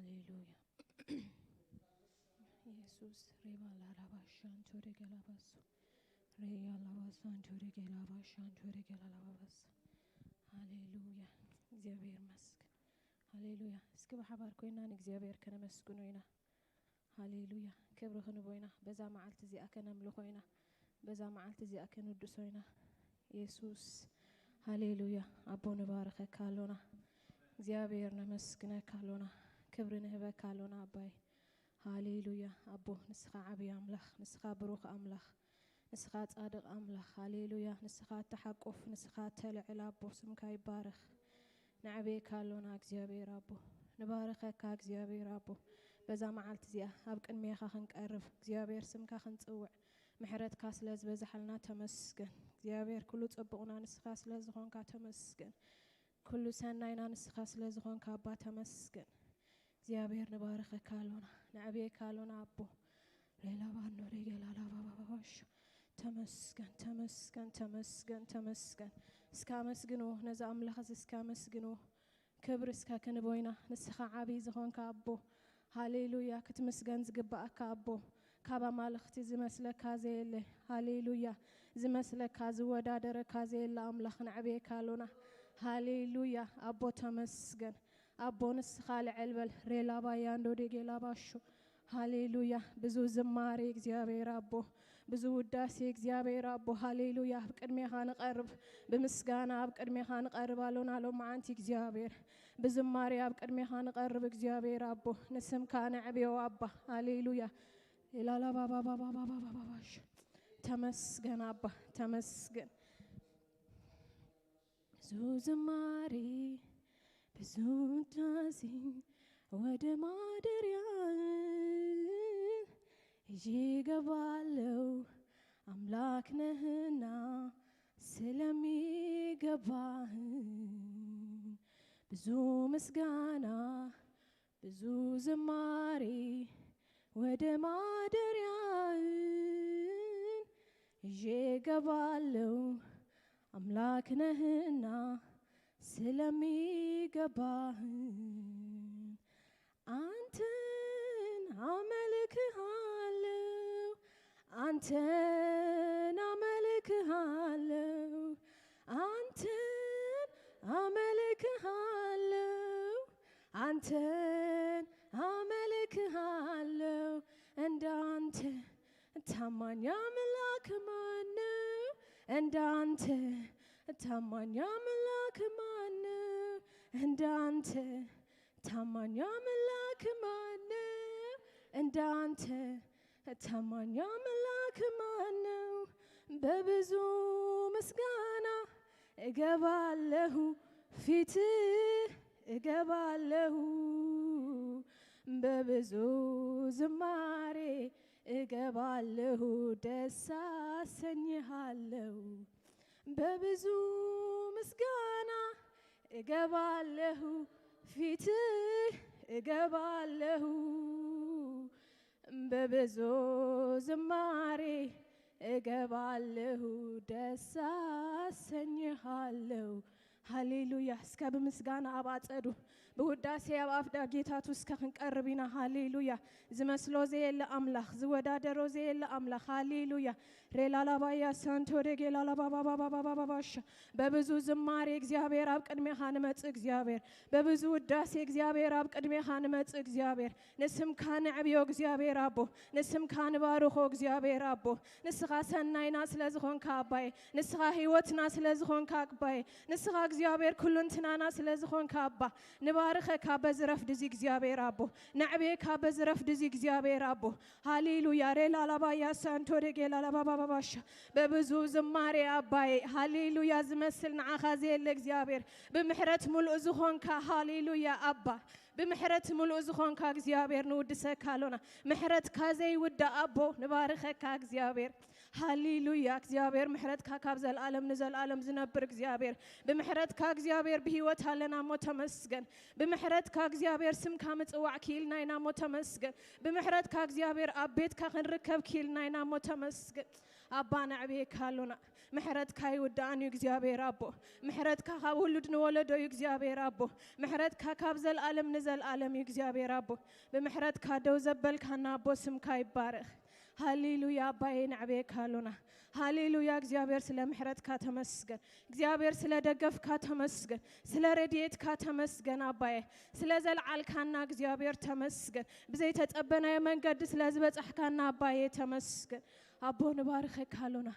ሃሌሉያ። ኢየሱስ ሬባ ላላባ ሻንቶ ደገላባሶ ሬያ ላባ ሳንቶ ደገላባ ሻንቶ ደገላላባባስ። ሃሌሉያ። እግዚኣብሔር ይመስገን። ሃሌሉያ። እስኪ ብሓባር ኮይና ንእግዚኣብሔር ከነመስግኖ ኢና። ሃሌሉያ። ክብሪ ክንቦ ኢና። በዛ መዓልቲ እዚኣ ከነምልኾ ኢና። በዛ መዓልቲ እዚኣ ከንውድሶ ኢና። ኢየሱስ ሃሌሉያ። ኣቦ ንባረኸካ ኣሎና። እግዚኣብሔር ነመስግነካ ኣሎና። ክብሪ ንህበካ ኣሎና ኣባይ። ሃሌሉያ። ኣቦ ንስኻ ዓብዪ ኣምላኽ፣ ንስኻ ብሩኽ ኣምላኽ፣ ንስኻ ጻድቕ ኣምላኽ። ሃሌሉያ። ንስኻ እተሓቁፍ፣ ንስኻ እተልዕል ኣቦ ስምካ ይባረኽ። ነዕብየካ ኣሎና እግዚኣብሔር ኣቦ። ንባረኸካ እግዚኣብሔር ኣቦ። በዛ መዓልቲ እዚኣ ኣብ ቅድሜኻ ክንቀርብ እግዚኣብሔር ስምካ ክንጽውዕ ምሕረትካ ስለ ዝበዝሓልና ተመስገን። እግዚኣብሔር ኩሉ ጽቡቕና ንስኻ ስለ ዝኾንካ ተመስገን። ኩሉ ሰናይና ንስኻ ስለ ዝኾንካ ኣባ ተመስገን። እግዚኣብሔር ንባረኸካ ኣሎና፣ ነዕብየካ ኣሎና ኣቦ። ሬላባኖ ሬገላላባባባባሽ። ተመስገን፣ ተመስገን፣ ተመስገን፣ ተመስገን። እስከ ኣመስግንዎ፣ ነዚ ኣምላኽ እዚ እስከ ኣመስግንዎ። ክብሪ እስከ ክንቦ ኢና፣ ንስኻ ዓብዪ ዝኾንካ ኣቦ። ሃሌሉያ፣ ክትምስገን ዝግባኣካ ኣቦ። ካብ ኣማልኽቲ ዝመስለካ ዘየለ። ሃሌሉያ፣ ዝመስለካ ዝወዳደረካ ዘየለ ኣምላኽ ነዕብየካ ኣሎና። ሃሌሉያ፣ ኣቦ ተመስገን። ኣቦ ንስኻ ልዕል በል። ሬላባያ እንዶ ዴጌላባሾ። ሃሌሉያ፣ ብዙ ዝማሬ እግዚኣብሔር ኣቦ፣ ብዙ ውዳሴ እግዚኣብሔር ኣቦ። ሃሌሉያ፣ ኣብ ቅድሜኻ ንቐርብ፣ ብምስጋና ኣብ ቅድሜኻ ንቐርብ ኣሎና ሎማዓንቲ እግዚኣብሔር። ብዝማሬ ኣብ ቅድሜኻ ንቐርብ እግዚኣብሔር ኣቦ፣ ንስምካ ነዕብዮ ኣባ። ሃሌሉያ። ላላባባባባባባባባሽ። ተመስገን ኣባ፣ ተመስገን። ብዙ ዝማሬ ብዙ ውዳሴ ወደ ማደሪያ ይዤ እገባለሁ፣ አምላክ ነህና ስለሚገባህ ብዙ ምስጋና ብዙ ዝማሬ ወደ ማደሪያ ይዤ እገባለሁ፣ አምላክ ነህና ስለሚገባህ አንተን አመልክሃለሁ፣ አንተን አመልክሃለሁ፣ አንተን አመልክሃለሁ፣ አንተን አመልክሃለሁ። እንዳንተ ታማኝ አምላክ ማነው? እንዳንተ ታማኝ አምላክ ማነው? እንዳንተ ታማኝ አምላክ ማነው? እንዳንተ ታማኝ አምላክ ማነው? በብዙ ምስጋና እገባለሁ ፊትህ እገባለሁ፣ በብዙ ዝማሬ እገባለሁ፣ ደስ አሰኝሃለሁ። በብዙ ምስጋና እገባለሁ ፊትህ እገባለሁ፣ በብዙ ዝማሬ እገባለሁ፣ ደስ አሰኝሃለሁ። ሃሌሉያ። እስከ ብምስጋና ኣብ ኣጸዱ ብውዳሴ ኣብ ኣፍ ዳጌታቱ እስከ ክንቀርብ ኢና። ሃሌሉያ። ዝመስሎ ዘየለ ኣምላኽ፣ ዝወዳደሮ ዘየለ ኣምላኽ። ሃሌሉያ። ሬላላባያ ሳንቶ ደጌላላባባባባባባባሻ። በብዙ ዝማሬ እግዚኣብሔር ኣብ ቅድሜኻ ንመጽእ እግዚኣብሔር፣ በብዙ ውዳሴ እግዚኣብሔር ኣብ ቅድሜኻ ንመጽእ እግዚኣብሔር። ንስምካ ነዕብዮ እግዚኣብሔር ኣቦ፣ ንስምካ ንባርኾ እግዚኣብሔር ኣቦ። ንስኻ ሰናይና ስለ ዝኾንካ ኣባይ፣ ንስኻ ህይወትና ስለ ዝኾንካ ኣባይ፣ ንስኻ እግዚኣብሔር ኩሉ እንትናና ስለ ዝኾንካ ኣባ፣ ንባርኸካ በዚ ረፍዲ እዚ እግዚኣብሔር ኣቦ፣ ነዕብየካ በዚ ረፍዲ እዚ እግዚኣብሔር ኣቦ። ሃሌሉያ። ሬላ ላባያ ሳንቶ ደጌላ ላባባባባሻ። በብዙ ዝማሬ ኣባይ፣ ሃሌሉያ፣ ዝመስል ንዓኻ ዘየለ እግዚኣብሔር፣ ብምሕረት ሙሉእ ዝኾንካ፣ ሃሌሉያ ኣባ፣ ብምሕረት ሙሉእ ዝኾንካ እግዚኣብሔር ንውድሰካ ኣሎና። ምሕረትካ ዘይውዳእ ኣቦ ንባርኸካ እግዚኣብሔር። ሃሌሉያ እግዚኣብሔር፣ ምሕረትካ ካብ ዘልኣለም ንዘልኣለም ዝነብር እግዚኣብሔር፣ ብምሕረት ብምሕረትካ እግዚኣብሔር ብህይወት ኣለና እሞ ተመስገን። ብምሕረትካ እግዚኣብሔር ስምካ ምጽዋዕ ክኢልና ኢና እሞ ተመስገን። ብምሕረትካ እግዚኣብሔር ኣብ ቤትካ ክንርከብ ክኢልና ኢና እሞ ተመስገን። ኣባ ነዕብየካ ኣሎና። ምሕረትካ ይውዳእን እዩ እግዚኣብሔር ኣቦ። ምሕረትካ ካብ ውሉድ ንወለዶ እዩ እግዚኣብሔር ኣቦ። ምሕረትካ ካብ ዘልኣለም ንዘልኣለም እዩ እግዚኣብሔር ኣቦ። ብምሕረትካ ደው ዘበልካና ኣቦ ስምካ ይባረኽ። ሃሌሉያ ኣባዬ ነዕብየካ ኣሎና። ሃሌሉያ እግዚኣብሔር ስለ ምሕረትካ ተመስገን። እግዚኣብሔር ስለ ደገፍካ ተመስገን። ስለ ረድኤትካ ተመስገን ኣባዬ። ስለ ዘልዓልካና እግዚኣብሔር ተመስገን። ብዘይተጸበናዮ መንገዲ ስለ ዝበጻሕካና ኣባዬ ተመስገን። ኣቦ ንባርኸካ ኣሎና።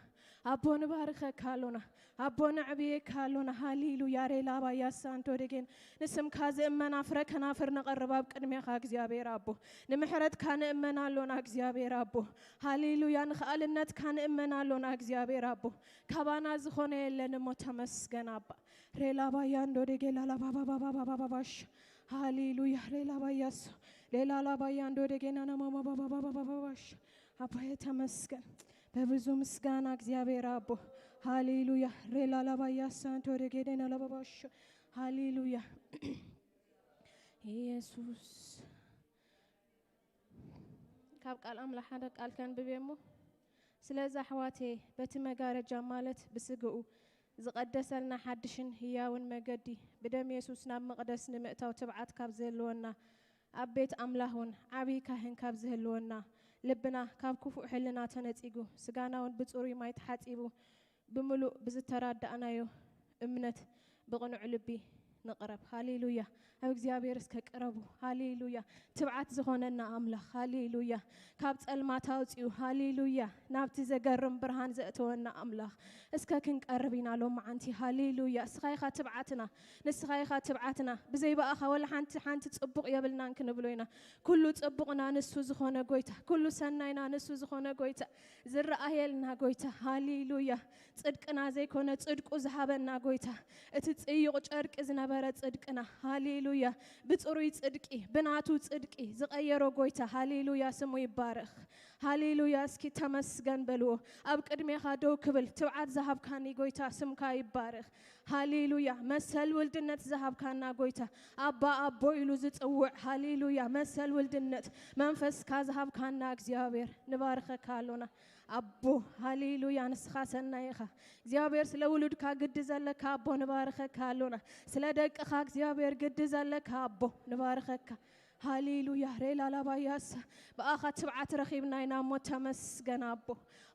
ኣቦ ንባርኸካ ኣሎና። ኣቦ ነዕብየካ ኣሎና። ሃሌሉያ ሬላ ባያ ሳንቶ ደጌን። ንስምካ ዝእመን ኣፍረ ከናፍር ነቐርብ ኣብ ቅድሜኻ እግዚኣብሔር ኣቦ። ንምሕረትካ ንእመን ኣሎና እግዚኣብሔር ኣቦ። ሃሌሉያ ንኽኣልነትካ ንእመን ኣሎና እግዚኣብሔር ኣቦ። ካባና ዝኾነ የለን እሞ ተመስገን ኣባ። ሬላ ባያ እንዶ ደጌ ላላ ባባባባባባባሽ። ሃሌሉያ ሬላ ባያስ። ሌላ ላባያ እንዶ ደጌና ናማማባባባባባሽ። ኣባዬ ተመስገን። በብዙ ምስጋና እግዚኣብሔር ኣቦ። ሃሌሉያ ሬላ ላባያ ሳንቶ ደጌ ደና ላባባሽ። ሃሌሉያ ኢየሱስ። ካብ ቃል ኣምላኽ ሓደ ቃል ከንብብ እሞ፣ ስለዚ ኣሕዋቴ በቲ መጋረጃ ማለት ብስግኡ ዝቐደሰልና ሓድሽን ህያውን መገዲ ብደም የሱስ ናብ መቕደስ ንምእታው ትብዓት ካብ ዝህልወና፣ ኣብ ቤት ኣምላኽ እውን ዓብዪ ካህን ካብ ዝህልወና፣ ልብና ካብ ክፉእ ሕልና ተነጺጉ፣ ስጋና እውን ብጽሩይ ማይ ተሓጺቡ፣ ብምሉእ ብዝተራዳእናዮ እምነት ብቕኑዕ ልቢ ንቕረብ። ሃሌሉያ። ኣብ እግዚኣብሔር እስከ ቅረቡ። ሃሌሉያ። ትብዓት ዝኾነና ኣምላኽ። ሃሌሉያ። ካብ ጸልማት ኣውጺኡ። ሃሌሉያ። ናብቲ ዘገርም ብርሃን ዘእተወና ኣምላኽ እስከ ክንቀርብ ኢና ሎመዓንቲ። ሃሌሉያ። እስኻ ኢኻ ትብዓትና። ንስኻ ኢኻ ትብዓትና። ብዘይ ብኣኻ ወላ ሓንቲ፣ ሓንቲ ጽቡቕ የብልናን ክንብሎ ኢና። ኩሉ ጽቡቕና ንሱ ዝኾነ ጎይታ፣ ኩሉ ሰናይና ንሱ ዝኾነ ጎይታ፣ ዝረኣየልና ጎይታ። ሃሌሉያ። ጽድቅና ዘይኮነ ጽድቁ ዝሃበና ጎይታ፣ እቲ ጽዩቕ ጨርቂ ዝነበረ ጽድቅና። ሃሌሉያ። ብጽሩይ ጽድቂ፣ ብናቱ ጽድቂ ዝቐየሮ ጎይታ። ሃሌሉያ። ስሙ ይባረኽ። ሃሌሉያ። እስኪ ተመስገን በልዎ። ኣብ ቅድሜኻ ደው ክብል ትብዓት ዝሃብካኒ ጎይታ ስምካ ይባረኽ። ሃሌሉያ። መሰል ውልድነት ዝሃብካና ጎይታ፣ ኣባ ኣቦ ኢሉ ዝጽውዕ። ሃሌሉያ። መሰል ውልድነት መንፈስካ ዝሃብካና እግዚኣብሔር ንባርኸካ ኣሎና። ኣቦ ሃሌሉያ። ንስኻ ሰናይ ኢኻ እግዚኣብሔር። ስለ ውሉድካ ግዲ ዘለካ ኣቦ ንባርኸካ ኣሎና። ስለ ደቅኻ እግዚኣብሔር ግዲ ዘለካ ኣቦ ንባርኸካ። ሃሌሉያ ሬላ ላባያስ። ብኣኻ ትብዓት ረኺብና ኢና እሞ ተመስገን ኣቦ።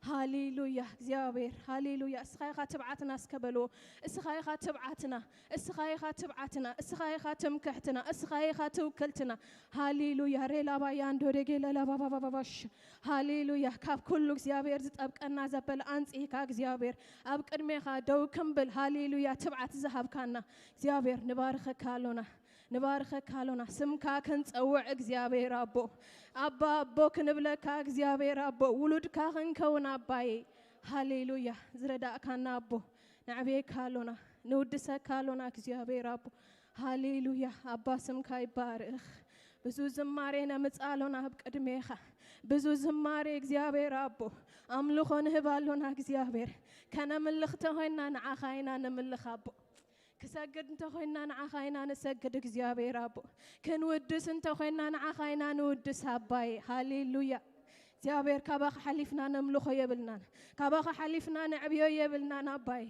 ሃሌሉያ እግዚኣብሔር። ሃሌሉያ። እስኻ ኢኻ ትብዓትና እስከ በልዎ። እስኻ ኢኻ ትብዓትና። እስኻ ኢኻ ትብዓትና። እስኻ ኢኻ ትምክሕትና። እስኻ ኢኻ ትውክልትና። ሃሌሉያ ሬላ ባያ እንዶ ደጌ ለላ ባባባባባሽ። ሃሌሉያ። ካብ ኩሉ እግዚኣብሔር ዝጠብቀና ዘበለ ኣንጽሂካ እግዚኣብሔር ኣብ ቅድሜኻ ደው ክንብል። ሃሌሉያ። ትብዓት ዝሃብካና እግዚኣብሔር ንባርኸካ ኣሎና። ንባርኸካ ኣሎና። ስምካ ክንጸውዕ እግዚኣብሔር ኣቦ። ኣባ ኣቦ ክንብለካ እግዚኣብሔር ኣቦ። ውሉድካ ክንከውን ኣባዬ። ሃሌሉያ። ዝረዳእካና ኣቦ። ነዕብየካ ኣሎና። ንውድሰካ ኣሎና እግዚኣብሔር ኣቦ። ሃሌሉያ። ኣባ ስምካ ይባርኽ። ብዙ ዝማሬ ነምጽእ ኣሎና ኣብ ቅድሜኻ። ብዙ ዝማሬ እግዚኣብሔር ኣቦ። ኣምልኾ ንህብ ኣሎና እግዚኣብሔር። ከነምልኽ ተኾይንና ንዓኻ ኢና ንምልኽ ኣቦ። ክሰግድ እንተኾይንና ንዓኻ ኢና ንሰግድ እግዚኣብሔር ኣቦ። ክንውድስ እንተኾይንና ንዓኻ ኢና ንውድስ ኣባዬ። ሃሌሉያ። እግዚኣብሔር ካባኻ ሓሊፍና ነምልኾ የብልናን። ካባኻ ሓሊፍና ነዕብዮ የብልናን ኣባዬ።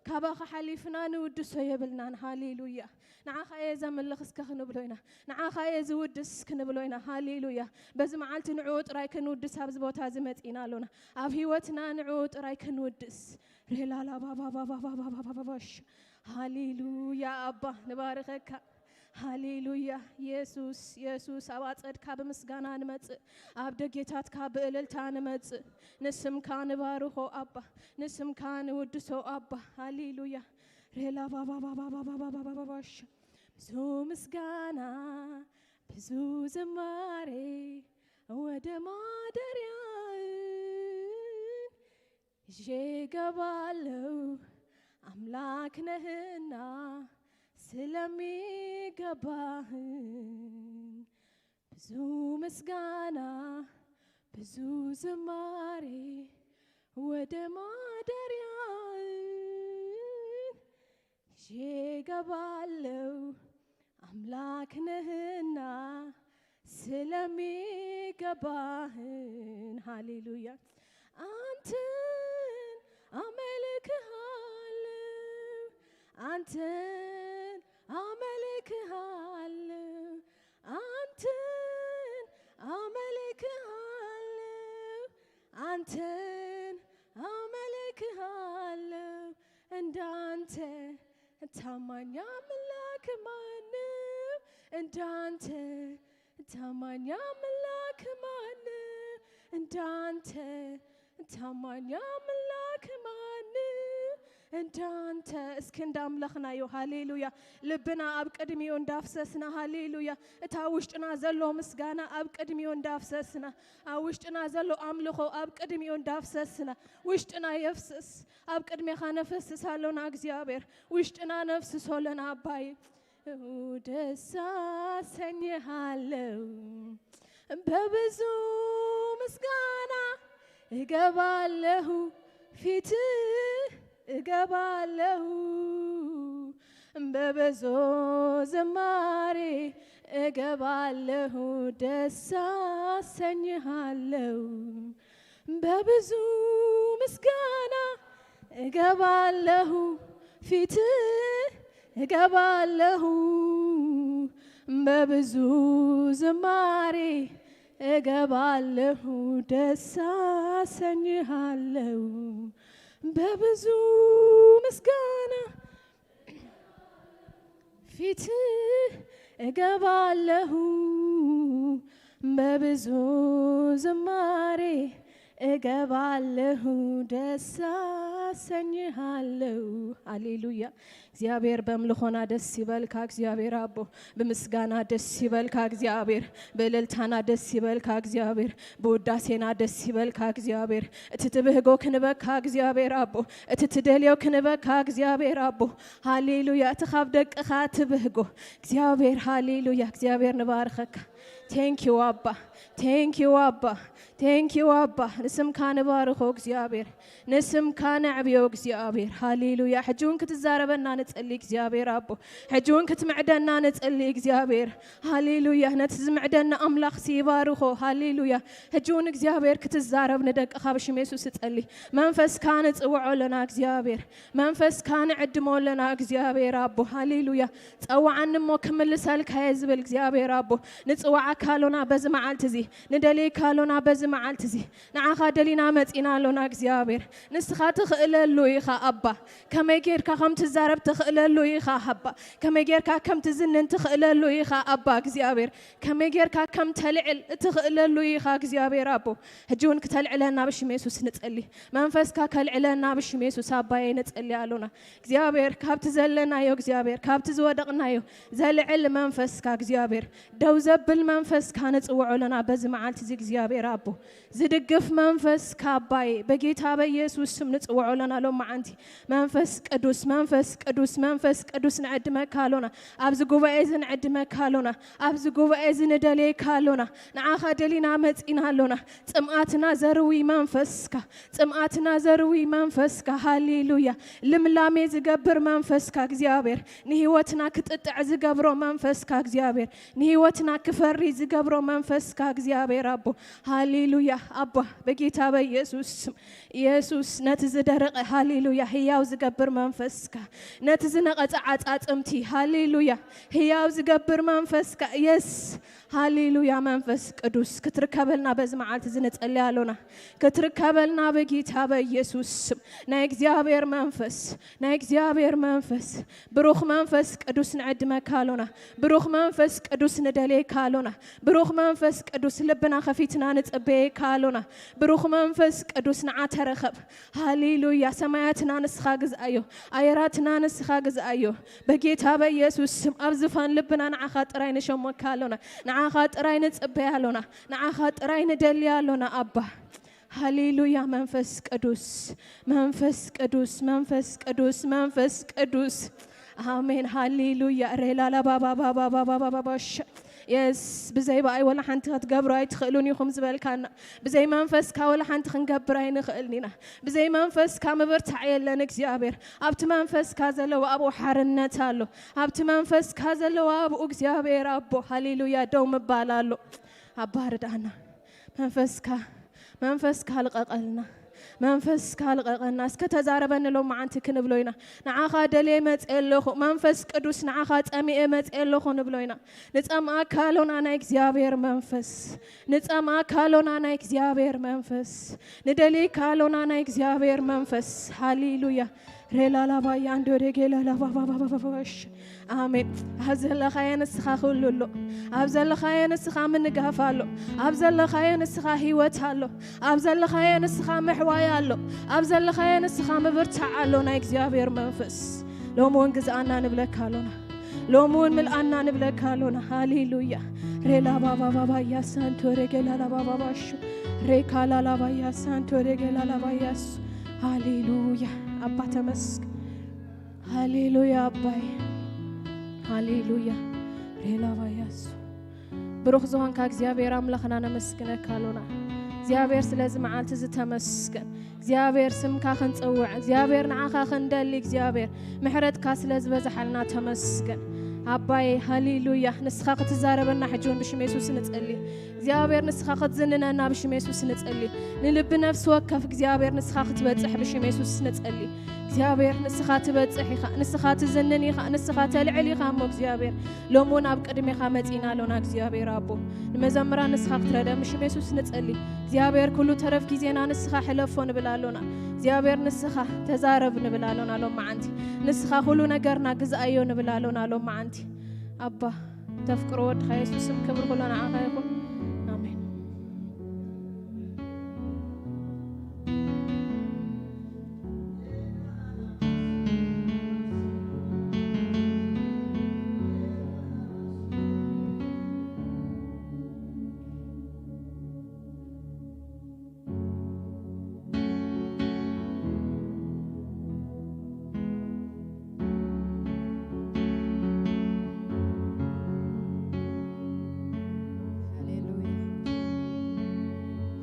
ካባኻ ሓሊፍና ንውድሶ የብልናን። ሃሌሉያ። ንዓኻ እየ ዘምልኽ እስከ ክንብሎ ኢና። ንዓኻ እየ ዝውድስ ክንብሎ ኢና። ሃሌሉያ። በዚ መዓልቲ ንዕኡ ጥራይ ክንውድስ ኣብዚ ቦታ እዚ መጺእና ኣሎና። ኣብ ህይወትና ንዕኡ ጥራይ ክንውድስ። ሬላላ ባባባባባባባባባሽ። ሃሌሉያ ኣባ ንባርኸካ። ሃሌሉያ የሱስ፣ የሱስ ኣብ ኣጸድካ ብምስጋና ንመጽእ፣ ኣብ ደጌታትካ ብእልልታ ንመጽእ። ንስምካ ንባርኾ ኣባ፣ ንስምካ ንውድሶ ኣባ። ሃሌሉያ ሬላ ባባባባባባባባባሽ። ብዙ ምስጋና ብዙ ዝማሬ ወደ ማደሪያህን ይዤ ገባለው፣ ኣምላክ ነህና ስለሚገባህን። ብዙ ምስጋና ብዙ ዝማሬ ወደ ማደሪያህን እገባለው አምላክ ነህና ስለሚገባህን፣ ሃሌሉያ፣ አንተን አመልክሃለው፣ አንተን አመልክሃለው፣ አንተን አመልክሃለው፣ አንተን አመልክሃለው። እንዳንተ ታማኝ አምላክ ማነው? እንዳንተ ታማኝ አምላክ ማነው? እንዳንተ ታማኝ አምላክ ማነው? እንዳንተ። እስኪ እንዳ ኣምላኽናዮ፣ ሃሌሉያ፣ ልብና ኣብ ቅድሚኡ እንዳፍሰስና፣ ሃሌሉያ፣ እታ ውሽጥና ዘሎ ምስጋና ኣብ ቅድሚኡ እንዳፍሰስና፣ ኣብ ውሽጥና ዘሎ ኣምልኾ ኣብ ቅድሚኡ እንዳፍሰስና፣ ውሽጥና የፍስስ። ኣብ ቅድሜኻ ነፈስስ ኣሎና እግዚኣብሔር፣ ውሽጥና ነፍስሶ ኣለና ኣባይ። ደስ ኣሰኝሃለው በብዙ ምስጋና እገባለሁ ፊት እገባለሁ በብዙ ዝማሬ እገባለሁ ደስ ኣሰኝሃለው በብዙ ምስጋና እገባለሁ ፊት እገባለሁ በብዙ ዝማሬ እገባለሁ ደስ አሰኝሃለሁ በብዙ ምስጋና ፊት እገባለሁ በብዙ ዝማሬ እገባለሁ ደስ አሰኝሃለሁ። ሃሌሉያ። እግዚኣብሔር በምልኾና ደስ ይበልካ እግዚኣብሔር ኣቦ፣ ብምስጋና ደስ ይበልካ እግዚኣብሔር፣ ብእልልታና ደስ ይበልካ እግዚኣብሔር፣ ብውዳሴና ደስ ይበልካ እግዚኣብሔር። እቲ ትብህጎ ክንበካ እግዚኣብሔር ኣቦ፣ እቲ ትደልዮ ክንበካ እግዚኣብሔር ኣቦ። ሃሌሉያ። እቲ ካብ ደቅኻ ትብህጎ እግዚኣብሔር፣ ሃሌሉያ። እግዚኣብሔር ንባርኸካ። Thank you ኣባ፣ thank you ኣባ፣ thank you ኣባ። ንስምካ ንባርኾ እግዚኣብሔር፣ ንስምካ ነዕብዮ እግዚኣብሔር። ሃሌሉያ። ሕጂ እውን ክትዛረበና ንጸሊ እግዚኣብሔር ኣቦ፣ ሕጂ እውን ክትምዕደና ንጸሊ እግዚኣብሔር። ሃሌሉያ። ነቲ ዝምዕደና ኣምላኽ ይባርኾ። ሃሌሉያ። ሕጂ እውን እግዚኣብሔር ክትዛረብ ንደቅኻ ብሽም የሱስ እጸሊ። መንፈስካ ንጽውዖ ኣለና እግዚኣብሔር፣ መንፈስካ ንዕድሞ ኣለና እግዚኣብሔር ኣቦ። ሃሌሉያ። ጸውዓኒ እሞ ክምልሰልካ እየ ዝብል እግዚኣብሔር ኣቦ፣ ንጽውዓካ ኣሎና በዚ መዓልቲ እዚ፣ ንደልየካ ኣሎና በዚ መዓልቲ እዚ። ንዓኻ ደሊና መጺና ኣሎና እግዚኣብሔር። ንስኻ ትኽእለሉ ኢኻ ኣባ። ከመይ ጌርካ ከም ትዛረብ ትኽእለሉ ኢኻ ኣባ። ከመይ ጌርካ ከም ትዝንን ትኽእለሉ ኢኻ ኣባ እግዚኣብሔር። ከመይ ጌርካ ከም ተልዕል እትኽእለሉ ኢኻ እግዚኣብሔር ኣቦ። ሕጂ እውን ክተልዕለና ብሽም የሱስ ንጸሊ። መንፈስካ ከልዕለና ብሽም የሱስ ኣባየ ንጸሊ ኣሎና። እግዚኣብሔር ካብቲ ዘለናዮ፣ እግዚኣብሔር ካብቲ ዝወደቕናዮ ዘልዕል መንፈስካ እግዚኣብሔር፣ ደው ዘብል መንፈስካ ንጽውዖ ኣለና በዚ መዓልቲ እዚ እግዚኣብሔር ኣቦ። ዝድግፍ መንፈስካ ኣባየ በጌታ በኢየሱስ ስም ንጽውዖ ኣለና ሎም መዓንቲ። መንፈስ ቅዱስ፣ መንፈስ ቅዱስ፣ መንፈስ ቅዱስ ንዕድመካ ኣሎና። ኣብዚ ጉባኤ እዚ ንዕድመካ ኣሎና። ኣብዚ ጉባኤ እዚ ንደልየካ ኣሎና። ንዓኻ ደሊና መጺና ኣሎና። ጽምኣትና ዘርዊ መንፈስካ፣ ጽምኣትና ዘርዊ መንፈስካ። ሃሌሉያ። ልምላሜ ዝገብር መንፈስካ እግዚኣብሔር፣ ንህይወትና ክጥጥዕ ዝገብሮ መንፈስካ እግዚኣብሔር፣ ንህይወትና ክፈሪ ዝገብሮ መንፈስካ እግዚኣብሔር ኣቦ። ሃሌሉያ። ኣባ በጌታ በኢየሱስ ስም፣ ኢየሱስ ነቲ ዝደረቐ፣ ሃሌሉያ፣ ህያው ዝገብር መንፈስካ፣ ነቲ ዝነቐጸ ዓጻጽምቲ፣ ሃሌሉያ፣ ህያው ዝገብር መንፈስካ። የስ፣ ሃሌሉያ። መንፈስ ቅዱስ ክትርከበልና በዚ መዓልቲ እዚ ንጸሊ ኣሎና። ክትርከበልና በጌታ በኢየሱስ ስም። ናይ እግዚኣብሔር መንፈስ፣ ናይ እግዚኣብሔር መንፈስ፣ ብሩኽ መንፈስ ቅዱስ ንዕድመካ ኣሎና። ብሩኽ መንፈስ ቅዱስ ንደልየካ ኣሎና። ብሩኽ መንፈስ ቅዱስ ልብና ከፊትና ንጽበየካ ኣሎና። ብሩኽ መንፈስ ቅዱስ ንዓ ተረኸብ። ሃሌሉያ። ሰማያትና ንስኻ ግዝኣዮ፣ ኣየራትና ንስኻ ግዝኣዮ። በጌታ በኢየሱስ ስም ኣብ ዝፋን ልብና ንዓኻ ጥራይ ንሸሞካ ኣሎና። ንዓኻ ጥራይ ንጽበያ ኣሎና። ንዓኻ ጥራይ ንደልያ ኣሎና ኣባ። ሃሌሉያ። መንፈስ ቅዱስ፣ መንፈስ ቅዱስ፣ መንፈስ ቅዱስ፣ መንፈስ ቅዱስ፣ ኣሜን። ሃሌሉያ። ሬላላ ባባባባባባባባባሽ የስ ብዘይ ብኣይ ወላ ሓንቲ ክትገብሩ ኣይትኽእሉን ኢኹም ዝበልካና፣ ብዘይ መንፈስካ ወላ ሓንቲ ክንገብር ኣይንኽእልን ኢና። ብዘይ መንፈስካ ምብርታዕ የለን እግዚኣብሔር። ኣብቲ መንፈስካ ዘለዋ ኣብኡ ሓርነት ኣሎ። ኣብቲ መንፈስካ ዘለዋ ኣብኡ እግዚኣብሔር ኣቦ ሃሌሉያ ደው ምባል ኣሎ። ኣባ ርድኣና። መንፈስካ መንፈስካ ልቐቐልና። መንፈስካ ልቐቐና። እስከ ተዛረበኒ ሎም መዓንቲ ክንብሎ ኢና። ንዓኻ ደልየ መጽየ ኣለኹ። መንፈስ ቅዱስ ንዓኻ ጸሚኤ መጽየ ኣለኹ ንብሎ ኢና። ንጸምኣካ ኣሎና ናይ እግዚኣብሔር መንፈስ። ንጸምኣካ ኣሎና ናይ እግዚኣብሔር መንፈስ። ንደልየካ ኣሎና ናይ እግዚኣብሔር መንፈስ። ሃሌሉያ። ሬላላባያ እንዶደጌላላባባባባባሽ። ኣሜን። ኣብ ዘለኻዮ ንስኻ ኩሉ ኣሎ። ኣብ ዘለኻዮ ንስኻ ምንጋፍ ኣሎ። ኣብ ዘለኻዮ ንስኻ ህይወት ኣሎ። ኣብ ዘለኻዮ ንስኻ ምሕዋይ ኣሎ። ኣብ ዘለኻዮ ንስኻ ምብርታዕ ኣሎ። ናይ እግዚኣብሔር መንፈስ ሎሚ እውን ግዝኣና ንብለካ ኣሎና። ሎሚ እውን ምልኣና ንብለካ ኣሎና። ሃሌሉያ። ሬላ ባባ ባባ ያሳንቶ ሬጌላ ላባ ባባ ሹ ሬካ ላላ ባያ ሳንቶ ሬጌላ ላባ ያሱ። ሃሌሉያ። ኣባ ተመስገን። ሃሌሉያ ኣባይ። ሃሌሉያ። ሬላ ባያሱ። ብሩኽ ዝኾንካ እግዚኣብሔር ኣምላኽና ነመስግነካ ኣሎና። እግዚኣብሔር ስለዚ መዓልቲ እዚ ተመስገን። እግዚኣብሔር ስምካ ክንጽውዕ፣ እግዚኣብሔር ንዓኻ ክንደሊ፣ እግዚኣብሔር ምሕረትካ ስለ ዝበዝሓልና ተመስገን። ኣባይ ሃሌሉያ። ንስኻ ክትዛረበና ሕጂ እውን ብሽም የሱስ ንጸሊ። እግዚኣብሔር ንስኻ ክትዝንነና ብሽም የሱስ ንጸሊ። ንልቢ ነፍሲ ወከፍ እግዚኣብሔር ንስኻ ክትበጽሕ ብሽም የሱስ ንጸሊ። እግዚኣብሔር ንስኻ ትበጽሕ ኢኻ፣ ንስኻ ትዝንን ኢኻ፣ ንስኻ ተልዕል ኢኻ እሞ እግዚኣብሔር ሎሚ እውን ኣብ ቅድሜኻ መጺና ኣሎና እግዚኣብሔር ኣቦ። ንመዘምራን ንስኻ ክትረደ ብሽም የሱስ ንጸሊ። እግዚኣብሔር ኩሉ ተረፍ ግዜና ንስኻ ሕለፎ ንብል ኣሎና። እግዚኣብሔር ንስኻ ተዛረብ ንብል ኣሎና ሎም መዓንቲ። ንስኻ ኩሉ ነገርና ግዝኣዮ ንብል ኣሎና ሎም መዓንቲ። ኣባ ተፍቅሮ ወድኻ የሱስ ስም ክብሪ ኩሎ ንዓኻ ይኹን። ኣሜን። ሃሌሉያ።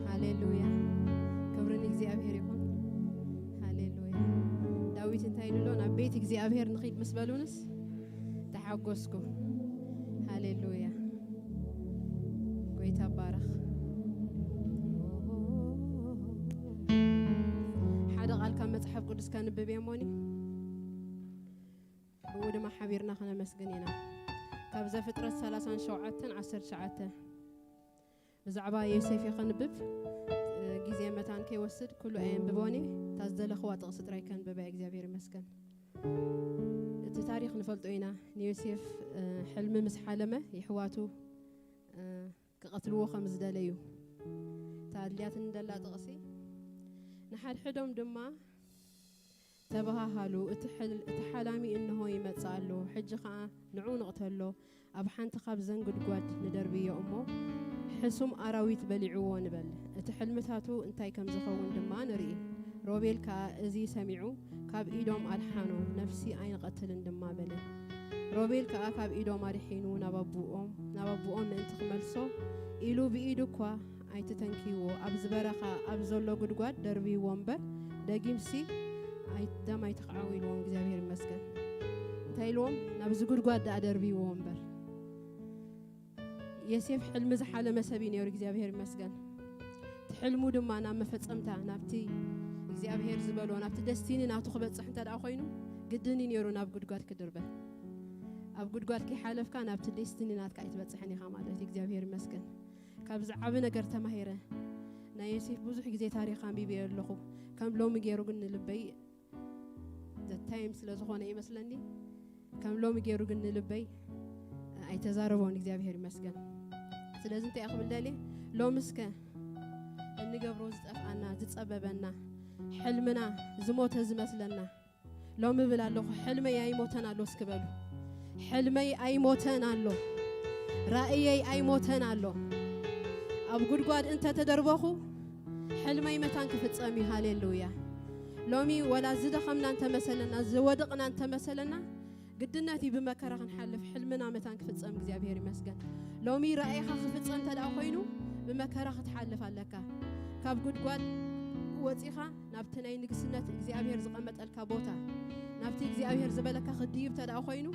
ሃሌሉያ። ክብሪ ንእግዚኣብሔር ይኹን። ሃሌሉያ። ዳዊት እንታይ ኢሉ ኣሎ? ናብ ቤት እግዚኣብሔር ንኺድ ምስ በሉንስ ተሓጎስኩ። ሃሌሉያ። ጎይታ ባረኽ። ሓደ ቃል ካብ መጽሓፍ ቅዱስ ከንብብ እየ እሞኒ። ብኡ ድማ ሓቢርና ክነመስግን ኢና። ካብ ዘፍጥረት ሰላሳን ሸውዓተን ዓሰርተ ትሽዓተ ብዛዕባ ዮሴፍ እየ ከንብብ፣ ግዜ መታን ከይወስድ ኩሉ ኣየንብቦን እየ። እታ ዝደለኽዋ ጥቕሲ ጥራይ ከንብባ እየ። እግዚኣብሔር ይመስገን። እቲ ታሪኽ ንፈልጦ ኢና። ንዮሴፍ፣ እ፣ ሕልሚ ምስ ሓለመ የሕዋቱ፣ እ፣ ክቐትልዎ ከም ዝደለዩ እታ ኣድልያትኒ ደላ ጥቕሲ። ንሓድሕዶም ድማ ተበሃሃሉ፣ "እቲ ሕል-፣ እቲ ሓላሚ እንሆ ይመጽእ ኣሎ፣ ሕጂ ኸኣ ንዑ ንቕተሎ፣ ኣብ ሓንቲ ካብዘን ጉድጓድ ንደርብዮ እሞ፣ ሕሱም ኣራዊት በሊዕዎ ንበል፣ እቲ ሕልምታቱ እንታይ ከም ዝኸውን ድማ ንርኢ።" ሮቤል ከኣ እዚ ሰሚዑ፣ ካብ ኢዶም ኣድሓኖ፣ "ነፍሲ ኣይንቐትልን ድማ" በለ። ሮቤል ከኣ ካብ ኢዶም ኣድሒኑ ናብ ኣቦኦም፣ ናብ ኣቦኦም ምእንቲ ክመልሶ ኢሉ ብኢዱ እኳ ኣይትተንክይዎ፣ ኣብዚ በረኻ ኣብ ዘሎ ጉድጓድ ደርብይዎ እምበር፣ ደጊምሲ ኣይ-፣ ደም ኣይትኽዓው ኢልዎም። እግዚኣብሔር ይመስገን። እንታይ ኢልዎም? ናብዚ ጉድጓድ ደኣ ደርብይዎ እምበር። ዮሴፍ ሕልሚ ዝሓለመ ሰብ እዩ ነይሩ። እግዚኣብሔር ይመስገን። እቲ ሕልሙ ድማ ናብ መፈጸምታ፣ ናብቲ እግዚኣብሔር ዝበሎ፣ ናብቲ ደስቲኒ ናቱ ክበጽሕ እንተ ደኣ ኮይኑ፣ ግድን እዩ ነይሩ ናብ ጉድጓድ ክድርበ። ኣብ ጉድጓድ ከይሓለፍካ ናብቲ ደስቲኒ ናትካ ኣይትበጽሕን ኢኻ ማለት እዩ። እግዚኣብሔር ይመስገን። ካብዚ ዓቢ ነገር ተማሂረ። ናይ ዮሴፍ ብዙሕ ግዜ ታሪኽ ኣንቢበዮ ኣለኹ። ከም ሎሚ ገይሩ ግን ንልበይ ዘታይም ስለ ዝኾነ ይመስለኒ፣ ከም ሎሚ ገይሩ ግን ንልበይ ኣይተዛረቦን። እግዚኣብሔር ይመስገን። ስለዚ እንታይ እየ ክብል ደልየ? ሎሚ እስከ እንገብሮ ዝጠፍኣና፣ ዝጸበበና፣ ሕልምና ዝሞተ ዝመስለና፣ ሎሚ እብል ኣለኹ፣ ሕልመይ ኣይሞተን ኣሎ። እስኪ በሉ፣ ሕልመይ ኣይሞተን ኣሎ፣ ራእየይ ኣይሞተን ኣሎ። ኣብ ጉድጓድ እንተ ተደርበኹ፣ ሕልመይ መታን ክፍጸም እዩ። ሃሌሉያ። ሎሚ ወላ ዝደኸምና እንተመሰለና፣ ዝወደቕና እንተመሰለና፣ ግድነት እዩ ብመከራ ክንሓልፍ፣ ሕልምና መታን ክፍጸም እግዚኣብሔር ይመስገን። ሎሚ ራእይኻ ክፍጸም እንተ ደኣ ኮይኑ፣ ብመከራ ክትሓልፍ ኣለካ። ካብ ጉድጓድ ወጺኻ ናብቲ ናይ ንግስነት እግዚኣብሔር ዝቐመጠልካ ቦታ፣ ናብቲ እግዚኣብሔር ዝበለካ ክድይብ እንተ ደኣ ኮይኑ፣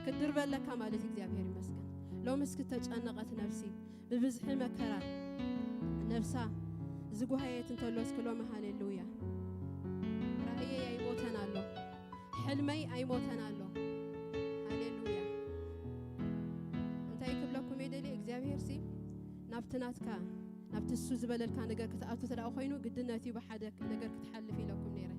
ክትድርበ ኣለካ ማለት እዩ። እግዚኣብሔር ይመስገን። ሎሚ እስኪ ተጨነቐት ነፍሲ፣ ብብዝሒ መከራ ነፍሳ ዝጓሃየት እንተሎ፣ እስኪ ሎሚ ሃሌሉያ። ራእየይ ኣይሞተን ኣሎ፣ ሕልመይ ኣይሞተን ኣሎ። ሃሌሉያ። እንታይ ክብለኩም እየ ደልየ? እግዚኣብሔር ሲ ናብቲ ናትካ፣ ናብቲ እሱ ዝበለልካ ነገር ክትኣቱ ተደኣ ኮይኑ፣ ግድነት እዩ ብሓደ ነገር ክትሓልፍ ኢለኩም ነይረ።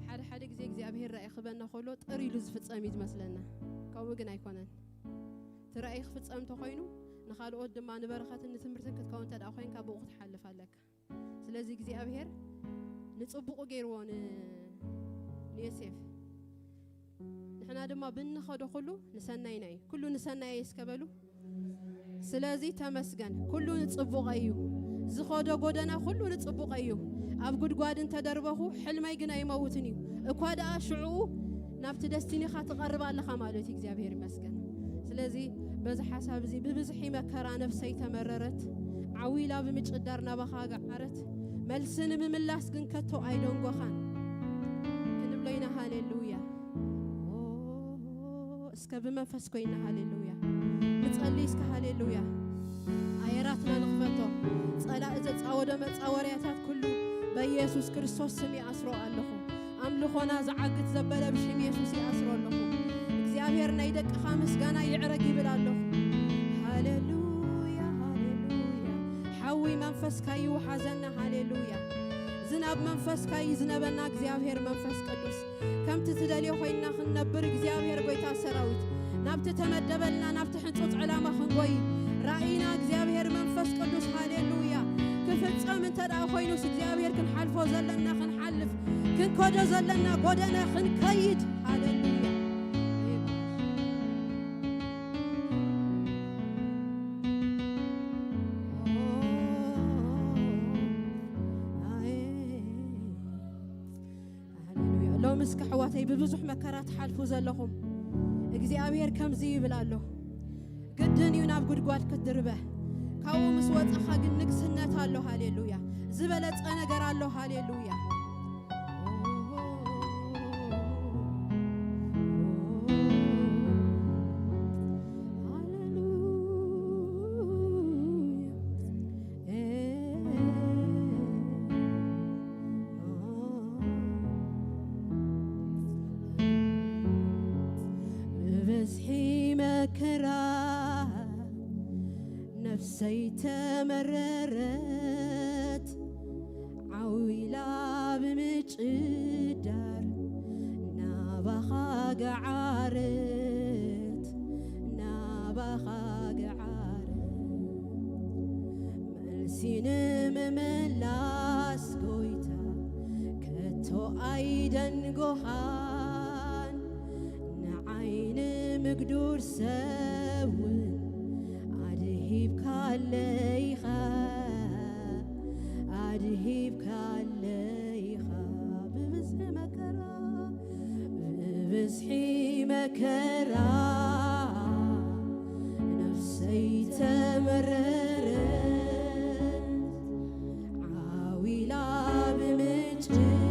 ሓደ ሓደ ግዜ እግዚኣብሔር ራእይ ክበና ከሎ ጥር ኢሉ ዝፍጸም እዩ ዝመስለና። ከምኡ ግን ኣይኮነን። እቲ ራእይ ክፍጸም እንተኾይኑ፣ ንኻልኦት ድማ ንበረኸትን ንትምህርትን ክትከውን እንተ ደኣ ኮይንካ፣ ብኡ ክትሓልፍ ኣለካ። ስለዚ እግዚኣብሔር ንጽቡቑ ገይርዎ ን-፣ ንዮሴፍ። ንሕና ድማ ብንኸዶ ኩሉ ንሰናይና እዩ። ኩሉ ንሰናይ እስከ በሉ። ስለዚ ተመስገን። ኩሉ ንጽቡቐ እዩ። ዝኸዶ ጎደና ኩሉ ንጽቡቐ እዩ። ኣብ ጉድጓድ እንተደርበኹ፣ ሕልመይ ግን ኣይመውትን እዩ። እኳ ደኣ ሽዑኡ ናብቲ ደስቲኒኻ ትቐርብ ኣለኻ ማለት እዩ። እግዚኣብሔር ይመስገን። ስለዚ በዚ ሓሳብ እዚ ብብዝሒ መከራ ነፍሰይ ተመረረት፣ ዓው ኢላ ብምጭዳር ናባኻ ገዓረት፣ መልሲ ንምምላስ ግን ከቶ ኣይደንጎኻን ክንብሎ ኢና። ሃሌሉያ። ኦ፣ እስከ ብመንፈስ ኮይና ሃሌሉያ ንጸሊ። እስከ ሃሌሉያ። ኣየራትና ንኽፈቶ። ጸላኢ ዘጻወዶ መጻወርያታት ኩሉ በኢየሱስ ክርስቶስ ስም ይኣስሮ ኣለኹ። ኣምልኾና ዝዓግት ዘበለ ብሽም የሱስ ይኣስሮ ኣለኹ። እግዚኣብሔር ናይ ደቅኻ ምስጋና ይዕረግ ይብል ኣለኹ። ሃሌሉያ፣ ሃሌሉያ። ሓዊ መንፈስካ ይውሓዘና። ሃሌሉያ። ዝናብ መንፈስካ ይዝነበና። እግዚኣብሔር መንፈስ ቅዱስ፣ ከምቲ ትደልዮ ኮይንና ክንነብር እግዚኣብሔር ጎይታ ሰራዊት፣ ናብቲ ተመደበልና ናብቲ ሕንጹጽ ዕላማ ክንጎይ ራእይና እግዚኣብሔር መንፈስ ቅዱስ፣ ሃሌሉያ፣ ክፍጸም እንተ ደኣ ኮይኑስ እግዚኣብሔር ክንሓልፎ ዘለና ክንሓልፍ፣ ክንከዶ ዘለና ጎደና ክንከይድ። ሃሌሉያ። ሃሌሉያ። ሎም እስከ ኣሕዋተይ ብብዙሕ መከራ ትሓልፉ ዘለኹም፣ እግዚኣብሔር ከምዚ ይብል ኣሎ፣ ግድን እዩ ናብ ጉድጓድ ክትድርበ። ካብኡ ምስ ወጻኻ ግን ንግስነት ኣሎ። ሃሌሉያ። ዝበለጸ ነገር ኣሎ። ሃሌሉያ። ሃሌሉያ። ብብዝሒ መከራ ነፍሰይ ተመረረት፣ ዓው ኢላ ብምጭዳር ናባኻ ገዓረት፣ ናባኻ ገዓረት። መልሲ ንምምላስ ጎይታ ከቶ ኣይደንጎኻን፣ ንዓይ ንምግዱር ሰብ እውን ኣድሂብካለይኻ፣ ኣድሂብካለይኻ። ብብዝሒ መከራ፣ ብብዝሒ መከራ ነፍሰይ ተመረረት፣ ዓው ኢላ ብምጭዳር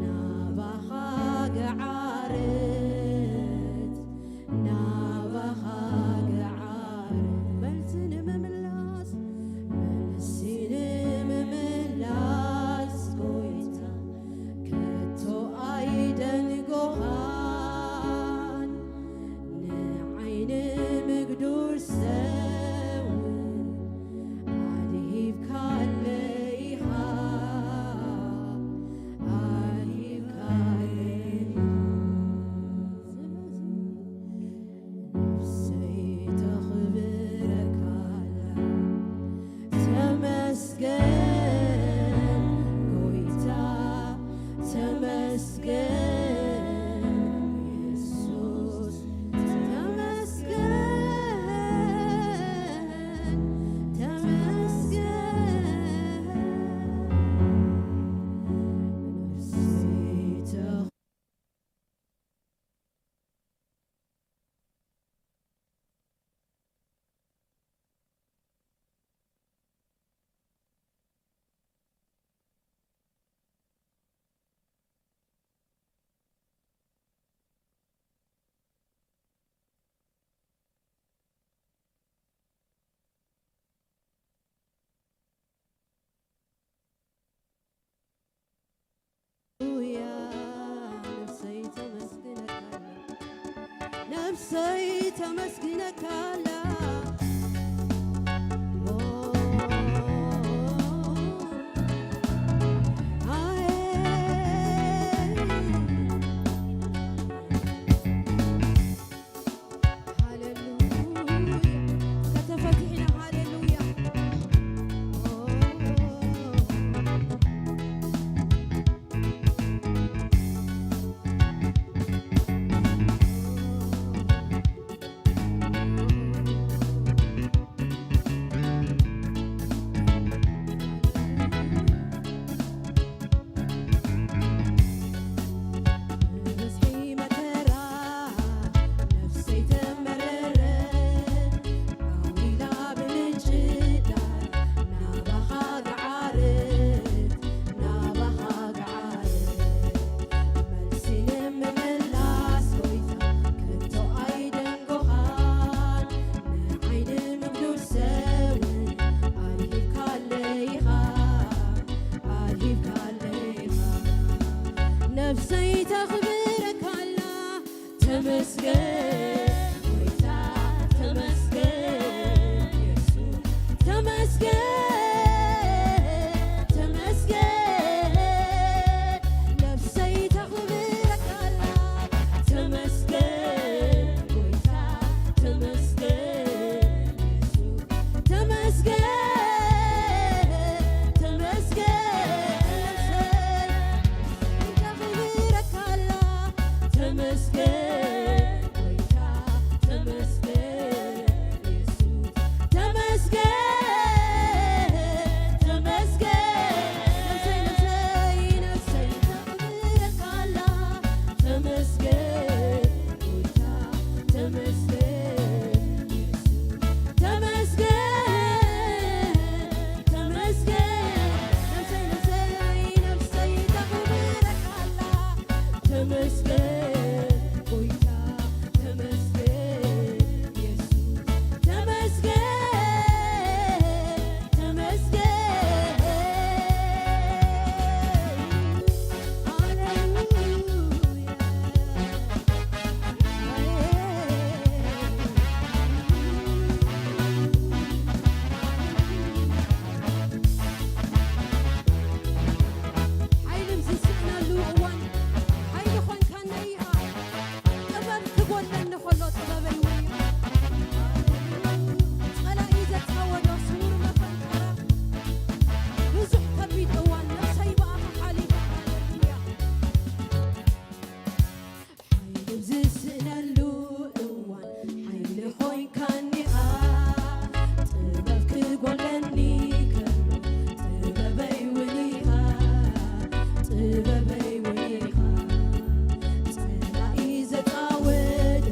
ናባኻ ገዓረት፣ ናባኻ ገዓረት። መልሲ ንምምላስ፣ መልሲ ንምምላስ ጎይታ ከቶ ኣይደንጎኻ። ነፍሰይ ተመስግነካ ኣላ። ኦ፣ ኣየ። ሃሌሉያ። ከተፈትሒና፣ ሃሌሉያ። ብብዝሒ መከራ ነፍሰይ ተመረረት፣ ዓው ኢላ ብምንጪ ዳር ናባኻ ገዓረት፣ ናባኻ ገዓረት። መልሲ ንምምላስ ጎይታ ከቶ ኣይደንጎኻን፣ ንዓይ ንምጉዳል ሰውን ኣልሂብካለይ ኢኻ፣ ኣልሂብካለይ ኢኻ። ነፍሰይ ተኽብረካ ኣላ። ተመስገን ጎይታ፣ ተመስገን የሱስ፣ ተመስገን፣ ተመስገን። ነፍሰይ ተኽብረካ ኣላ። ተመስገን ጎይታ፣ ተመስገን የሱስ፣ ተመስገን፣ ተመስገን። ነፍሰይ፣ ነፍሰይ ተኽብረካ ኣላ። ተመስገን ጎይታ፣ ተመስገን የሱስ፣ ተመስገን፣ ተመስገን። ነፍሰይ፣ ነፍሰይ፣ ነፍሰይ ተኽብረካ ኣላ። ተመስገን ጎይታ፣ ተመስገን የሱስ፣ ተመስገን፣ ተመስገን። ነፍሰይ፣ ነፍሰይ፣ ነፍሰይ ተኽብረካ ኣላ። ተመስገን ጎይታ፣ ተመስገን የሱስ፣ ተመስገን፣ ተመስገን። ሃሌሉያ። ሓይሊ ዝስእነሉ እዋን ሓይሊ ኾንካኒ ኢኻ። ጥበብ ክጎለኒ ከሎ ጥበበይ እውን ኢኻ። ጸላኢ ዘጻወዶ ስውር መፈንጠራ ብዙሕ ከቢድ እዋን ነፍሰይ ብኣኻ ሓሊፋ። ሃሌሉያ። ሓይሊ ዝስእነሉ እዋን ሓይሊ ኾንካኒ ኢኻ። ጥበብ ክጎለኒ ከሎ ጥበበይ እውን ኢኻ፣ ጥበበይ እውን ኢኻ። ጸላኢ ዘጻወዶ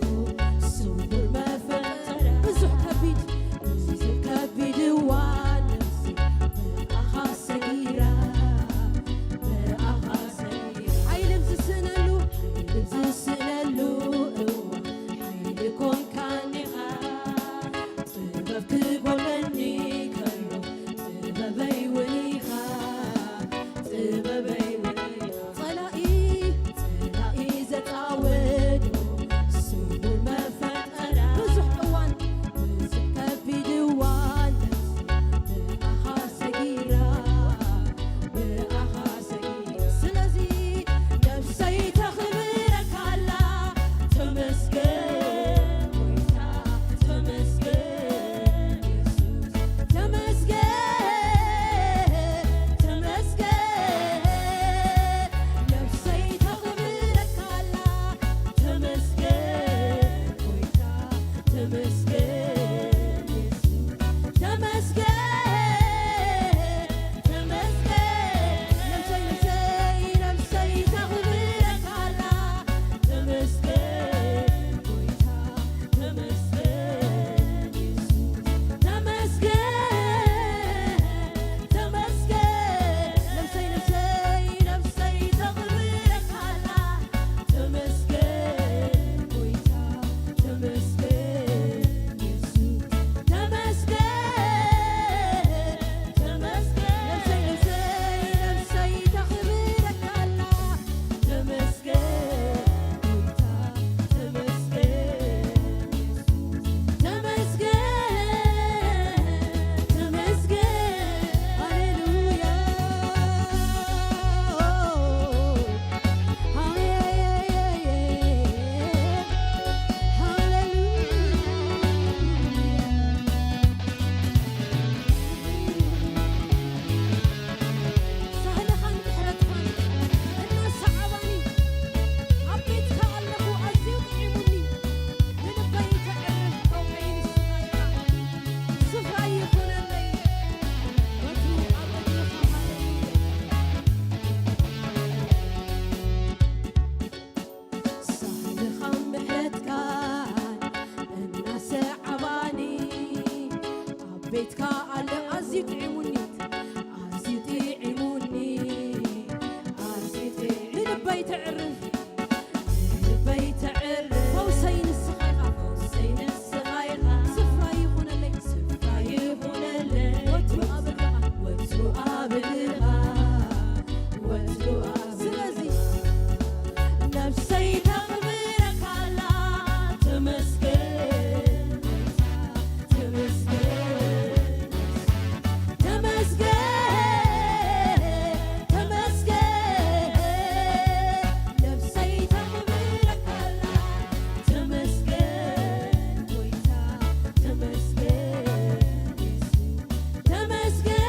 ቤትካ ኣለ ኣዝዩ ጥዒሙኒ፣ ኣዝዩ ጥዒሙኒ፣ ኣዝዩ ጥዒ-፣ ንልበይ ተዕርፍ፣ ንልበይ ተዕርፍ። ፈውሰይ ንስኻ ኢኻ፣ ፈውሰይ ንስኻ ኢኻ። ስፍራ ይኹነለይ፣ ስፍራ ይኹነለይ። ወትሩ ኣብ እግርኻ፣ ወትሩ ኣብ እግርኻ፣ ወትሩ ኣብ ስለዚ ነፍሰይ ተኽብረካ ኣላ። ተመስገን፣ ተመስገን፣ ተመስገን፣ ተመስገን። ነፍሰይ ተኽብረካ ኣላ። ተመስገን ጎይታ፣ ተመስገን የሱስ። ተመስገን፣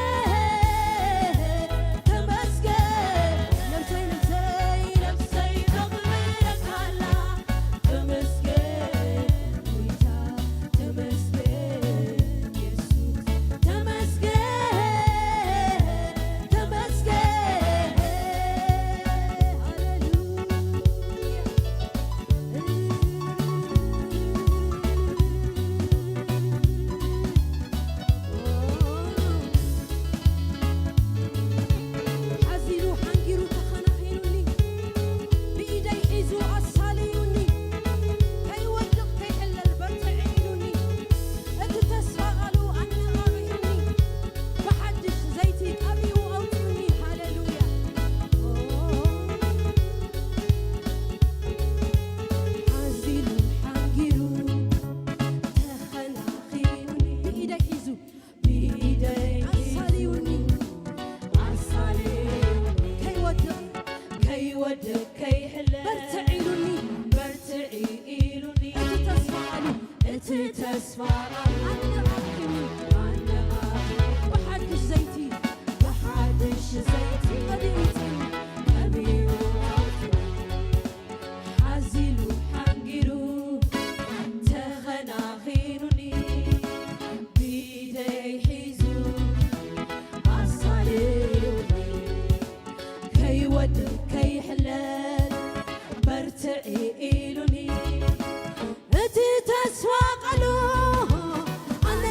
ተመስገን። ነፍሰይ፣ ነፍሰይ፣ ነፍሰይ ተኽብረካ ኣላ። ተመስገን ጎይታ፣ ተመስገን የሱስ። ተመስገን፣ ተመስገን። ሃሌሉያ። ሓዚሉ ሓንጊሩ ተኸናኺኑኒ፣ ብኢደይ ሒዙ ኣሳልዩኒ፣ ከይወድቕ ከይሕለል በርትዒ ኢሉኒ፣ እቲ ተስፋ ቃሉ ኣነቓቒሑኒ፣ ብሓድሽ ዘይቲ ቀቢኡ ኣውጺኡኒ። ሃሌሉያ። ሓዚሉ ሓንጊሩ ተኸናኺኑኒ፣ ብኢደይ ሒዙ፣ ብኢደይ ኣሳልዩኒ፣ ኣሳልዩኒ፣ ከይወድቕ፣ ከይወድቕ ከይሕለል በርትዕ ኢሉኒ፣ በርትዒ ኢሉኒ፣ እቲ ተስፋ ቃሉ፣ እቲ ተስፋ ቃሉ ኣነቓቒሑኒ፣ ኣነቓቒሑኒ፣ ብሓድሽ ዘይቲ፣ ብሓድሽ ዘይቲ ቀቢኡ፣ ቀቢኡ ኣውጺኡኒ። ሓዚሉ ሓንጊሩ ተኸናኺኑኒ፣ ብኢደይ ሒዙ ኣሳልዩኒ፣ ከይወድቕ ከይሕለል በርትዒ ኢሉኒ፣ እቲ ተስፋ ቃሉ ኣነ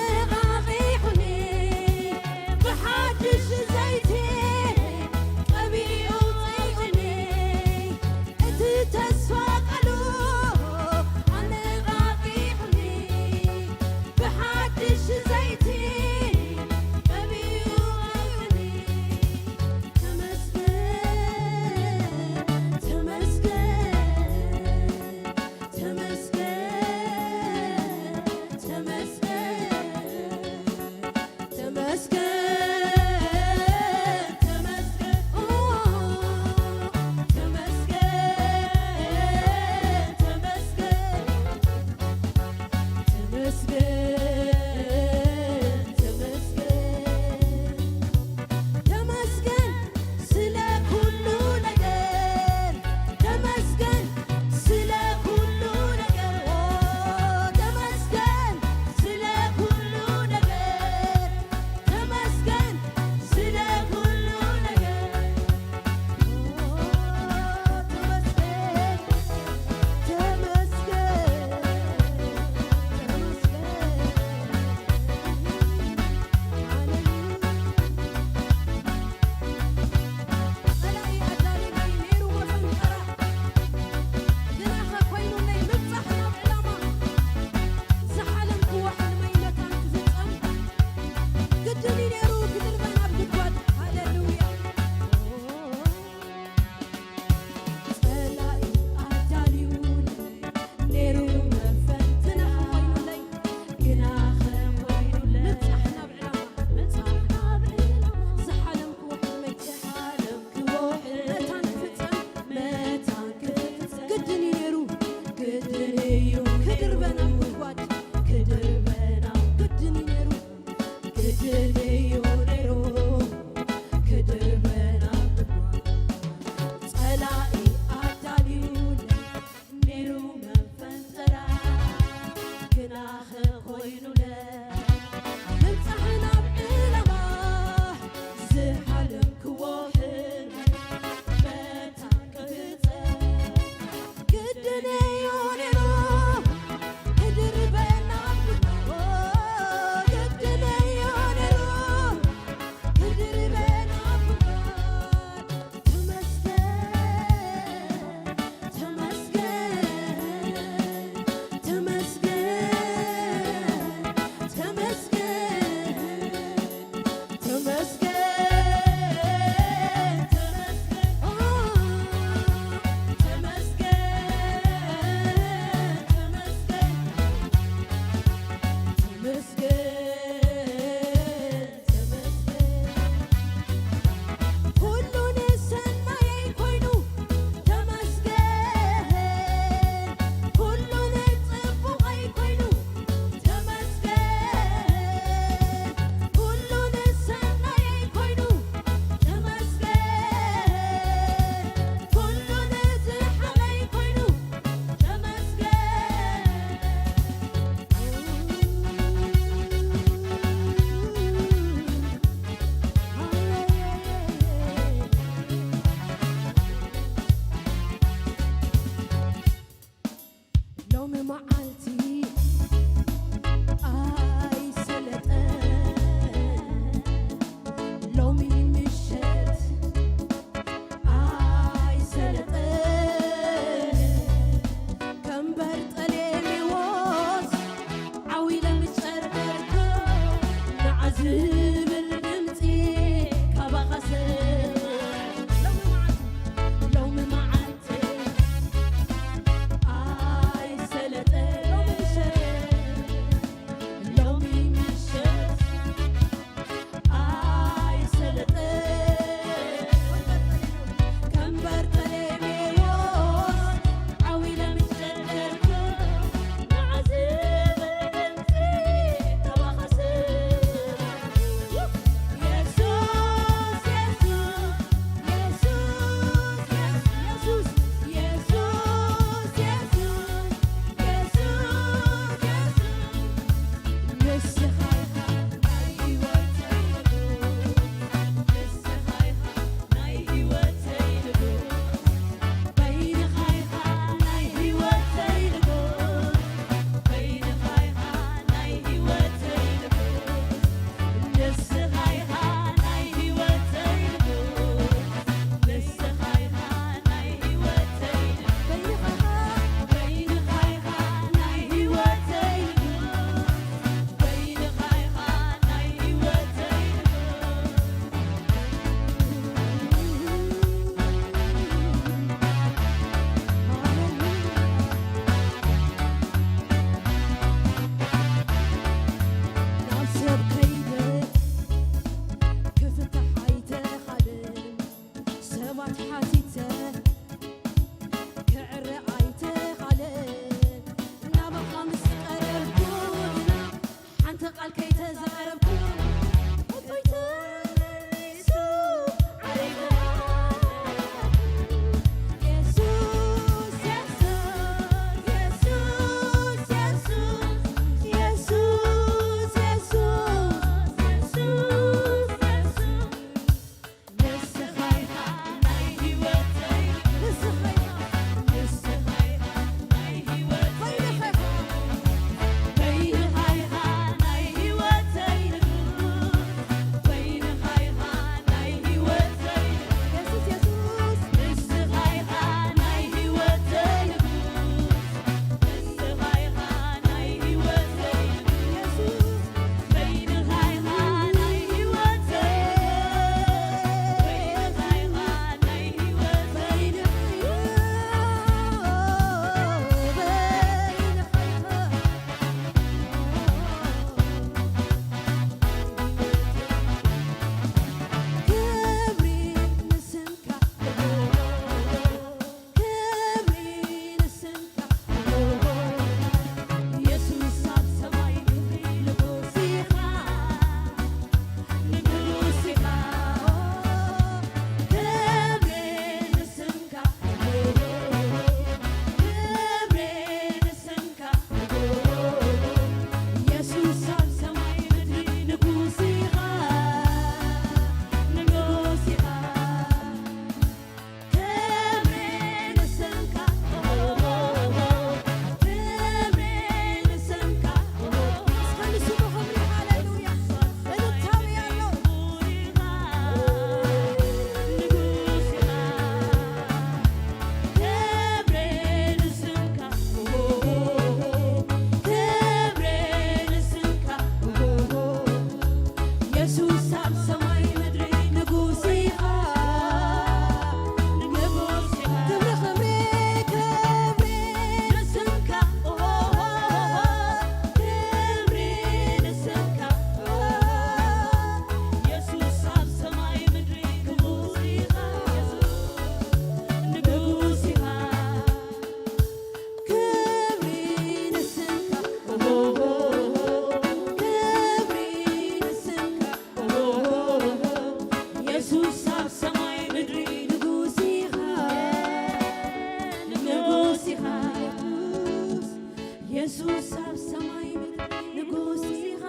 ንጉስ ኣብ ሰማይ ምድሪ ንጉስ ኢኻ።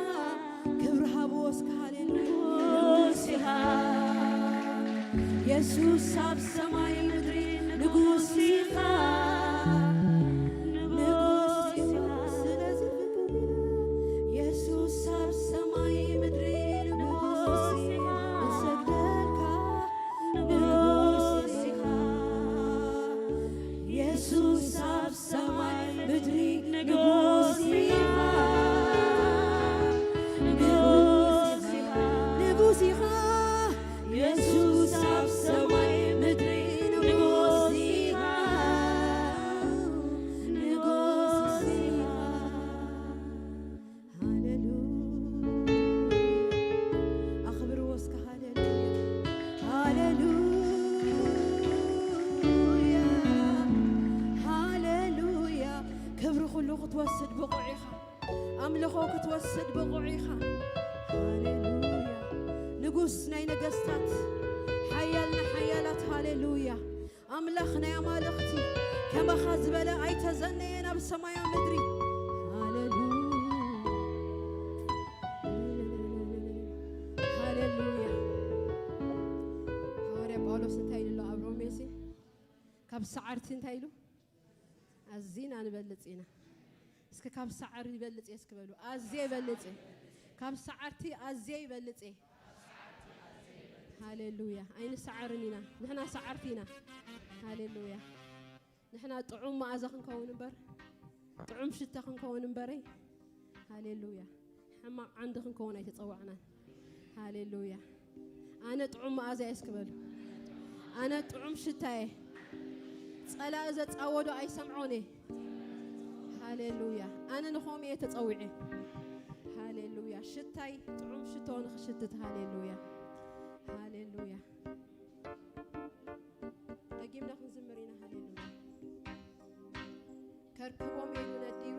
ክብሪ ሃብዎ እስከ ሃሌሉያ። ንጉስ ኢኻ። የሱስ ኣብ ሰማይ ምድሪ ንጉስ ኢኻ። ንጉስ ኢኻ። ስለዚ ፍቅር ኢለ የሱስ ኣብ ሰማይ ምድሪ ንጉስ ኢኻ። ንሰግደልካ ንጉስ ኢኻ። የሱስ ኣብ ሰማይ ምድሪ ንጉስ ኢኻ። ንጉስ ኢኻ። ንጉስ ኢኻ። የሱስ ኣብ ሰማይ ምድሪ ንጉስ ኢኻ። ንጉስ ኢኻ። ሃሌሉያ። ኣኽብርዎ እስከ ሃሌሉያ። ሃሌሉያ። ሃሌሉያ። ክብሪ ኩሉ ክትወስድ ብቑዕ ኢኻ። ኣምልኾ ክትወስድ ብቑዕ ኢኻ። ሃሌሉያ። ንጉስ ናይ ነገስታት፣ ሓያል ናይ ሓያላት፣ ሃሌሉያ። ኣምላኽ ናይ ኣማልኽቲ፣ ከማኻ ዝበለ ኣይተዘነየን ኣብ ሰማያ ምድሪ። ሃሌሉያ። ሃሌሉያ። ሃዋርያ ጳውሎስ እንታይ ኢሉ ኣሎ ኣብ ሮሜሲ? ካብ ሰዓርቲ እንታይ ኢሉ? ኣዚና ንበልጽ ኢና። እስኪ ካብ ሰዓር ይበልጽ እየ እስኪ በሉ። ኣዝየ ይበልጽ እየ። ካብ ሰዓርቲ ኣዝየ ይበልጽ እየ። ሃሌሉያ። ኣይንሰዓርን ኢና። ንሕና ሰዓርቲ ኢና። ሃሌሉያ። ንሕና ጥዑም መኣዛ ክንከውን እምበር፣ ጥዑም ሽታ ክንከውን እምበረይ። ሃሌሉያ። ሕማቕ ዓንዲ ክንከውን ኣይተጸዋዕናን። ሃሌሉያ። ኣነ ጥዑም መኣዛ እየ እስኪ በሉ። ኣነ ጥዑም ሽታ እየ። ጸላኢ ዘጻወዶ ኣይሰምዖን እየ። ሃሌሉያ። ኣነ ንኸምኡ እየ ተጸዊዐ። ሃሌሉያ። ሽታይ ጥዑም ሽቶ ንኽሽትት። ሃሌሉያ። ሃሌሉያ። ደጊምና ክንዝምር ኢና። ሃሌሉያ። ከርክቦም ኢሉ ነዲሩ፣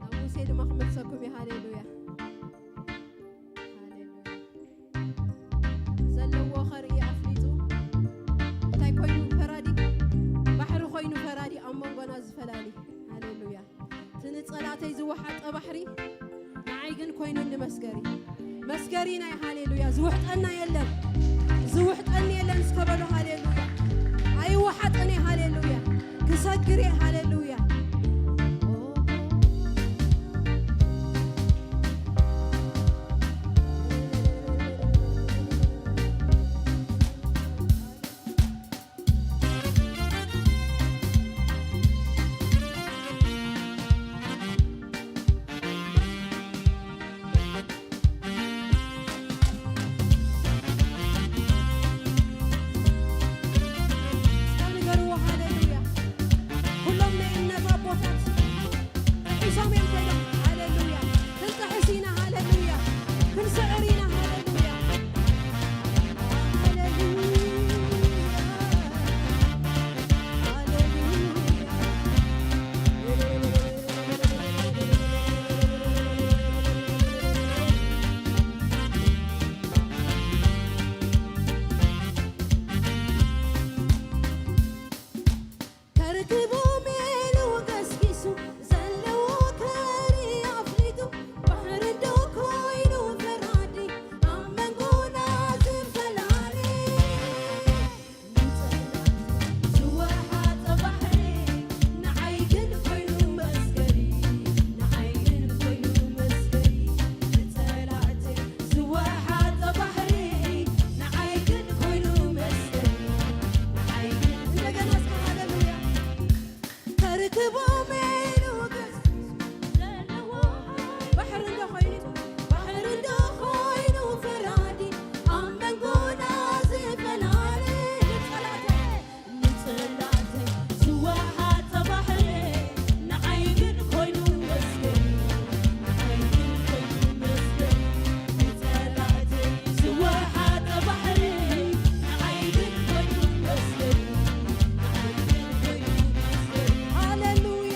ናብ ሙሴ ድማ ክመልሰኩም እዩ። ሃሌሉያ። ሃሌሉያ። ዘለዎ ኸርኢ ኣፍሊጡ፣ እንታይ ኮይኑ ፈራዲ? ባሕሪ ኮይኑ ፈራዲ፣ ኣብ መንጎና ዝፈላሊ። ሃሌሉያ። እቲ ንጸላእተይ ዝወሓጠ ባሕሪ ንዓይ ግን ኮይኑኒ መስገሪ። መስገሪ ናይ ሃሌሉያ። ዝውሕጠና የለን። ዝውሕጠኒ የለን እስከ በሉ ሃሌሉያ። ኣይወሓጥን እየ ሃሌሉያ። ክሰግር እየ ሃሌሉያ። ንገርዎ፣ ሃሌሉያ። ኩሎም ናይ እምነት ኣቦታት ጥሒሶም እዮም ኮይኖም። ሃሌሉያ። ክንጥሕስ ኢና። ሃሌሉያ። ክንስዕር ኢና። ሃሌሉያ። ሃሌሉያ። ሃሌሉያ። ከርክቦም ኢሉ ገስጊሱ ዘለዎ ከርኢ ኣፍሊጡ ባሕሪ እንዶ ኮይኑ ፈራዲ ኣብ መንጎና ዝፈላለ ንጸላእቲ ዝወሓጠ ባሕሪ ንዓይ ግን ኮይኑ መስገሪ ንዓይ ግን ኮይኑ መስገሪ ንጸላእቲ ዝወሓጠ ባሕሪ ንዓይ ግን ኮይኑ መስገሪ ንዓይ ግን እንደገና እስከ ሃሌሉያ። ከርክቦም ኢሉ ገስ ዘለዎ ባሕሪ እንዶ ኮይኑ ባሕሪ እንዶ ኮይኑ ፈራዲ ኣብ መንጎና ዝፈላሊ ንጸላእቲ ንጽላተይ ዝወሓጠ ባሕሪ ንዓይ ግን ኮይኑ መስገን ንዓይ ግን ኮይኑ መስገን ንጸላእተይ ዝወሓጠ ባሕሪ ንዓይ ግን ኮይኑ መስገን ንዓይ ግን ኮይኑ መስገን ሃሌሉያ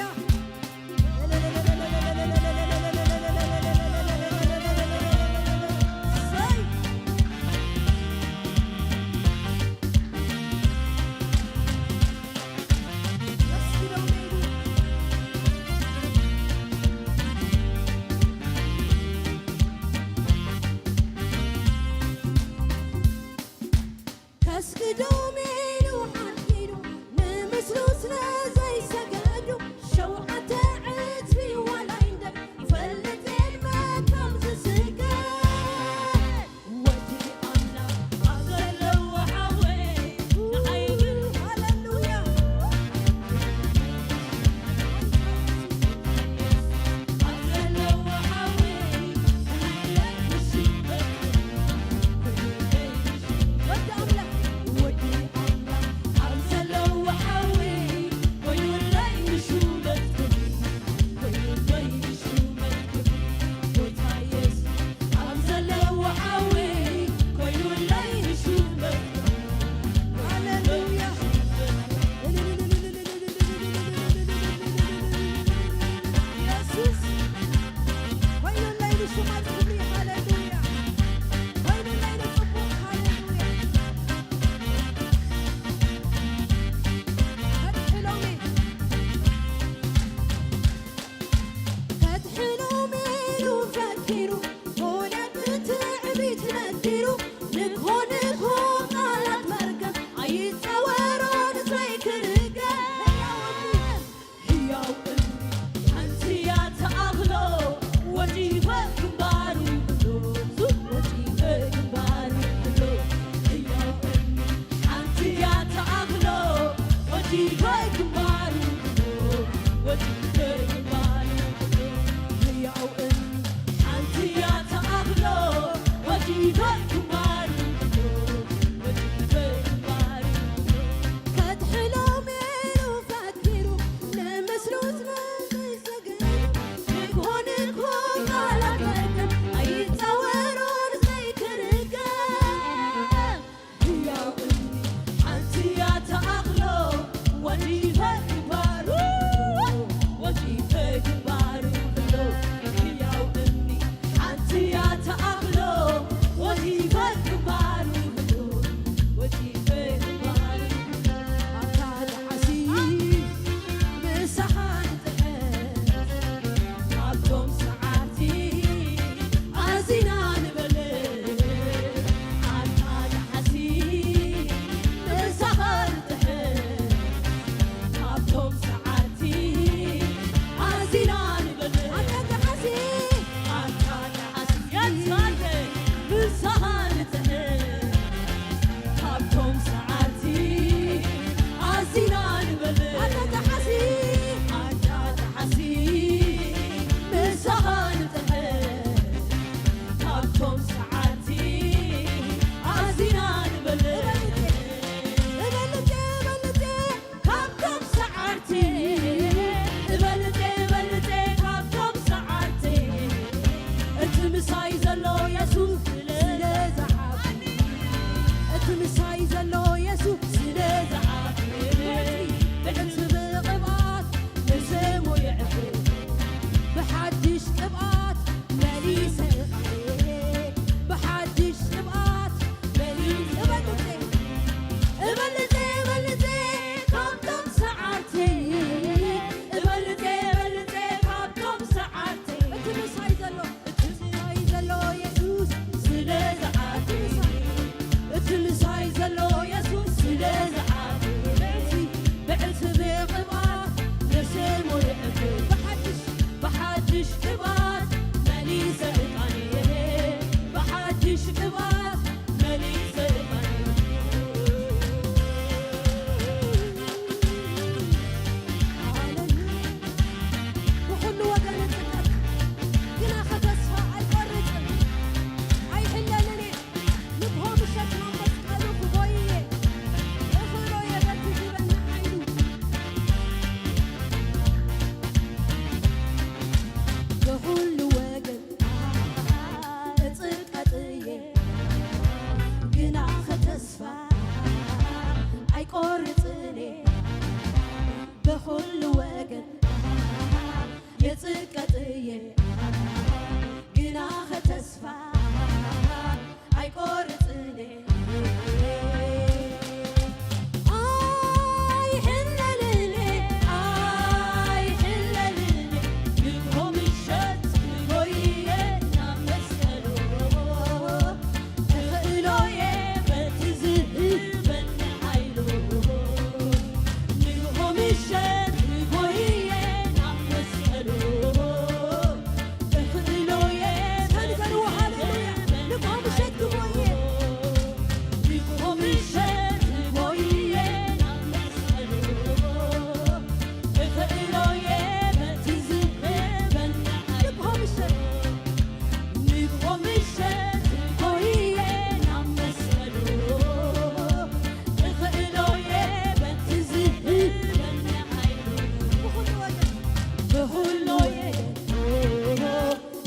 ብኹሉ እየ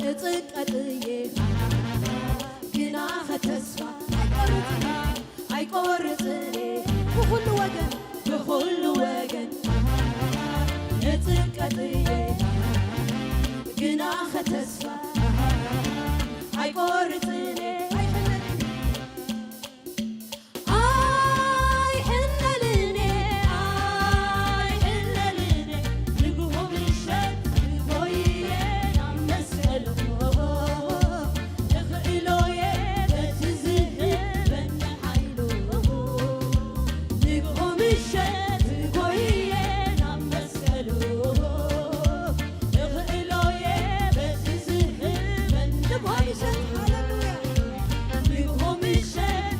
እጽቀጥ እየ ግና ኸተስፋ ኣይቆርጽን ኣይቆርጽን እየ ብኹሉ ወገን ብኹሉ ወገን እጽቀጥ እየ ግና ኸተስፋ ኣይቆርጽን እየ ኣይሕለልን ኣይሕለልኔ ኣይሕለልኔ ንግሆ ምሸት ንጎይየ ናብ መስቀልኹ እኽእሎየ በቲ ዝህበኒ ሓይሉ ንግሆ ምሸት ጎይየ ናብ መስቀልኹ እኽእሎየ በቲ ዝህበኒ ሓይሉ ንግሆ ምሸት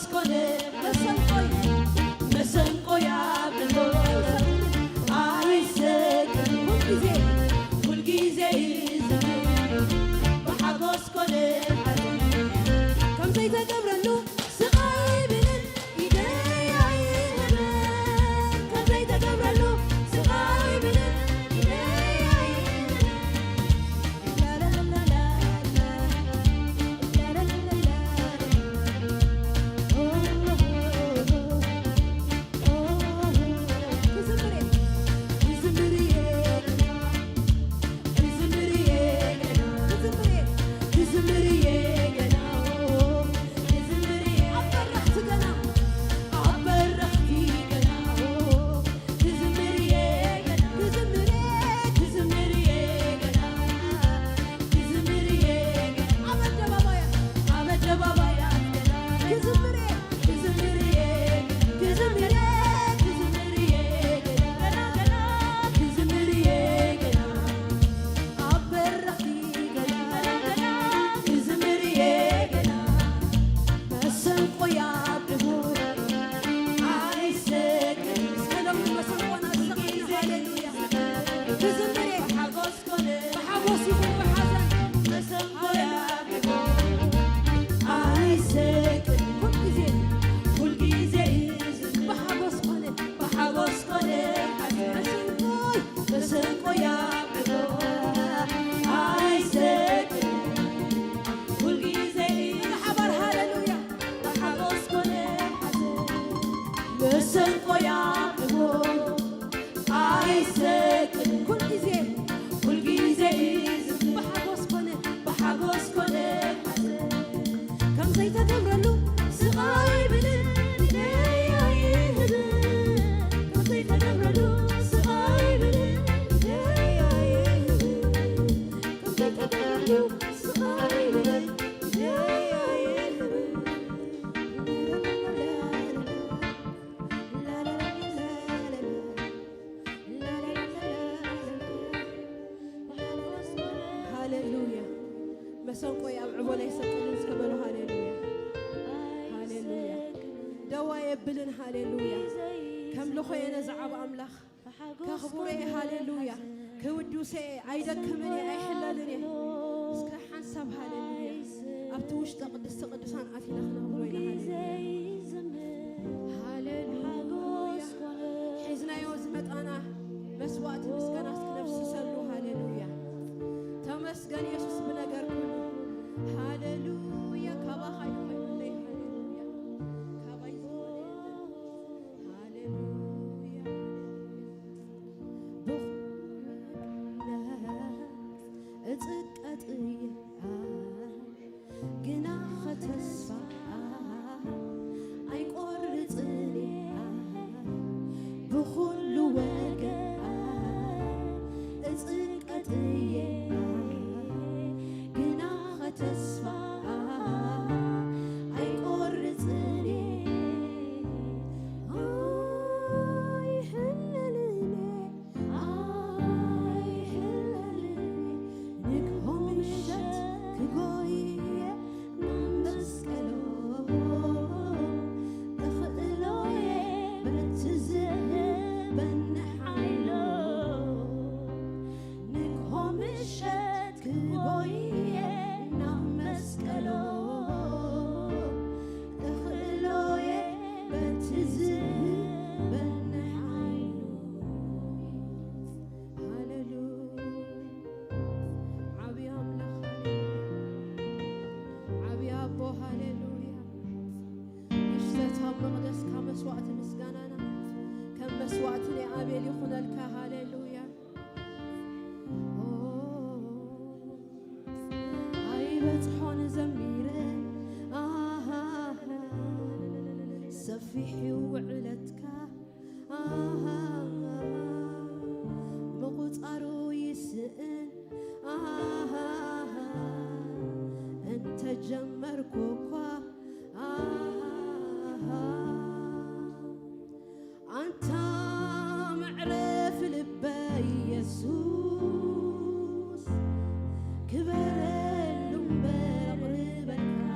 ኮነ መሰንቆይ መሰንቆይ ኣብርሆ ኣይሰግድ ኩልጊዜ ኩልጊዜ ይዝምር ብሓጎስ ኮነ ሓዘን ከም ዘይተገብረሉ ስቕ ኣይብልን ኢደይ ኣይህብን ከም ዘይተገብረሉ ስቕ ኣይብልን ኢደይ ኣይህብን የብልን። ሃሌሉያ። ከምልኾ እየ ነዚ ዓብ ኣምላኽ። ከኽብሮ እየ። ሃሌሉያ። ክውዱሰ እየ። ኣይደክምን እየ። ኣይሕለልን እየ። እስከ ሓንሳብ ሃሌሉያ ኣብቲ ውሽጠ ቅድስተ ቅዱሳን ኣቲና ክነኽብሮ ኢና። ሃሌሉያ። ሃሌሉያ። ሒዝናዮ ዝመጣና መስዋዕቲ ምስጋና እስኪ ነፍስሰሉ። ሃሌሉያ። ተመስገን የሱስ ብነገር ኩሉ። ሃሌሉያ። ካባኻ ይኾይኑለይ። ሃሌሉያ። ካባይ ዝኾነ የለን። ሃሌሉያ። ብኹነ እጽቀጥየ ግና ኸተስፋ ኣይቆርጽን እየ። ብኹሉ ወገን እጽቀጥየ ግና ኸተስፋ ኣይቆርጽን እየ። ኣይሕለልን እየ። ሃሌሉያ። ዓብዪ ኣምላኽ፣ ሃሌሉያ። ዓብዪ ኣቦ፣ ሃሌሉያ። ይሽተት ኣብ መቕደስካ መስዋዕቲ ምስጋናና፣ ከም መስዋዕቲ ናይ ኣቤል ይኹነልካ። ሃሌሉያ። ኦ፣ ኣይበጽሖን ዘሚረ፣ ኣሃ፣ ሰፊሕ እዩ ውዕለትካ። ኣሃ፣ ምቑጻሩ ይስእን። ኣሃ፣ እንተጀመርኩ እኳ። ኣሃ፣ ኣንታ መዕረፊ ልበይ የሱስ፣ ክበረሉ እምበር ኣቕርበልካ።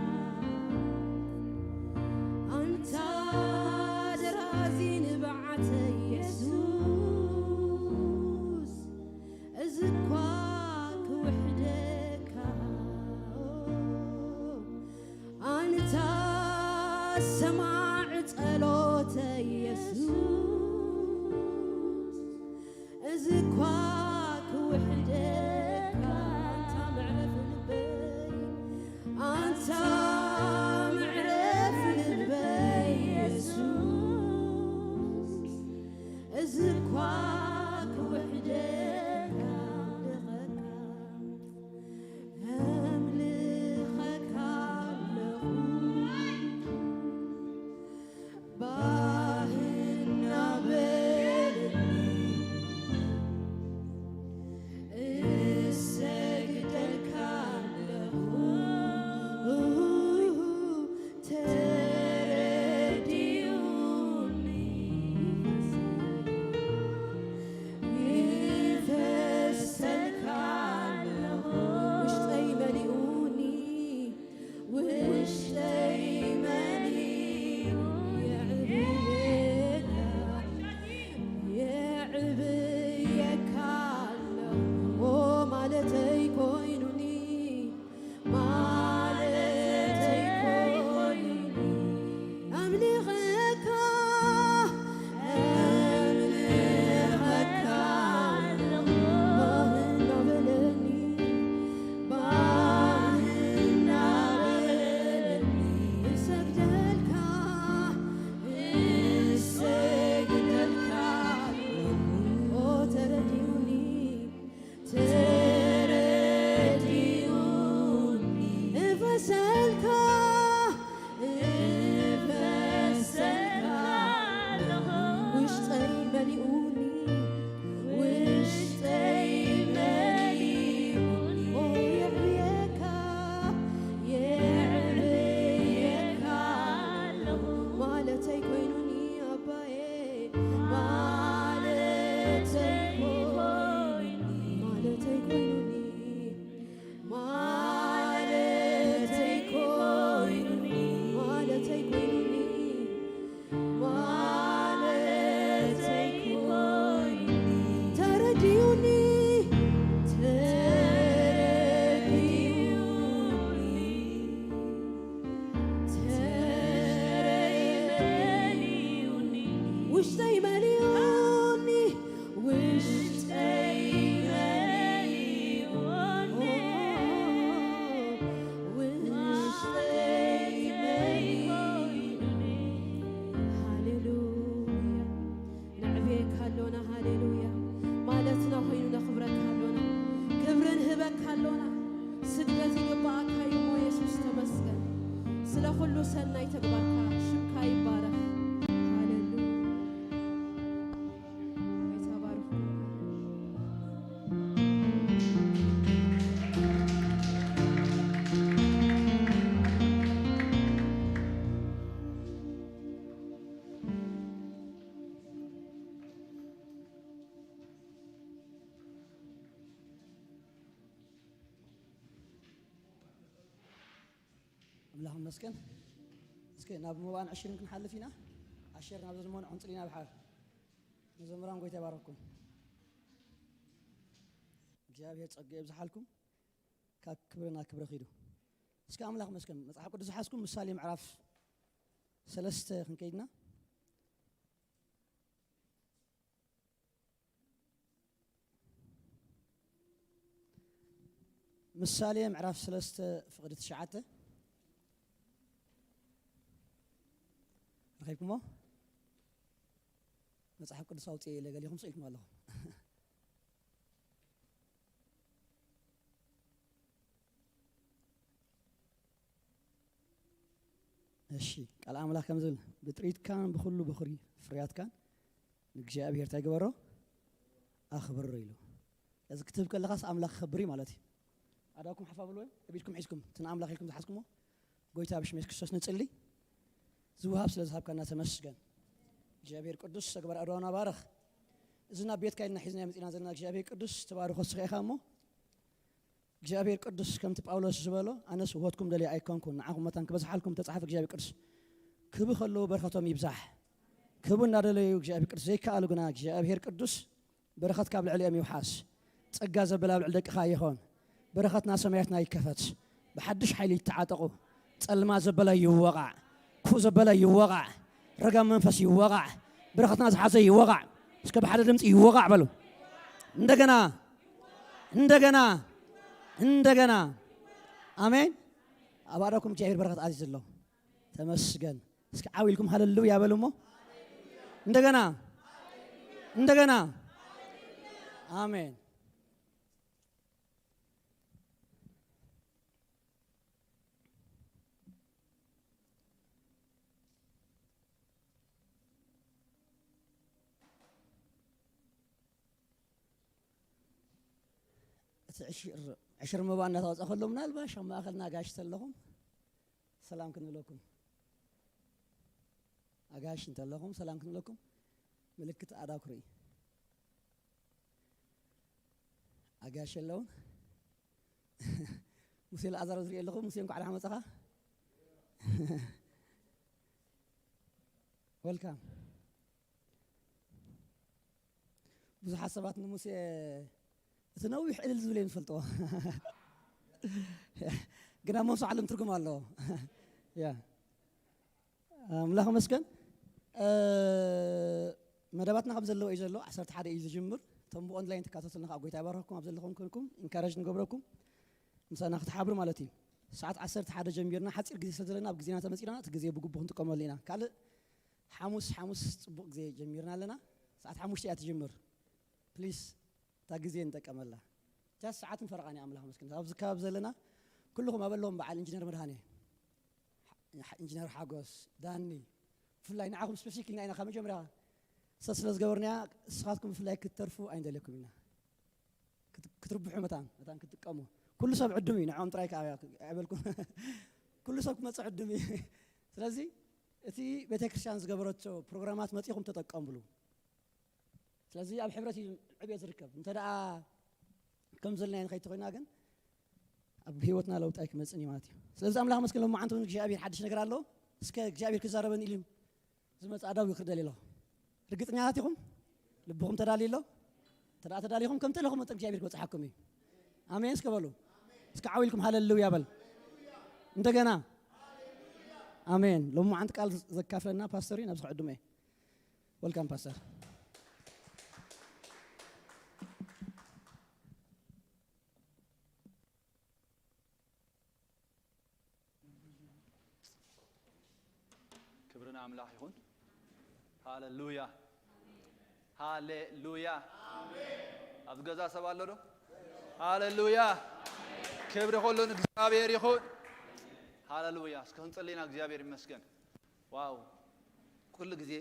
ሰማዕ ጸሎተ የሱስ፣ እዚ እኳ ክውሕደካ፣ ኣንታ መዕረፊ ልበይ፣ ኣንታ መዕረፊ ልበይ የሱስ፣ እዚ እኳ ክውሕደካ፣ ኣምልኸካ ኣለኹ። ባህ እናበለኒ እሰግደልካ ኣለኹ። ተረዲኡኒ ይፈሰልካ ኣለኹ። ውሽጠይ መሊኡኒ፣ ውሽጠይ መሊኡ የዕብየካ፣ የዕብየካ ኣለኹ። ኦ ማለተይ ኮይኑኒ፣ ማለተይ ኮይኑኒ፣ ኣምልኸካ፣ ኣምልኸካ ኣለኹ። ባህ እናበለኒ፣ ባህ እናበለኒ፣ እሰግደልካ፣ እሰግደልካ ኣለኹ። ኦ ተረዲኡኒ፣ ተረዲኡኒ፣ እፈሰልካ፣ እፈሰልካ ኣለኹ። ውሽጠይ መሊኡኒ፣ ውሽጠይ መሊኡኒ። ኦ የዕብየካ፣ የዕብየካ ኣለኹ። ማለተይ ኮይኑኒ ኣባዬ፣ ማለተይ ኮይኑኒ፣ ማለተይ ኮይኑኒ፣ ማለተይ ኮይኑኒ፣ ማለተይ ኮይኑኒ፣ ማለተይ ኮይኑኒ፣ ተረዲኡኒ፣ ተረዲኡኒ፣ ተረዲኡኒ፣ ውሽጠይ መሊኡኒ፣ ውሽጠይ መሊኡኒ፣ ውሽጠይ መሊኡኒ። ሃሌሉያ። ነዕብየካ ኣሎና፣ ሃሌሉያ። ማለትና ኮይኑ ነኽብረካ ኣሎና፣ ክብሪ ንህበካ ኣሎና። ስግደት ይግባኣካ እዩ እሞ የሱስ ተመስገን፣ ስለ ኩሉ ሰናይ ተግባርካ። ሽምካ ይባረኽ። ሃሌሉያ። ጎይታ ባርኹ። ኣምላኽ ይመስገን። እስከ ናብ መባእን ዕሽርን ክንሓልፍ ኢና። ኣሸር ናብ ዘዝመኑ ዕንጽል ኢና ብሓር። መዘምራን ጎይታ ይባረኩም። እግዚኣብሔር ጸጋ የብዝሓልኩም። ካብ ክብሪ ናብ ክብሪ ኺዱ። እስከ ኣምላኽ ይመስገን። መጽሓፍ ቅዱስ ዝሓዝኩም ምሳሌ ምዕራፍ ሰለስተ ክንከይድና። ምሳሌ ምዕራፍ ሰለስተ ፍቕዲ ትሽዓተ ረኺብኩሞ? መጽሓፍ ቅዱስ ኣውጽኤ ኢለ ገሊኹም ስኢልኩም ኣለኹም። እሺ፣ ቃል ኣምላኽ ከም ዝብል፣ "ብጥሪትካን ብኹሉ በኹሪ ፍርያትካን ንእግዚኣብሔር እንታይ ግበሮ? ኣኽብሮ" ኢሉ። እዚ ክትህብ ከለኻስ ኣምላኽ ክኽብር እዩ ማለት እዩ። ኣዳኩም ሓፍ ኣብልዎ፣ ኣብ ኢድኩም ሒዝኩም፣ እቲ ንኣምላኽ ኢልኩም ዝሓዝኩሞ፣ ጎይታ ብሽም የሱስ ክርስቶስ ንጽሊ። ዝውሃብ ስለ ዝሃብካና ተመስገን። እግዚኣብሔር ቅዱስ፣ ተግባር ኣእዳውና ባርኽ። እዚ ናብ ቤትካ ኢልና ሒዝናዮ መጺእና ዘለና እግዚኣብሔር ቅዱስ፣ ተባርኾ እስኻ ኢኻ እሞ፣ እግዚኣብሔር ቅዱስ ከምቲ ጳውሎስ ዝበሎ፣ "ኣነስ ውሆትኩም ደልየ ኣይኮንኩን፣ ንዓኹም መታን ክበዝሓልኩም ተጻሕፈ" እግዚኣብሔር ቅዱስ። ክህቡ ከለዉ በረኸቶም ይብዛሕ። ክህቡ እናደለዩ እግዚኣብሔር ቅዱስ ዘይከኣሉ ግና እግዚኣብሔር ቅዱስ በረኸት ካብ ልዕሊኦም ይውሓስ። ጸጋ ዘበለ ኣብ ልዕሊ ደቅኻ ይኹን። በረኸት ናይ ሰማያትና ይከፈት። ብሓድሽ ሓይሊ ይተዓጠቑ። ጸልማ ዘበለ ይወቓዕ። ክፉእ ዘበለ ይወቓዕ። ረጋም መንፈስ ይወቓዕ። በረኸትና ዝሓዘ ይወቓዕ። እስከ ብሓደ ድምፂ ይወቓዕ በሉ። እንደገና፣ እንደገና፣ እንደገና። ኣሜን። ኣብ ኣዳኩም እግዚኣብሔር በረኸት ኣዚዙ ኣሎ። ተመስገን። እስኪ ዓው ኢልኩም ሃለሉያ በሉ እሞ። እንደገና፣ እንደገና። ኣሜን። እቲ ዕሽር፣ ዕሽር መባ እናተወፀ ከሎ ምናልባሽ ኣብ ማእኸልና ኣጋሽ ተለኹም ሰላም ክንብለኩም። ኣጋሽ እንተለኹም ሰላም ክንብለኩም ምልክት ኣዳው ክርኢ። ኣጋሽ የለውን። ሙሴ ለኣዛሮ ዝርኢ ኣለኹ። ሙሴ እንኳዕ ደሓን መጻኻ። ወልካም። ብዙሓት ሰባት ንሙሴ እቲ ነዊሕ ዕልል ዝብል እዮም ዝፈልጥዎ። ግን ኣብ መንሱ ዓለም ትርጉም ኣለዎ። ያ ኣምላኽ መስገን። እ፣ መደባትና ከም ዘለዎ እዩ ዘሎ። ዓሰርተ ሓደ እዩ ዝጅምር። እቶም ብኦንላይን ትከታተሉና ከዓ ጎይታ ይባርኸኩም። ኣብ ዘለኹም ኮንኩም ኢንካረጅ ንገብረኩም፣ ምሳና ክትሓብሩ ማለት እዩ። ሰዓት ዓሰርተ ሓደ ጀሚርና ሓፂር ግዜ ስለ ዘለና ኣብ ግዜና ተመፂና እቲ ግዜ ብግቡእ ክንጥቀመሉ ኢና። ካልእ ሓሙስ ሓሙስ ፅቡቕ ግዜ ጀሚርና ኣለና። ሰዓት ሓሙሽተ እያ ትጅምር። ፕሊስ እታ ግዜ ንጠቀመላ። ጃስ ሰዓትን ፈረቓን እያ። ኣምላኽ መስገን። ኣብዚ ከባቢ ዘለና ኩልኹም ኣበለኹም በዓል ኢንጂነር መድሃኔ፣ ኢንጂነር ሓጎስ፣ ዳኒ፣ ብፍላይ ንዓኹም ስፔሲፊክ ኢልና ኢና ካብ መጀመርያ ሰ-፣ ስለ ዝገበርናያ ንስኻትኩም ብፍላይ ክትተርፉ ኣይንደልየኩም ኢና። ክት-፣ ክትርብሑ መታን፣ መታን ክትጥቀሙ። ኩሉ ሰብ ዕዱም እዩ፣ ንዕኦም ጥራይ ከኣ ኣይበልኩም። ኩሉ ሰብ ክመጽእ ዕዱም እዩ። ስለዚ እቲ ቤተክርስትያን ዝገበረቶ ፕሮግራማት መጺኹም ተጠቀምሉ። ስለዚ ኣብ ሕብረት እዩ ዕብየት ዝርከብ። እንተ ደኣ ከም ዘለና ንኸይድ ተኾይና ግን ኣብ ህይወትና ለውጢ ኣይክመጽእን እዩ ማለት እዩ። ስለዚ ኣምላኽ መስገን ሎማዓንቲ እውን እግዚኣብሔር ሓድሽ ነገር ኣሎ። እስከ እግዚኣብሔር ክዛረበኒ ኢሉ ዝመጽእ ኣዳው ክርደል ኣለኹ። ርግጽኛታት ኢኹም? ልብኹም ተዳልዩ ኣሎ? እንተ ደኣ ተዳሊኹም ከምቲ ለኹም መጠን እግዚኣብሔር ክበጽሓኩም እዩ። ኣሜን እስከ በሉ። እስከ ዓው ኢልኩም ሃለሉያ በል። እንደገና ኣሜን። ሎማዓንቲ ቃል ዘካፍለና ፓስተር እዩ፣ ናብዚ ክዕድሞ እየ። ወልካም ፓስተር። ክብሪ ንኣምላኽ ይኹን። ሃሌሉያ፣ ሃሌሉያ። ኣብዚ ገዛ ሰብ ኣሎ ዶ? ሃሌሉያ፣ ክብሪ ኩሉ ንእግዚኣብሔር ይኹን። ሃሌሉያ። እስከ ክንጽሊ ኢና። እግዚኣብሔር ይመስገን። ዋው፣ ኩሉ ግዜ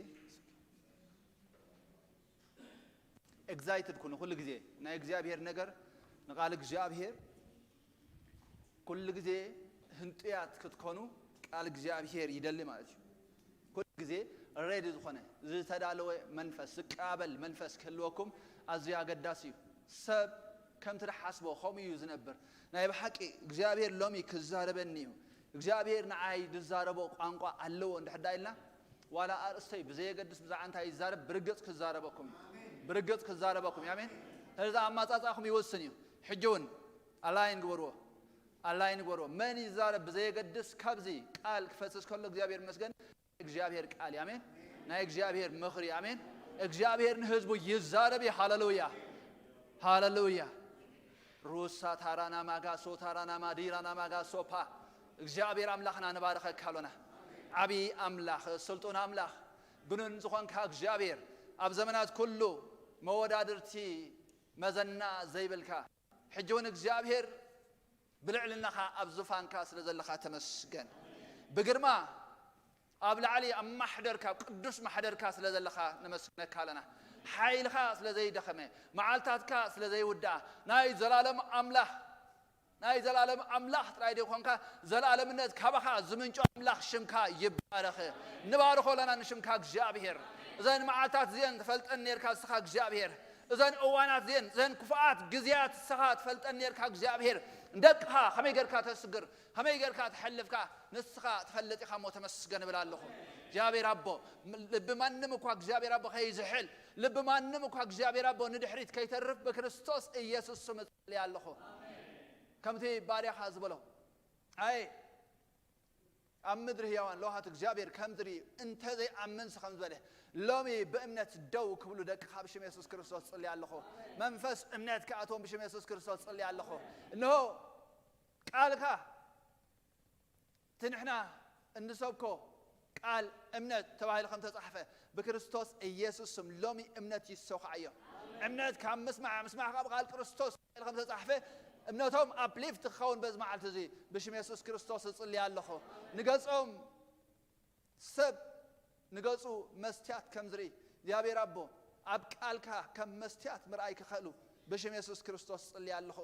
ኤግዛይትድ ኩኑ። ኩሉ ግዜ ናይ እግዚኣብሔር ነገር፣ ንቃል እግዚኣብሔር ኩሉ ግዜ ህንጡያት ክትኮኑ ቃል እግዚኣብሔር ይደሊ ማለት እዩ። ኩሉ ግዜ ሬዲ ዝኾነ ዝተዳለወ መንፈስ፣ ዝቀባበል መንፈስ ክህልወኩም ኣዝዩ ኣገዳሲ እዩ። ሰብ ከምቲ ዝሓስቦ ከምኡ እዩ ዝነብር። ናይ ብሓቂ እግዚኣብሔር ሎሚ ክዛረበኒ እዩ። እግዚኣብሔር ንዓይ ዝዛረቦ ቋንቋ ኣለዎ እንድሕር ዳ ኢልና፣ ዋላ ኣርእስተይ ብዘየገድስ ብዛዕባ እንታይ ይዛረብ፣ ብርግጽ ክዛረበኩም እዩ። ብርግጽ ክዛረበኩም እዩ። ኣሜን። ስለዚ ኣማጻጽኣኹም ይወስን እዩ። ሕጂ እውን ኣላይን ግበርዎ። ኣላይን ግበርዎ። መን ይዛረብ ብዘየገድስ ካብዚ ቃል ክፈስስ ከሎ እግዚኣብሔር ይመስገን። እግዚኣብሔር ቃል እዩ። ኣሜን። ናይ እግዚኣብሔር ምኽሪ። ኣሜን። እግዚኣብሔር ንህዝቡ ይዛረብ እዩ። ሃሌሉያ። ሃሌሉያ። ሩሳ ታራና ማጋሶ ታራና ማዲራና ማጋሶ ፓ። እግዚኣብሔር ኣምላኽና ንባርኸካ ኣሎና። ዓብዪ ኣምላኽ፣ ስልጡን ኣምላኽ፣ ግኑን ዝኾንካ እግዚኣብሔር፣ ኣብ ዘመናት ኩሉ መወዳድርቲ መዘና ዘይብልካ፣ ሕጂ እውን እግዚኣብሔር ብልዕልናኻ ኣብ ዙፋንካ ስለ ዘለኻ ተመስገን። ብግርማ ኣብ ላዕሊ ኣብ ማሕደርካ፣ ኣብ ቅዱስ ማሕደርካ ስለ ዘለኻ ነመስግነካ ኣለና። ሓይልኻ ስለ ዘይደኸመ፣ መዓልታትካ ስለ ዘይውድኣ፣ ናይ ዘላለም ኣምላኽ፣ ናይ ዘላለም ኣምላኽ ጥራይ ዘይኮንካ፣ ዘላለምነት ካባኻ ዝምንጮ ኣምላኽ ሽምካ ይባረኽ። ንባርኾ ኣለና ንሽምካ እግዚኣብሔር። እዘን መዓልታት እዚአን ትፈልጠን ኔርካ ንስኻ እግዚኣብሔር። እዘን እዋናት እዚአን፣ እዘን ክፉኣት ግዜያት ንስኻ ትፈልጠን ኔርካ እግዚኣብሔር። ንደቅኻ ከመይ ጌርካ ተስግር፣ ከመይ ጌርካ ተሐልፍካ ንስኻ ትፈልጥ ኢኻ እሞ ተመስገን እብል ኣለኹ። እግዚኣብሔር ኣቦ፣ ልቢ ማንም እኳ እግዚኣብሔር ኣቦ ከይዝሕል፣ ልቢ ማንም እኳ እግዚኣብሔር ኣቦ ንድሕሪት ከይተርፍ ብክርስቶስ ኢየሱስ ስም እጸልይ ኣለኹ። ከምቲ ባርያኻ ዝበሎ፣ ኣይ ኣብ ምድሪ ህያዋን ለውሃት እግዚኣብሔር ከም ዝርኢ እንተዘይኣምንስ ከም ዝበለ፣ ሎሚ ብእምነት ደው ክብሉ ደቅኻ ብሽም የሱስ ክርስቶስ ጽሊ ኣለኹ። መንፈስ እምነት ክኣትዎም ብሽም የሱስ ክርስቶስ ጽሊ ኣለኹ። እንሆ ቃልካ፣ እቲ ንሕና እንሰብኮ ቃል እምነት ተባሂሉ ከም ተጻሕፈ፣ ብክርስቶስ ኢየሱስ ስም ሎሚ እምነት ይሰኹዓዮ። እምነት ካብ ምስማዕ፣ ምስማዕ ካብ ቃል ክርስቶስ ተባሂሉ ከም ተጻሕፈ፣ እምነቶም ኣፕሊፍት ክኸውን በዚ መዓልቲ እዚ ብሽም የሱስ ክርስቶስ እጽሊ ኣለኹ። ንገጾም ሰብ ንገጹ መስትያት ከም ዝርኢ እግዚኣብሔር ኣቦ፣ ኣብ ቃልካ ከም መስትያት ምርኣይ ክኽእሉ ብሽም የሱስ ክርስቶስ ጽሊ ኣለኹ።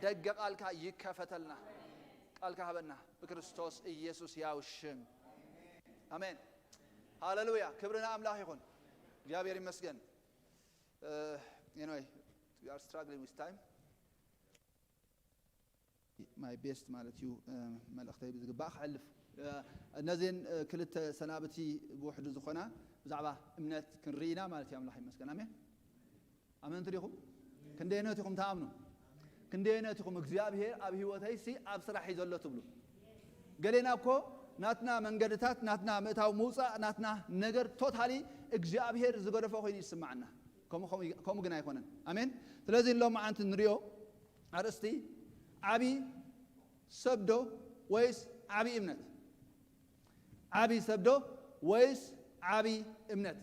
ደገ ቃልካ ይከፈተልና። ቃልካ ሃበና ብክርስቶስ ኢየሱስ ያው ሽም። ኣሜን። ሃሌሉያ። ክብሪ ንኣምላኽ ይኹን። እግዚኣብሔር ይመስገን። Uh, anyway, we are struggling with time. My best ማለት እዩ። Uh, መልእኽተይ ብዝግባእ ክሕልፍ። Uh, እነዚን uh, ክልተ ሰናብቲ ብውሕዱ ዝኾና ብዛዕባ እምነት ክንርኢና ማለት እዩ። ኣምላኽ ይመስገን። ኣሜን። ኣመንቲ ዲኹም? ክንደየነት ኢኹም ትኣምኑ? ክንደየነት ኢኹም እግዚኣብሔር ኣብ ህይወተይሲ ኣብ ስራሕ እዩ ዘሎ ትብሉ? ገሌና እኮ ናትና መንገድታት፣ ናትና ምእታው ምውፃእ፣ ናትና ነገር ቶታሊ እግዚኣብሔር ዝገደፎ ኮይኑ ይስማዓና። ከምኡ፣ ከምኡ፣ ከምኡ ግን ኣይኮነን። ኣሜን። ስለዚ ሎም መዓንቲ ንሪኦ ኣርእስቲ ዓቢ ሰብ ዶ ወይስ ዓቢ እምነት? ዓቢ ሰብ ዶ ወይስ ዓቢ እምነት?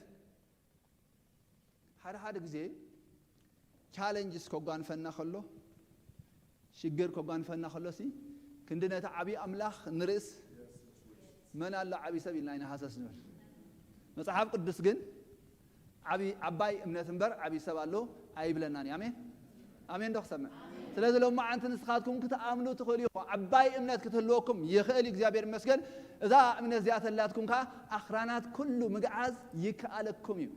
ሓደ ሓደ ግዜ ቻለንጅስ ከጓንፈና ከሎ፣ ሽግር ከጓንፈና ከሎሲ ክንዲ ነቲ ዓቢ ኣምላኽ ንርእስ መን ኣሎ ዓቢ ሰብ ኢልና ኢና ሃሰስ ንብል። መጽሓፍ ቅዱስ ግን ዓቢ፣ ዓባይ እምነት እምበር ዓቢ ሰብ ኣሎ ኣይብለናን እዩ። ኣሜን። ኣሜን ዶ ክሰምዕ? ስለዚ ሎም መዓንቲ ንስኻትኩም ክትኣምኑ ትኽእሉ ኢኹም። ዓባይ እምነት ክትህልወኩም ይኽእል እዩ። እግዚኣብሔር ይመስገን። እዛ እምነት እዚኣ ተላትኩም ከኣ ኣኽራናት ኩሉ ምግዓዝ ይከኣለኩም እዩ።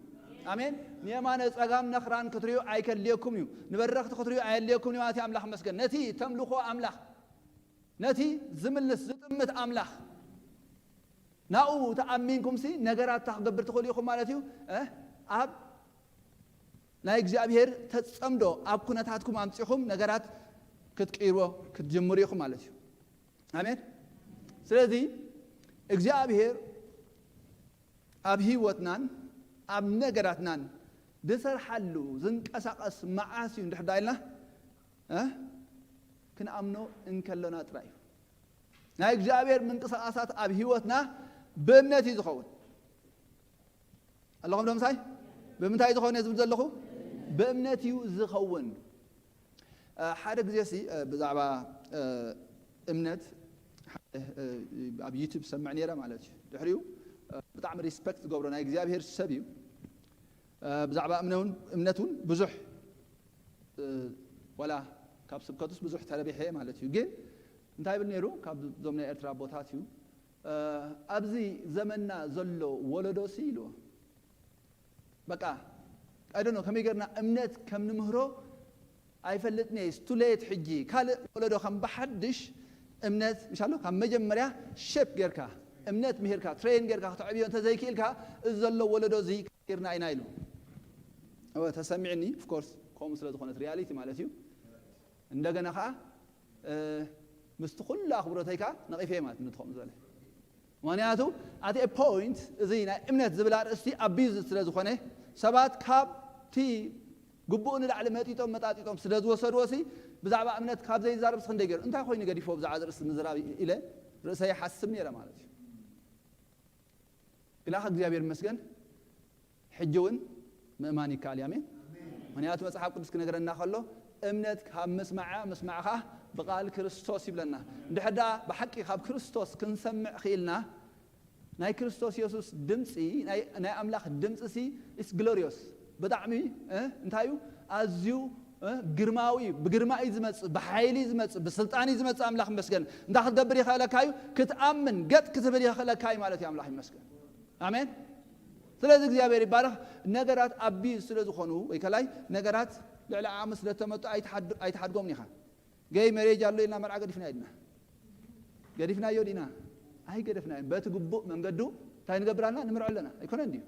ኣሜን። ንየማነ ጸጋም ነኽራን ክትርእዩ ኣይከድልየኩም እዩ። ንበረኽቲ ክትርእዩ ኣየድልየኩም እዩ ማለት እዩ። ኣምላኽ ይመስገን። ነቲ ተምልኾ ኣምላኽ፣ ነቲ ዝምልስ ዝጥምት ኣምላኽ ናኡ ተኣሚንኩምሲ ነገራት እንታይ ክገብር ትኽእሉ ኢኹም ማለት እዩ። እ? ኣብ ናይ እግዚኣብሔር ተጸምዶ ኣብ ኩነታትኩም ኣምጺኹም ነገራት ክትቅይርዎ ክትጅምሩ ኢኹም ማለት እዩ። ኣሜን። ስለዚ እግዚኣብሔር ኣብ ህይወትናን ኣብ ነገራትናን ዝሰርሓሉ ዝንቀሳቐስ መዓስ እዩ እንድሕር ዳ ኢልና፣ እ? ክንኣምኖ እንከሎና ጥራይ እዩ። ናይ እግዚኣብሔር ምንቅስቓሳት ኣብ ህይወትና ብእምነት እዩ ዝኸውን። ኣለኹም ዶ ምሳይ? ብምንታይ እዩ ዝኸውን እየ ዝብል ዘለኹ? ብእምነት እዩ ዝኸውን። እ፣ ሓደ ግዜ ሲ፣ እ፣ ብዛዕባ፣ እ፣ እምነት ሓደ፣ እ፣ ኣብ ዩቱብ ሰምዕ ነይረ ማለት እዩ። ድሕሪኡ፣ እ፣ ብጣዕሚ ሪስፐክት ዝገብሮ ናይ እግዚኣብሔር ሰብ እዩ። እ፣ ብዛዕባ እምነ-፣ እምነት እውን ብዙሕ፣ እ፣ ዋላ ካብ ስብከቱስ ብዙሕ ተረቢሐ ማለት እዩ። ግን እንታይ ይብል ነይሩ? ካብ እዞም ናይ ኤርትራ ኣቦታት እዩ። እ፣ ኣብዚ ዘመንና ዘሎ ወለዶሲ ኢልዎ። በቃ፣ I don't know፣ ከመይ ጌርና እምነት ከም ንምህሮ ኣይፈልጥን እየ። It's too late ሕጂ። ካልእ ወለዶ ከም ብሓድሽ እምነት፣ ምሻሎ፣ ካብ መጀመርያ ሼፕ ጌርካ፣ እምነት ምሂርካ፣ ትሬን ጌርካ ክተዕብዮ እንተዘይክኢልካ፣ እዚ ዘሎ ወለዶ እዚ ጌርና ኢና ኢሉ። እወ፣ ተሰሚዕኒ፣ of course፣ ከምኡ ስለ ዝኾነት ሪያሊቲ ማለት እዩ። እንደገና ኸዓ፣ እ፣ ምስቲ ኩሉ ኣኽብሮተይ ከኣ ነቒፈ ማለት እምነት ከምኡ ዝበለ። ምኽንያቱ፣ at a point፣ እዚ ናይ እምነት ዝብል ኣርእስቲ ኣቢዩዝ ስለ ዝኾነ፣ ሰባት ካብቲ ግቡእ ንላዕሊ መጢጦም መጣጢጦም ስለ ዝወሰድዎ ሲ፣ ብዛዕባ እምነት ካብ ዘይዛረብስ ክንደይ ገይሩ፣ እንታይ ኮይኑ ገዲፎ ብዛዕባ እዚ ርእሲ ምዝራብ ኢለ ርእሰይ ይሓስብ ነይረ ማለት እዩ። ግናኸ እግዚኣብሔር ይመስገን፣ ሕጂ እውን ምእማን ይከኣል እዩ። ኣሜን። ምኽንያቱ መጽሓፍ ቅዱስ ክነግረና ከሎ፣ እምነት ካብ ምስማዕ እያ፣ ምስማዕ ኸዓ ብቓል ክርስቶስ ይብለና። እንድሕር ደኣ ብሓቂ ካብ ክርስቶስ ክንሰምዕ ኽኢልና፣ ናይ ክርስቶስ የሱስ ድምፂ፣ ናይ፣ ናይ ኣምላኽ ድምፂ ሲ፣ it's glorious። ብጣዕሚ፣ እ፣ እንታይ እዩ? ኣዝዩ፣ እ፣ ግርማዊ እዩ። ብግርማ እዩ ዝመጽእ፣ ብሓይሊ እዩ ዝመጽእ፣ ብስልጣን እዩ ዝመጽእ። ኣምላኽ ይመስገን። እንታይ ክትገብር ይኽእለካ እዩ? ክትኣምን፣ ገጥ ክትብል ይኽእለካ እዩ ማለት እዩ። ኣምላኽ ይመስገን። ኣሜን። ስለዚ እግዚኣብሔር ይባረኽ። ነገራት ኣቢዩዝ ስለ ዝኾኑ፣ ወይ ከላይ ነገራት ልዕሊ ዓቕሚ ስለ ተመጡ ኣይትሓድ-፣ ኣይትሓድጎምን ኢኻ። ገይ መሬጅ ኣሎ ኢልና መርዓ ገዲፍናዮ ዲና? ገዲፍናዮ ዲና? ኣይገደፍናዮን። በቲ ግቡእ መንገዱ እንታይ ንገብር ኣለና? ንምርዖ ኣለና። ኣይኮነን ድዩ?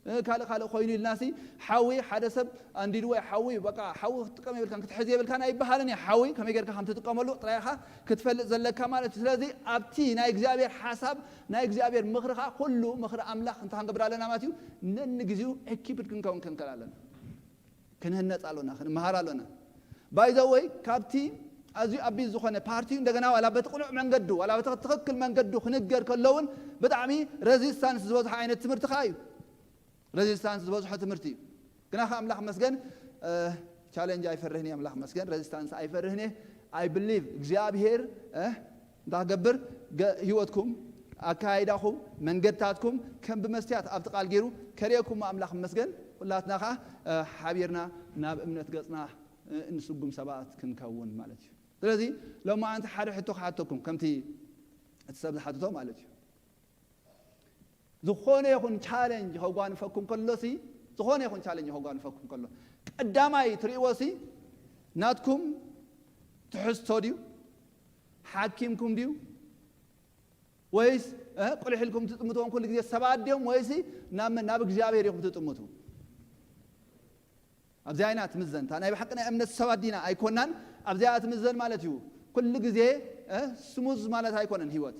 እ፣ ካልእ ካልእ ኮይኑ ኢልናሲ፣ ሓዊ ሓደ ሰብ ኣንዲድዎ፣ ሓዊ በቃ፣ ሓዊ ክትጥቀም የብልካን፣ ክትሕዝ የብልካን ኣይበሃልን እዩ። ሓዊ ከመይ ጌርካ ከም ትጥቀመሉ ጥራይ ኢኻ ክትፈልጥ ዘለካ ማለት እዩ። ስለዚ ኣብቲ ናይ እግዚኣብሔር ሓሳብ፣ ናይ እግዚኣብሔር ምኽሪ ኸዓ፣ ኩሉ ምኽሪ ኣምላኽ እንታይ ክንገብር ኣለና ማለት እዩ? ነንግዜኡ ኤኪፕድ ክንከውን ክንክእል ኣለና። ክንህነጽ ኣሎና፣ ክንመሃር ኣሎና። ባይ ዘ ወይ፣ ካብቲ ኣዝዩ ኣቢዝ ዝኾነ ፓርቲ እንደገና ዋላ በቲ ቅኑዕ መንገዱ፣ ዋላ በቲ ትኽክል መንገዱ ክንገር ከሎ እውን ብጣዕሚ ሬዚስታንስ ዝበዝሖ ዓይነት ትምህርቲ ኸዓ እዩ። ሬዚስታንስ ዝበዝሖ ትምህርቲ እዩ። ግና ኸዓ ኣምላኽ መስገን፣ እ፣ ቻሌንጅ ኣይፈርህን እየ፣ ኣምላኽ መስገን፣ ሬዚስታንስ ኣይፈርህን እየ። ኣይ ብሊቭ እግዚኣብሔር፣ እ፣ እንታይ ክገብር፣ ገ-፣ ህይወትኩም፣ ኣካይዳኹም፣ መንገድታትኩም ከም ብመስትያት ኣብቲ ቃል ገይሩ ከርእየኩም ኣምላኽ መስገን። ኩላትና ኸዓ፣ እ፣ ሓቢርና ናብ እምነት ገጽና፣ እ፣ እንስጉም ሰባት ክንከውን ማለት እዩ። ስለዚ ሎማዓንቲ ሓደ ሕቶ ክሓተኩም፣ ከምቲ እቲ ሰብ ዝሓትቶ ማለት እዩ። ዝኾነ ይኹን ቻለንጅ ከጓንፈኩም ከሎሲ፣ ዝኾነ ይኹን ቻለንጅ ከጓንፈኩም ከሎ፣ ቀዳማይ ትርእይዎሲ ናትኩም ትሕዝቶ ድዩ? ሓኪምኩም ድዩ? ወይስ፣ እ፣ ቁልሕ ኢልኩም ትጥምትዎም ኩሉ ግዜ ሰባት ድዮም? ወይሲ ናብ መን? ናብ እግዚኣብሔር ኢኹም ትጥምቱ? ኣብዚኣ ኢና ትምዘን። እታ ናይ ብሓቂ ናይ እምነት ሰባት ዲና ኣይኮናን፣ ኣብዚኣ ትምዘን ማለት እዩ። ኩሉ ግዜ፣ እ፣ ስሙዝ ማለት ኣይኮነን ህይወት።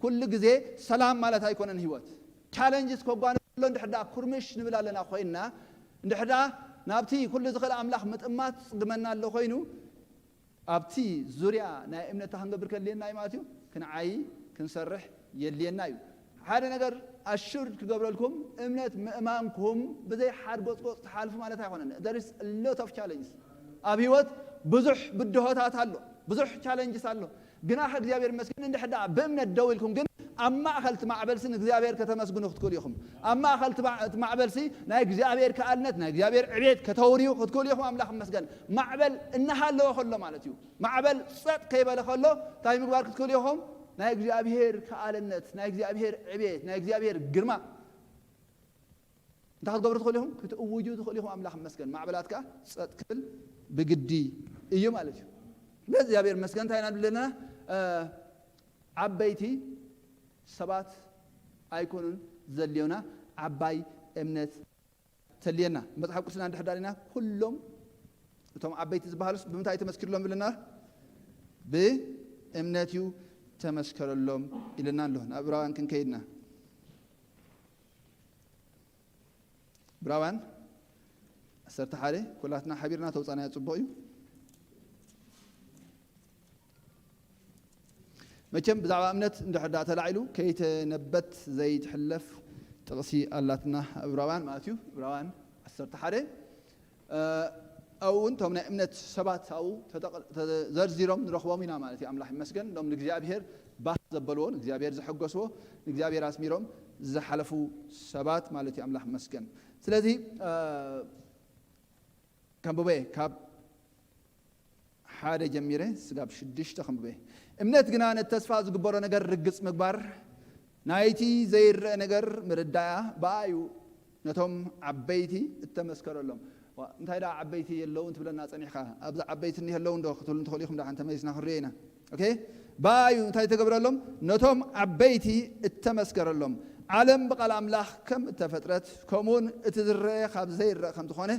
ኩሉ ግዜ ሰላም ማለት ኣይኮነን ህይወት። ቻለንጅስ ከጓንፍ ከሎ እንድሕር ደኣ ኩርምሽ ንብል ኣለና ኮይንና፣ እንድሕር ደኣ ናብቲ ኩሉ ዝኽእል ኣምላኽ ምጥማት ዝጽግመና ኣሎ ኮይኑ፣ ኣብቲ ዙርያ ናይ እምነትታ ክንገብር ከድልየና እዩ ማለት እዩ። ክንዓዪ፣ ክንሰርሕ የድልየና እዩ። ሓደ ነገር ኣሹርድ ክገብረልኩም፣ እምነት ምእማንኩም ብዘይ ሓድ ጎጽጎጽ ትሓልፉ ማለት ኣይኮነን። There is a lot of challenges። ኣብ ህይወት ብዙሕ ብድሆታት ኣሎ፣ ብዙሕ ቻለንጅስ ኣሎ። ግና እግዚኣብሔር ይመስገን፣ እንድሕር ደኣ ብእምነት ደው ኢልኩም ግን ኣብ ማእከል እቲ ማዕበልሲ ንእግዚኣብሔር ከተመስግኑ ክትክእሉ ኢኹም። ኣብ ማእከል እቲ ማ-፣ እቲ ማዕበልሲ ናይ እግዚኣብሔር ከኣልነት፣ ናይ እግዚኣብሔር ዕቤት ከተውርዩ ክትክእሉ ኢኹም። ኣምላኽ ይመስገን። ማዕበል እናሃለወ ከሎ ማለት እዩ። ማዕበል ጸጥ ከይበለ ከሎ እንታይ ምግባር ክትክእሉ ኢኹም? ናይ እግዚኣብሔር ከኣልነት፣ ናይ እግዚኣብሔር ዕቤት፣ ናይ እግዚኣብሔር ግርማ እንታይ ክትገብሩ ትኽእሉ ኢኹም? ክትእውጁ ትኽእሉ ኢኹም። ኣምላኽ ይመስገን። ማዕበላት ከኣ ጸጥ ክብል ብግዲ እዩ ማለት እዩ። ስለዚ እግዚኣብሔር ይመስገን። እንታይ ኢና ንብል ዘለና? እ፣ ዓበይቲ ሰባት ኣይኮኑን ዘድልዮና፣ ዓባይ እምነት ተድልየና። መጽሓፍ ቅዱስና እንድሕር ዳሪና፣ ኩሎም እቶም ዓበይቲ ዝበሃሉስ ብምንታይ ተመስኪርሎም ብለና? ብእምነት እዩ ተመስከረሎም ኢለና ኣሎ። ናብ ዕብራውያን ክንከይድና። ዕብራውያን ዓሰርተ ሓደ፣ ኩላትና ሓቢርና ተውጻናዮ ጽቡቕ እዩ። መቸም ብዛዕባ እምነት እንድሕር ደኣ ተላዒሉ ከይተነበት ዘይትሕለፍ ጥቕሲ ኣላትና፣ ዕብራውያን ማለት እዩ። ዕብራውያን ዓሰርተ ሓደ፣ እ፣ ኣብኡ እውን እቶም ናይ እምነት ሰባት ኣብኡ ተጠቕ-፣ ተዘርዚሮም ንረኽቦም ኢና ማለት እዩ። ኣምላኽ ይመስገን። እቶም ንእግዚኣብሔር ባህ ዘበልዎ፣ ንእግዚኣብሔር ዘሐጎስዎ፣ ንእግዚኣብሔር ኣስሚሮም ዝሓለፉ ሰባት ማለት እዩ። ኣምላኽ ይመስገን። ስለዚ፣ እ፣ ከንብቦ እየ። ካብ ሓደ ጀሚረ ስጋብ ሽዱሽተ ከንብቦ እየ። እምነት ግና ነቲ ተስፋ ዝግበሮ ነገር ርግጽ ምግባር፣ ናይቲ ዘይረአ ነገር ምርዳእያ፣ ብኣዩ ነቶም ዓበይቲ እተመስከረሎም። ዋ፣ እንታይ ደኣ ዓበይቲ የለውን ትብለና ጸኒሕካ? ኣብዚ ዓበይቲ እኒሀለውን ዶ ክትብሉ እንትኽእሉ ኢኹም፣ ደሓን ተመሊስና ክንሪኦ ኢና። ኦኬ? ብኣዩ እንታይ ተገብረሎም? ነቶም ዓበይቲ እተመስከረሎም። ዓለም ብቓል ኣምላኽ ከም እተፈጥረት፣ ከምኡውን እቲ ዝረአ ካብ ዘይረአ ከም ዝኾነ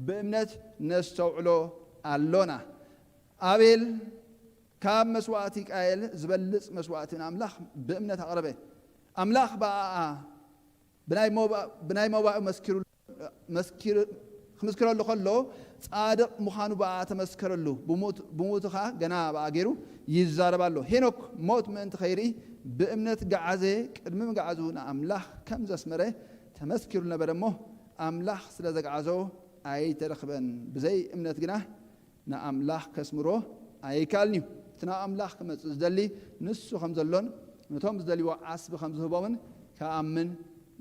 ብእምነት ነስተውዕሎ ኣሎና። ኣቤል ካብ መስዋእቲ ቃየል ዝበልጽ መስዋእቲ ንኣምላኽ ብእምነት ኣቕረበ። ኣምላኽ ብኣኣ ብናይ ሞባ-፣ ብናይ ሞባኡ መስኪሩ፣ መስኪሩ፣ ክምስክረሉ ከሎ፣ ጻድቕ ምዃኑ ብኣ ተመስከረሉ። ብሞት-፣ ብሞቱ ኸኣ ገና ብኣ ገይሩ ይዛረብ ኣሎ። ሄኖክ ሞት ምእንቲ ኸይርኢ ብእምነት ገዓዘ፣ ቅድሚ ምግዓዙ ንኣምላኽ ከም ዘስመረ ተመስኪሩ ነበረ እሞ፣ ኣምላኽ ስለ ዘግዓዞ ኣይተረኽበን። ብዘይ እምነት ግና ንኣምላኽ ከስምሮ ኣይከኣልን እዩ። እቲ ናብ ኣምላኽ ክመጽእ ዝደሊ ንሱ ከም ዘሎን ነቶም ዝደልይዎ ዓስቢ ከም ዝህቦምን ክኣምን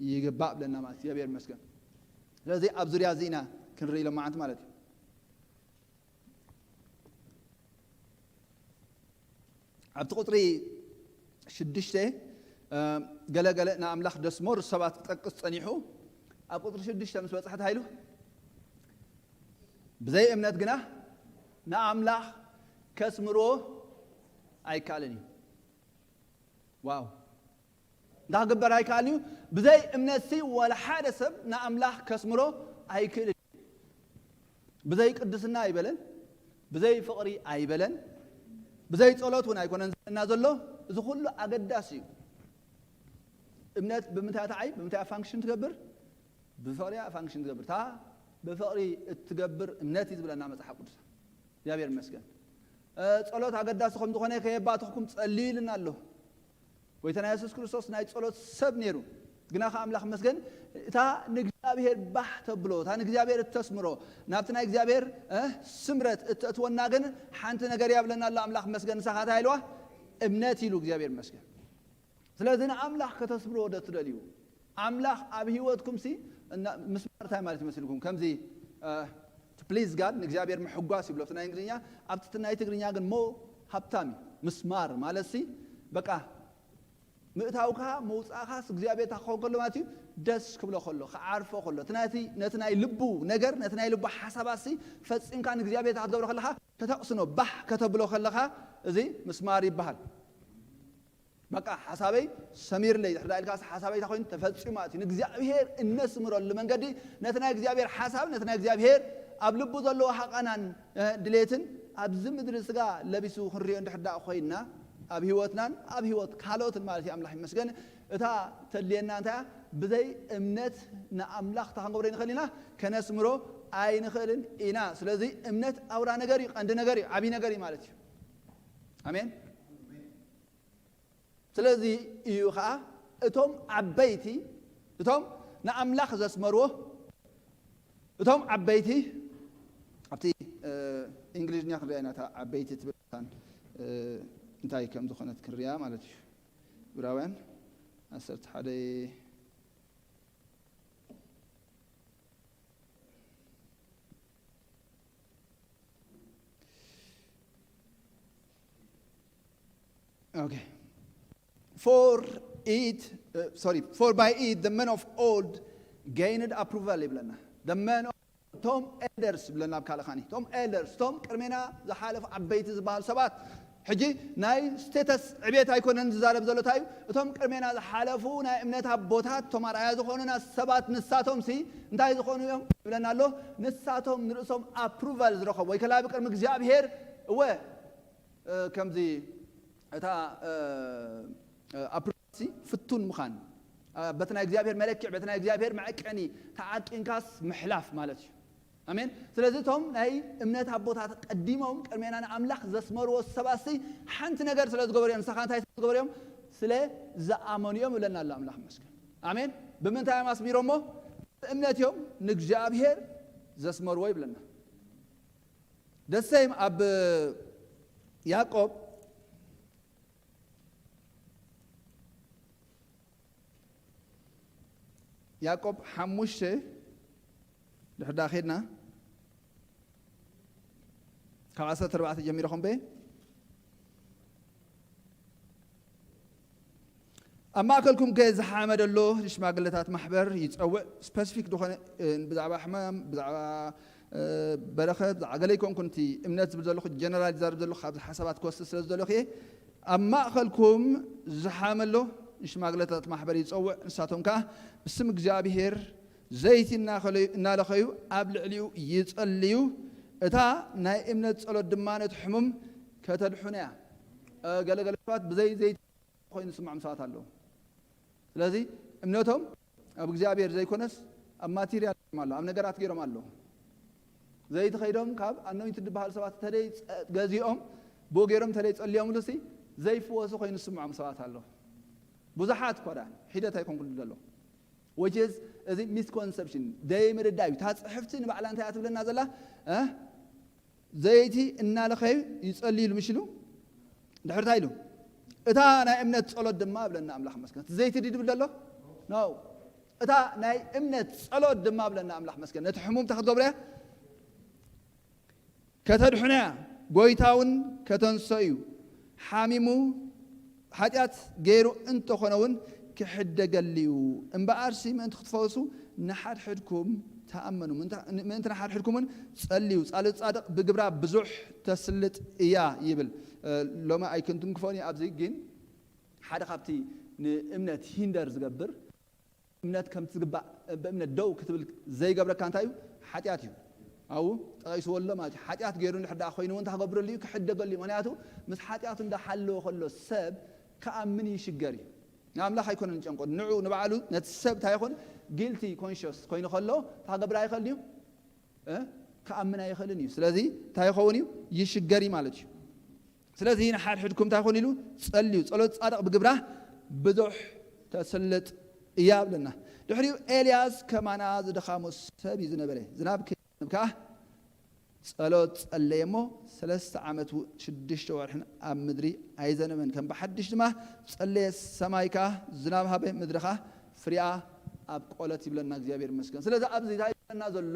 ይግባእ ብለና ማለት እዩ። እግዚኣብሔር ይመስገን። ስለዚ ኣብ ዙርያ እዚ ኢና ክንርኢ ሎማዓንቲ ማለት እዩ። ኣብቲ ቁጽሪ ሽዱሽተ፣ እ፣ ገለ ገለ ንኣምላኽ ደስመሩ ሰባት ክጠቅስ ጸኒሑ፣ ኣብ ቁጽሪ ሽዱሽተ ምስ በጽሐ እንታይ ኢሉ? ብዘይ እምነት ግና ንኣምላኽ ከስምርዎ ኣይከኣልን እዩ። ዋው! እንታይ ክግበር ኣይከኣልን እዩ? ብዘይ እምነትሲ ዋላ ሓደ ሰብ ንኣምላኽ ከስምሮ ኣይክእልን። ብዘይ ቅድስና ኣይበለን፣ ብዘይ ፍቕሪ ኣይበለን፣ ብዘይ ጸሎት እውን ኣይኮነን ዝብለና ዘሎ። እዚ ኩሉ ኣገዳሲ እዩ። እምነት ብምንታይ እያ ትዓይ? ብምንታይ እያ ፋንክሽን ትገብር? ብፍቕሪ እያ ፋንክሽን ትገብር። እታ ብፍቕሪ እትገብር እምነት እዩ ዝብለና መጽሓፍ ቅዱስ። እግዚኣብሔር ይመስገን። እ፣ ጸሎት ኣገዳሲ ከም ዝኾነ ከየባተኽኩም ጸልዩ ኢልና ኣሎ። ጎይታና የሱስ ክርስቶስ ናይ ጸሎት ሰብ ነይሩ። ግና ከኣ ኣምላኽ መስገን፣ እታ ንእግዚኣብሔር ባህ ተብሎ፣ እታ ንእግዚኣብሔር እተስምሮ፣ ናብቲ ናይ እግዚኣብሔር፣ እ፣ ስምረት እተእትወና ግን ሓንቲ ነገር እያ ብለና ኣሎ። ኣምላኽ መስገን፣ ንሳ ኸኣ እንታይ ኢልዋ? እምነት ኢሉ። እግዚኣብሔር መስገን። ስለዚ ንኣምላኽ ከተስምርዎ ዶ ትደልዩ? ኣምላኽ ኣብ ህይወትኩም ሲ፣ እና፣ ምስማር እንታይ ማለት ይመስልኩም? ከምዚ፣ እ፣ to please God፣ ንእግዚኣብሔር ምሕጓስ ይብሎ እቲ ናይ እንግሊዝኛ። ኣብቲ ናይ ትግርኛ ግን ሞ ሃብታም እዩ። ምስማር ማለት ሲ፣ በቃ ምእታውካ ምውጻእካስ እግዚኣብሔር እንታይ ክኸውን ከሎ ማለት እዩ? ደስ ክብሎ ከሎ፣ ክዓርፎ ከሎ፣ እቲ ናቲ፣ ነቲ ናይ ልቡ ነገር፣ ነቲ ናይ ልቡ ሓሳባት ሲ ፈጺምካ ንእግዚኣብሔር እንታይ ክትገብሮ ከለኻ? ከተቕስኖ፣ ባህ ከተብሎ ከለኻ፣ እዚ ምስማር ይበሃል። በቃ ሓሳበይ ሰሚርለይ ድሕር ኢልካስ ሓሳበይ እንታይ ኮይኑ ተፈጺሙ ማለት እዩ። ንእግዚኣብሔር እነስምረሉ መንገዲ ነቲ ናይ እግዚኣብሔር ሓሳብ፣ ነቲ ናይ እግዚኣብሔር ኣብ ልቡ ዘለዎ ሃቐናን፣ እ፣ ድሌትን ኣብዚ ምድሪ ስጋ ለቢሱ ክንሪኦ እንድሕር ደኣ ኮይንና ኣብ ህይወትናን ኣብ ህይወት ካልኦትን ማለት እዩ። ኣምላኽ ይመስገን። እታ ተድልየና እንታይ እያ? ብዘይ እምነት ንኣምላኽ እንታይ ክንገብሮ ይንኽእል ኢና? ከነስምሮ ኣይንኽእልን ኢና። ስለዚ እምነት ኣውራ ነገር እዩ፣ ቀንዲ ነገር እዩ፣ ዓብዪ ነገር እዩ ማለት እዩ። ኣሜን። ስለዚ እዩ ኸዓ እቶም ዓበይቲ፣ እቶም ንኣምላኽ ዘስመርዎ፣ እቶም ዓበይቲ፣ ኣብቲ፣ እ፣ እንግሊዝኛ ክንሪኣ ኢና፣ እታ ዓበይቲ ትብል መታን፣ እ፣ እንታይ ከም ዝኾነት ክንሪኣ ማለት እዩ። ዕብራውያን ዓሰርተ ሓደ። Okay. For it, uh, sorry, for by it the men of old gained approval ይብለና። The men of፣ እቶም ኤልደርስ ይብለና ኣብ ካልእ ኻኒ። እቶም ኤልደርስ፣ እቶም ቅድሜና ዝሓለፉ ዓበይቲ ዝበሃል ሰባት፣ ሕጂ ናይ ስቴተስ ዕቤት ኣይኮነን ዝዛረብ ዘሎ፣ እንታይ እዩ? እቶም ቅድሜና ዝሓለፉ ናይ እምነት ኣቦታት፣ እቶም ኣርኣያ ዝኾኑና ሰባት፣ ንሳቶም ሲ እንታይ ዝኾኑ እዮም ይብለና ኣሎ? ንሳቶም ንርእሶም ኣፕሩቫል ዝረኸቡ ወይ ከላቢ ቅድሚ እግዚኣብሔር፣ እወ፣ እ፣ ከምዚ እታ፣ እ፣ እ፣ ኣፕሩቫል ሲ ፍቱን ምዃን፣ እ፣ በቲ ናይ እግዚኣብሔር መለክዕ፣ በቲ ናይ እግዚኣብሔር መዐቀኒ ተዓቂንካስ ምሕላፍ ማለት እዩ። ኣሜን። ስለዚ እቶም ናይ እምነት ኣቦታት ቀዲሞም ቅድሜና ንኣምላኽ ዘስመርዎ ሰባት ሲ ሓንቲ ነገር ስለ ዝገበሩ እዮም። ንስኻ እንታይ ስለ ዝገበሩ እዮም? ስለ ዝኣመኑ እዮም ይብለና ኣሎ ኣምላኽ ይመስገን። ኣሜን። ብምንታይ እዮም ኣስሚሮሞ? እምነት እዮም ንእግዚኣብሔር ዘስመርዎ ይብለና። ደሰይም ኣብ ያዕቆብ፣ ያዕቆብ ሓሙሽተ ድሕር ዳ ኸድና፣ ካብ ዓሰርተ ኣርባዕተ ጀሚረ ኸንበየ። ኣብ ማእከልኩም ከ ዝሓመ ደሎ ንሽማግለታት ማሕበር ይጸውዕ። ስፐሲፊክ ዝኾነ፣ እ፣ ብዛዕባ ሕማም፣ ብዛዕባ፣ እ፣ በረኸት፣ ብዛዕባ ገለ ኣይኮንኩን እቲ እምነት ዝብል ዘለኹ፣ ጀነራል ይዛረብ ዘለኹ፣ ካብዚ ሓሳባት ክወስድ ስለ ዝደለኹ እየ። ኣብ ማእከልኩም ዝሓመ ኣሎ ንሽማግለታት ማሕበር ይጸውዕ። ንሳቶም ከኣ ብስም እግዚኣብሔር ዘይቲ እናኸለዩ-፣ እናለኸዩ ኣብ ልዕሊኡ ይጸልዩ። እታ ናይ እምነት ጸሎት ድማ ነቲ ሕሙም ከተድሕኖ እያ። እ፣ ገለገለ ሰባት ብዘይ ዘይቲ ኮይኑ ዝስምዖም ሰባት ኣለዉ። ስለዚ እምነቶም ኣብ እግዚኣብሔር ዘይኮነስ ኣብ ማቴርያል ገይሮም ኣለዉ፣ ኣብ ነገራት ገይሮም ኣለዉ። ዘይቲ ከይዶም ካብ ኣኖይንትድ ዝበሃሉ ሰባት ተለይ ጸ-፣ ገዚኦም ብኡ ገይሮም ተለይ ጸልዮምሉ ሲ ዘይፍወሱ ኮይኑ ዝስምዖም ሰባት ኣለዉ። ብዙሓት እኳ ደኣ ሒደት ኣይኮንኩን ዘሎ። Which is፣ እዚ ሚስኮንሰፕሽን፣ ዘይምርዳእ እዩ። እታ ጽሕፍቲ ንባዕላ እንታይ እያ ትብለና ዘላ? እ? ዘይቲ እናለኸዩ ይጸልዩ ኢሉ ምሽ ኢሉ? ድሕር እንታይ ኢሉ? እታ ናይ እምነት ጸሎት ድማ እብለና ኣምላኽ መስገን። እቲ ዘይቲ ድዩ ድብል ዘሎ? ኖ። እታ ናይ እምነት ጸሎት ድማ እብለና ኣምላኽ መስገን። ነቲ ሕሙም እንታይ ክትገብሮ እያ? ከተድሕኖ እያ። ጎይታ እውን ከተንስኦ እዩ። ሓሚሙ ሓጢኣት ገይሩ እንተኾነ እውን ክሕደገሉ እዩ። እምበኣርሲ ምእንቲ ክትፈወሱ ንሓድሕድኩም ተኣመኑ። ምእንቲ፣ ምእንቲ ንሓድሕድኩም እውን ጸልዩ። ጸሎት ጻድቕ ብግብራ ብዙሕ ተስልጥ እያ ይብል። እ፣ ሎሚ ኣይክንትንክፎን እዩ ኣብዚ፣ ግን ሓደ ካብቲ ንእምነት ሂንደር ዝገብር፣ እምነት ከም ትግባእ ብእምነት ደው ክትብል ዘይገብረካ እንታይ እዩ? ሓጢኣት እዩ። ኣብኡ ጠቒስዎ ኣሎ ማለት እዩ። ሓጢኣት ገይሩ እንድሕር ደኣ ኮይኑ እውን እንታይ ክገብረሉ እዩ? ክሕደገሉ እዩ። ምክንያቱ ምስ ሓጢኣቱ እንዳሓለወ ከሎ ሰብ ክኣምን ይሽገር እዩ። ንኣምላኽ ኣይኮነን ዝጨንቆ። ንዑ ንባዕሉ ነቲ ሰብ እንታይ ይኾን? ጊልቲ ኮንሽስ ኮይኑ ከሎ እንታይ ክገብር ኣይኽእልን እዩ? እ? ክኣምን ኣይኽእልን እዩ። ስለዚ እንታይ ይኸውን እዩ? ይሽገር እዩ ማለት እዩ። ስለዚ ንሓድሕድኩም እንታይ ይኾን ኢሉ? ጸልዩ። ጸሎት ጻድቕ ብግብራ ብዙሕ ተስልጥ እያ ብለና። ድሕሪኡ ኤልያስ ከማና ዝድኻሙ ሰብ እዩ ዝነበረ። ዝናብ ከይዘንብ ከኣ ጸሎት ጸለየ እሞ ሰለስተ ዓመት ው-፣ ሽዱሽተ ወርሕን ኣብ ምድሪ ኣይዘነበን። ከም ብሓድሽ ድማ ጸለየ፣ ሰማይ ከኣ ዝናብ ሃበ፣ ምድሪ ከኣ ፍሪኣ ኣብቆለት ይብለና እግዚኣብሔር ይመስገን። ስለዚ ኣብዚ እንታይ ይብለና ዘሎ?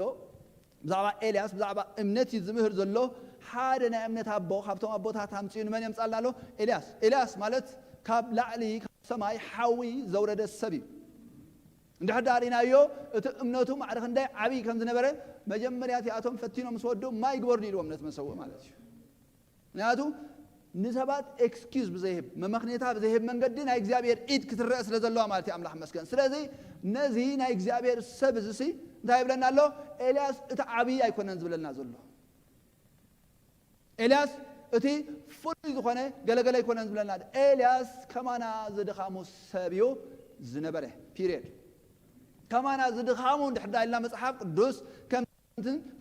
ብዛዕባ ኤልያስ ብዛዕባ እምነት እዩ ዝምህር ዘሎ። ሓደ ናይ እምነት ኣቦ ካብቶም ኣቦታት ኣምጺኡ ንመን የምጻልና ኣሎ? ኤልያስ። ኤልያስ ማለት ካብ ላዕሊ ካብ ሰማይ ሓዊ ዘውረደ ሰብ እዩ። እንድሕር ደኣ ርኢናዮ እቲ እምነቱ ማዕረ ክንደይ ዓብዪ ከም ዝነበረ፣ መጀመርያ እቲኣቶም ፈቲኖም ምስ ወዱ ማይ ግበርሉ ኢልዎም ነቲ መሰውእ ማለት እዩ። ምክንያቱ ንሰባት ኤክስኪዝ ብዘይህብ፣ መመኽኔታ ብዘይህብ መንገዲ ናይ እግዚኣብሔር ኢድ ክትረአ ስለ ዘለዋ ማለት እዩ። ኣምላኽ መስገን። ስለዚ ነዚ ናይ እግዚኣብሔር ሰብ እዚ ሲ እንታይ ይብለና ኣሎ? ኤልያስ እቲ ዓብዪ ኣይኮነን ዝብለና ዘሎ። ኤልያስ እቲ ፍሉይ ዝኾነ ገለገለ ኣይኮነን ዝብለና። ኤልያስ ከማና ዝድኻሙ ሰብ እዩ ዝነበረ። ፒሪየድ። ከማና ዝድኻሙ እንድሕር ዳ ኢልና መጽሓፍ ቅዱስ ከም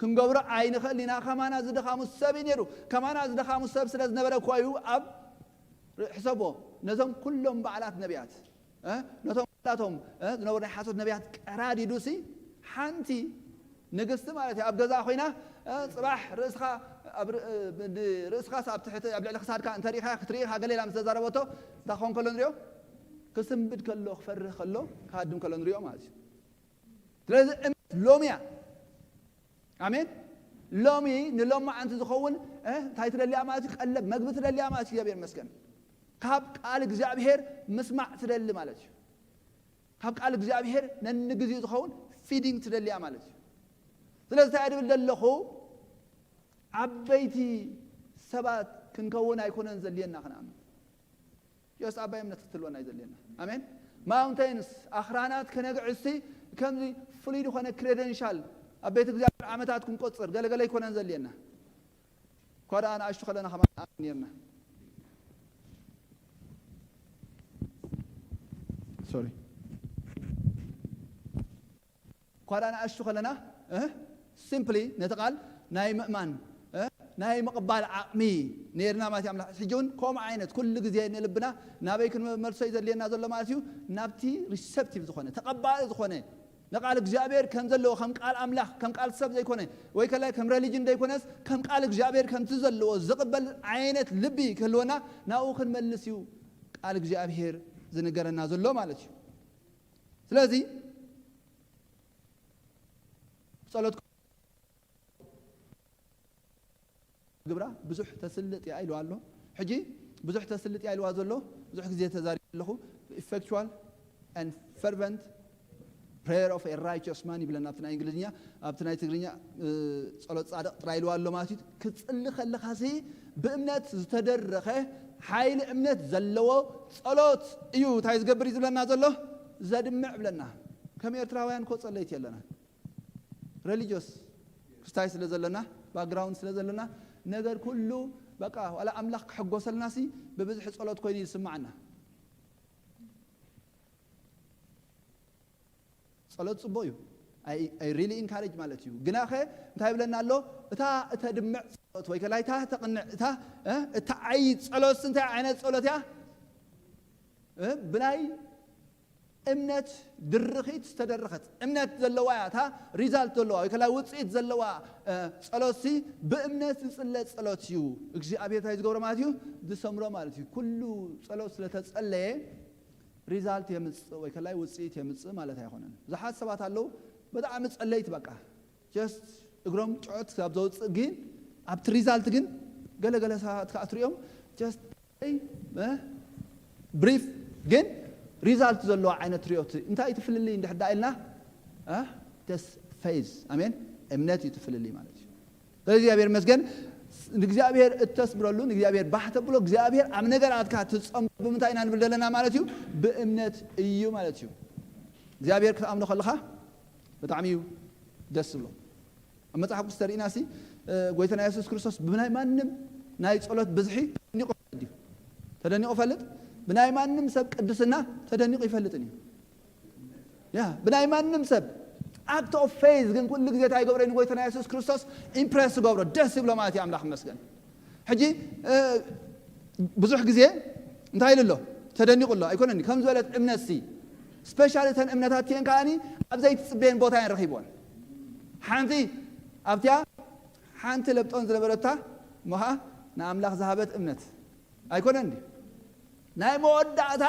ክንገብሮ ኣይንኽእል ኢና። ከማና ዝድኻሙ ሰብ እዩ ነይሩ። ከማና ዝድኻሙ ሰብ ስለ ዝነበረ እኮ እዩ ኣብ፣ ሕሰቦ፣ ነዞም ኩሎም በዓላት ነቢያት፣ እ፣ ነቶም ኩላቶም፣ እ፣ ዝነበሩ ናይ ሓሶት ነቢያት ቀራዲዱሲ ሓንቲ ንግስቲ ማለት እዩ ኣብ ገዛ ኮይና፣ እ፣ ጽባሕ ርእስኻ ኣብ ር-፣ እ፣ ብ-፣ ርእስኻስ ኣብ ትሕቲ፣ ኣብ ልዕሊ ክሳድካ እንተሪኢኻ ክትርኢ ኢኻ ገለ ኢላ ምስ ተዛረበቶ እንታይ ክኸውን ከሎ ንሪኦ? ክስንብድ ከሎ፣ ክፈርህ ከሎ፣ ክሃድም ከሎ ንሪኦ ማለት እዩ። ስለዚ እምነት ሎሚ እያ። ኣሜን። ሎሚ ንሎማዓንቲ ዝኸውን፣ እ፣ እንታይ ትደልያ ማለት እዩ? ቀለብ መግቢ ትደልያ ማለት እዩ። እግዚኣብሔር ይመስገን። ካብ ቃል እግዚኣብሔር ምስማዕ ትደሊ ማለት እዩ። ካብ ቃል እግዚኣብሔር ነንግዜኡ ዝኸውን ፊዲንግ ትደልያ ማለት እዩ። ስለዚ እንታይ ድብል ዘለኹ? ዓበይቲ ሰባት ክንከውን ኣይኮነን ዘድልየና ክንኣምን። ጀስት ዓባይ እምነት ክትህልወና እዩ ዘድልየና። ኣሜን። ማውንቴንስ፣ ኣኽራናት ከነግዕዝሲ ከምዚ ፍሉይ ዝኾነ ክሬደንሻል ኣብ ቤት እግዚኣብሔር ዓመታት ክንቆጽር ገለገለ ኣይኮነን ዘድልየና። እኳ ደኣ ንኣሽቱ ከለና ከማን ንኣምን ነርና። ሶሪ። እኳ ደኣ ንኣሽቱ ከለና፣ እ፣ ሲምፕሊ ነቲ ቃል ናይ ምእማን፣ እ፣ ናይ ምቕባል ዓቕሚ ነርና ማለት እዩ። ኣምላኽ ሕጂ እውን ከምኡ ዓይነት ኩሉ ግዜ ንልብና ናበይ ክንመልሶ እዩ ዘድልየና ዘሎ ማለት እዩ? ናብቲ ሪሰፕቲቭ ዝኾነ፣ ተቐባሊ ዝኾነ፣ ንቃል እግዚኣብሔር ከም ዘለዎ፣ ከም ቃል ኣምላኽ፣ ከም ቃል ሰብ ዘይኮነ፣ ወይ ከላይ ከም ረሊጅን ዘይኮነስ፣ ከም ቃል እግዚኣብሔር ከምቲ ዘለዎ ዝቕበል ዓይነት ልቢ ክህልወና ናብኡ ክንመልስ እዩ ቃል እግዚኣብሔር ዝንገረና ዘሎ ማለት እዩ። ስለዚ ጸሎት ግብራ ብዙሕ ተስልጥ እያ ኢልዋ ኣሎ። ሕጂ ብዙሕ ተስልጥ እያ ኢልዋ ዘሎ፣ ብዙሕ ግዜ ተዛሪበ ኣለኹ። Effectual and fervent prayer of a righteous man ይብለና ኣብቲ ናይ እንግሊዝኛ። ኣብቲ ናይ ትግርኛ፣ እ፣ ጸሎት ጻድቕ ጥራይ ኢልዋ ኣሎ ማለት እዩ። ክትጽሊ ከለኻ ሲ ብእምነት ዝተደረኸ ሓይሊ እምነት ዘለዎ ጸሎት እዩ እንታይ ዝገብር እዩ ዝብለና ዘሎ? ዘድምዕ ብለና። ከም ኤርትራውያን እኮ ጸለይቲ ኣለና። ሬሊጅስ ክስታይ ስለ ዘለና፣ ባክግራውንድ ስለ ዘለና፣ ነገር ኩሉ በቃ ዋላ ኣምላኽ ክሕጎሰልና ሲ ብብዝሒ ጸሎት ኮይኑ ይስማዓና። ጸሎት ጽቡቕ እዩ። I, I really encourage ማለት እዩ። ግናኸ እንታይ ይብለና ኣሎ? እታ እተድምዕ ጸሎት ወይ ከላይ እታ ተቕንዕ፣ እታ፣ እ፣ እትዓዪ ጸሎት እንታይ ዓይነት ጸሎት እያ? እ፣ ብናይ እምነት ድርኺት ዝተደረኸት እምነት ዘለዋ እያ። እታ ሪዛልት ዘለዋ ወይ ከላይ ውጽኢት ዘለዋ፣ እ፣ ጸሎት ሲ ብእምነት ዝጽለ ጸሎት እዩ። እግዚኣብሔር እንታይ ዝገብሮ ማለት እዩ? ዝሰምሮ ማለት እዩ። ኩሉ ጸሎት ስለተጸለየ ሪዛልት የምጽእ ወይ ከላይ ውጽኢት የምጽእ ማለት ኣይኮነን። ብዙሓት ሰባት ኣለዉ ብጣዕሚ ጸለይቲ በቃ ጀስት እግሮም ጭዖት ክሳብ ዘውጽእ ግን ኣብቲ ሪዛልት ግን ገለ ገለ ሰባት ከኣ ትሪኦም ጀስት፣ እ፣ ብሪፍ ግን ሪዛልት ዘለዎ ዓይነት ሪኦት። እንታይ እቲ ፍልልይ እንድሕር ደኣ ኢልና፣ እ፣ ጀስት ፌዝ፣ ኣሜን፣ እምነት እዩ እቲ ፍልልይ ማለት እዩ። ስለዚ እግዚኣብሔር ይመስገን። ንእግዚኣብሔር እተስምረሉ፣ ንእግዚኣብሔር ባህ ተብሎ፣ እግዚኣብሔር ኣብ ነገራትካ ትጸምዶ ብምንታይ ኢና ንብል ዘለና ማለት እዩ? ብእምነት እዩ ማለት እዩ። እግዚኣብሔር ክትኣምኖ ከለኻ ብጣዕሚ እዩ ደስ ዝብሎ። ኣብ መጽሓፍ ቅዱስ ተሪእና ሲ፣ እ፣ ጎይታና የሱስ ክርስቶስ ብናይ ማንም ናይ ጸሎት ብዝሒ ተደኒቑ ይፈልጥ እዩ። ተደኒቑ ይፈልጥ? ብናይ ማንም ሰብ ቅድስና ተደኒቑ ይፈልጥን እዩ። ያ፣ ብናይ ማንም ሰብ act of faith ግን ኩሉ ግዜ እንታይ ይገብሮ እዩ? ንጎይታና የሱስ ክርስቶስ ኢምፕረስ ይገብሮ፣ ደስ ይብሎ ማለት እዩ። ኣምላኽ ይመስገን። ሕጂ፣ እ፣ ብዙሕ ግዜ እንታይ ኢሉ ኣሎ? ተደኒቑ ኣሎ። ኣይኮነን? ከም ዝበለት እምነት ሲ፣ ስፔሻሊ እተን እምነታት እቲአን ከኣኒ ኣብ ዘይትጽበየን ቦታ እየን ረኺብወን። ሓንቲ ኣብቲያ ሓንቲ ለብጦን ዝነበረታ እሞ ኸኣ ንኣምላኽ ዝሃበት እምነት ኣይኮነን ድዩ? ናይ መወዳእታ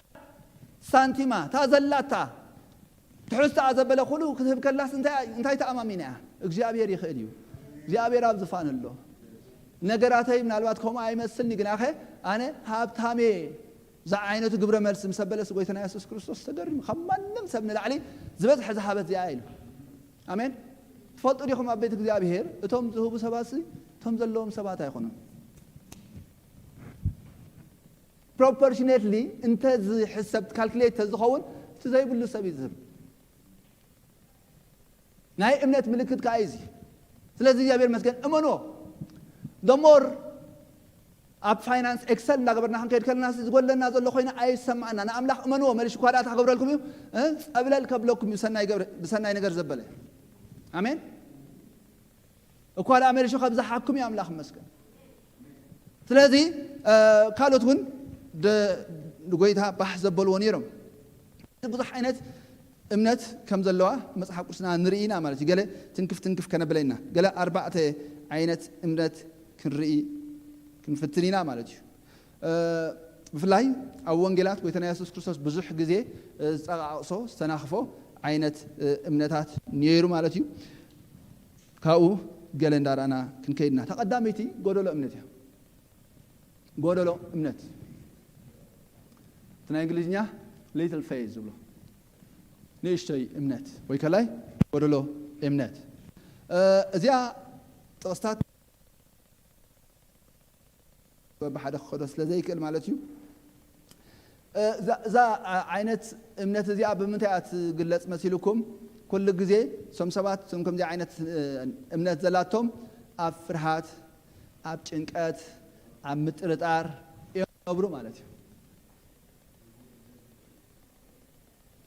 ሳንቲማ፣ እታ ዘላታ ትሕዝቶኣ ዘበለ ኩሉ ክትህብ ከላስ እንታይ፣ እንታይ ተኣማሚና እያ? እግዚኣብሔር ይኽእል እዩ። እግዚኣብሔር ኣብ ዝፋን ኣሎ። ነገራተይ ምናልባት ከምኡ ኣይመስልኒ፣ ግናኸ ኣነ ሃብታም እየ ዝዓይነቱ ግብረ መልሲ ምስ ኣበለስ ጎይታና የሱስ ክርስቶስ ተገሪሙ። ካብ ማንም ሰብ ንላዕሊ ዝበዝሐ ዝሃበት እዚኣ ኢሉ። ኣሜን። ትፈልጡ ዲኹም ኣብ ቤት እግዚኣብሔር እቶም ዝህቡ ሰባት ሲ፣ እቶም ዘለዎም ሰባት ኣይኮኑን። ፕሮፖርሽኔትሊ እንተ ዝሕሰብ፣ ካልኩሌት እንተ ዝኸውን፣ እቲ ዘይብሉ ሰብ እዩ ዝህብ። ናይ እምነት ምልክት ከኣ እዩ እዚ። ስለዚ እግዚኣብሔር ይመስገን፣ እመንዎ። The more ኣብ ፋይናንስ ኤክሰል እንዳገበርና ክንከይድ ከለና፣ ዝጎለና ዘሎ ኮይነ ኣይሰማዕና። ንኣምላኽ እመንዎ፣ መሊሹ እኳ ደኣ እንታይ ክገብረልኩም እዩ? እ? ጸብለል ከብለኩም እዩ፣ ሰናይ ገብረ-፣ ብሰናይ ነገር ዘበለ። ኣሜን። እኳ ደኣ መሊሹ ከብዝሓኩም እዩ፣ ኣምላኽ ይመስገን። ስለዚ፣ እ፣ ካልኦት እውን ደ-፣ ንጎይታ ባህ ዘበልዎ ነይሮም። ብዙሕ ዓይነት እምነት ከም ዘለዋ መጽሓፍ ቅዱስና ንርኢ ኢና ማለት እዩ። ገለ ትንክፍ ትንክፍ ከነብለ ኢና። ገለ ኣርባዕተ ዓይነት እምነት ክንርኢ ክንፍትን ኢና ማለት እዩ። እ፣ ብፍላይ ኣብ ወንጌላት ጎይታና የሱስ ክርስቶስ ብዙሕ ግዜ፣ እ፣ ዝጠቓቕሶ፣ ዝተናኽፎ ዓይነት፣ እ፣ እምነታት ነይሩ ማለት እዩ። ካብኡ ገለ እንዳረኣና ክንከይድ ኢና። ተቐዳመይቲ ጎደሎ እምነት እያ። ጎደሎ እምነት። እቲ ናይ እንግሊዝኛ ሊትል ፌዝ ዝብሎ። ንእሽተይ እምነት ወይ ከላይ ጎደሎ እምነት። እ፣ እዚኣ ጥቕስታት በብሓደ ክኸዶ ስለ ዘይክእል ማለት እዩ። እ፣ እዛ፣ እዛ ዓይነት እምነት እዚኣ ብምንታይ እያ ትግለጽ መሲልኩም? ኩሉ ግዜ እቶም ሰባት እቶም ከምዚ ዓይነት፣ እ፣ እምነት ዘላቶም ኣብ ፍርሃት፣ ኣብ ጭንቀት፣ ኣብ ምጥርጣር እዮም ዝነብሩ ማለት እዩ።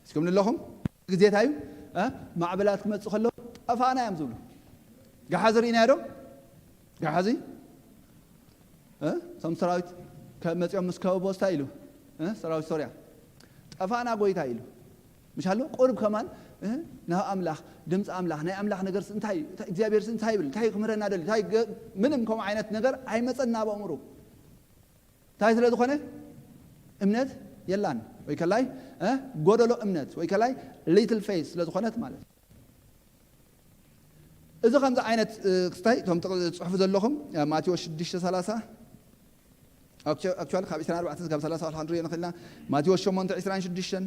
እስኩም ኣለኹም ግዜ እንታይ እዩ? እ? ማዕበላት ክመጽእ ከሎ ጠፋእና እዮም ዝብሉ። ጋሓዚ ርኢናዮ ዶ? ጋሓዚ? እ? እቶም ሰራዊት ከ-፣ መጺኦም ምስ ከበቦ እንታይ ኢሉ? እ? ሰራዊት ሶርያ። "ጠፋእና ጎይታ" ኢሉ። ምሽ ኣሎ? ቁሩብ ከማን፣ እ? ናብ ኣምላኽ፣ ድምፂ ኣምላኽ፣ ናይ ኣምላኽ ነገር እንታይ፣ እንታይ፣ እግዚኣብሔር እንታይ ይብል? እንታይ ክምህረና ደሊ? እንታይ ገ-፣ ምንም ከምኡ ዓይነት ነገር ኣይመጸን ናብ ኣእምሮ። እንታይ ስለ ዝኾነ? እምነት የላን። ወይ ከላይ፣ እ? ጎደሎ እምነት፣ ወይ ከላይ ሊትል ፌዝ ስለ ዝኾነት ማለት እዩ። እዚ ከምዚ ዓይነት፣ እ፣ ክስታይ እቶም ትቕ-፣ ትጽሕፉ ዘለኹም፣ እ፣ ማቴዎስ ሽዱሽተ ሰላሳ፣ ኣክቹ-፣ ኣክቹዋሊ ካብ ዕስራን ኣርባዕተን ክሳብ ሰላሳ ከለና ክንሪኦ ንኽእል ኢና። ማቴዎስ ሸሞንተ ዕስራን ሽዱሽተን፣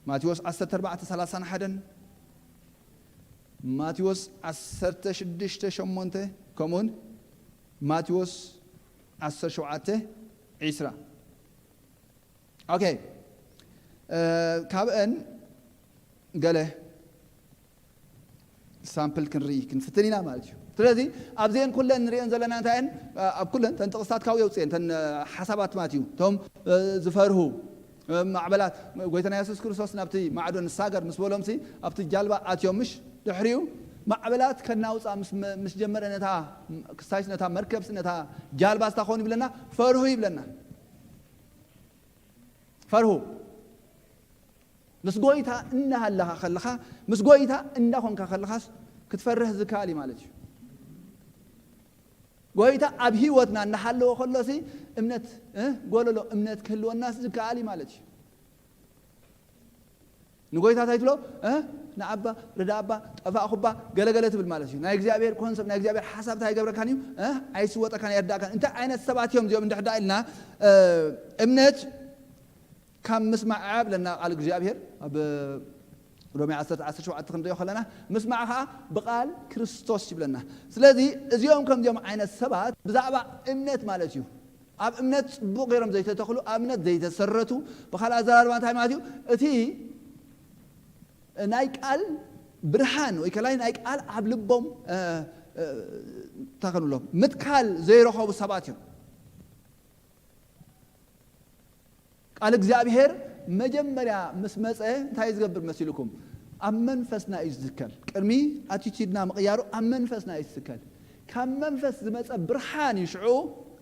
ማቴዎስ ዓሰርተ ኣርባዕተ ሰላሳን ሓደን፣ ማቴዎስ ዓሰርተ ሽዱሽተ ሸሞንተ፣ ከምኡውን ማቴዎስ ዓሰርተ ሸውዓተ ዕስራ። ኦኬ፣ እ፣ ካብአን ገለ ሳምፕል ክንርኢ ክንፍትን ኢና ማለት እዩ። ስለዚ ኣብዚአን ኩለን ንሪአን ዘለና እንታይ እየን? ኣብ ኩለን ተን ጥቕስታት ካብኡ የውፅኤን፣ ተን፣ እ፣ ሓሳባት ማለት እዩ። እቶም፣ እ፣ ዝፈርሁ፣ እ፣ ማዕበላት፣ ጎይታና የሱስ ክርስቶስ ናብቲ ማዕዶ ንሳገር ምስ በሎም ሲ ኣብቲ ጃልባ ኣትዮም፣ ምሽ ድሕሪኡ ማዕበላት ከናውፃ ምስ መ-፣ ምስ ጀመረ ነታ ክስታይስ ነታ መርከብስ ነታ ጃልባ ስታኾን ይብለና፣ ፈርሁ ይብለና። ፈርሁ። ምስ ጎይታ እናሃለኻ ከለኻ፣ ምስ ጎይታ እናኾንካ ከለኻስ ክትፈርህ ዝከኣል እዩ ማለት እዩ። ጎይታ ኣብ ህይወትና እናሃለወ ከሎሲ እምነት፣ እ፣ ጎለሎ እምነት ክህልወናስ ዝከኣል እዩ ማለት እዩ። ንጎይታ እንታይ ትብሎ? እ፣ ንኣባ፣ ርዳኣባ፣ ጠፋእኹባ፣ ገለገለ ትብል ማለት እዩ። ናይ እግዚኣብሔር ኮንሰፕት፣ ናይ እግዚኣብሔር ሓሳብ እንታይ ኣይገብረካን እዩ? እ፣ ኣይስወጠካን፣ ኣይርዳእካን። እንታይ ዓይነት ሰባት እዮም እዚኦም እንድሕር ደኣ ኢልና፣ እ፣ እምነት ካብ ምስማዕ እያ ብለና ቃል እግዚኣብሔር ኣብ ሮሜ ዓሰርተ ዓሰርተ ሸውዓተ ክንሪኦ ከለና፣ ምስማዕ ከዓ ብቃል ክርስቶስ ይብለና። ስለዚ እዚኦም ከምዚኦም ዓይነት ሰባት ብዛዕባ እምነት ማለት እዩ። ኣብ እምነት ጽቡቕ ገይሮም ዘይተተኽሉ፣ ኣብ እምነት ዘይተሰረቱ፣ ብኻልእ ኣዘራርባ እንታይ ማለት እዩ? እቲ ናይ ቃል ብርሃን ወይ ከላይ ናይ ቃል ኣብ ልቦም፣ እ፣ እ፣ እንታይ ክንብሎም፣ ምትካል ዘይረኸቡ ሰባት እዮም። ቃል እግዚኣብሔር መጀመርያ ምስ መጸ እንታይ ዝገብር መሲልኩም? ኣብ መንፈስና እዩ ዝትከል። ቅድሚ ኣቲቲድና ምቕያሩ ኣብ መንፈስና እዩ ዝትከል። ካብ መንፈስ ዝመጸ ብርሃን እዩ ሽዑ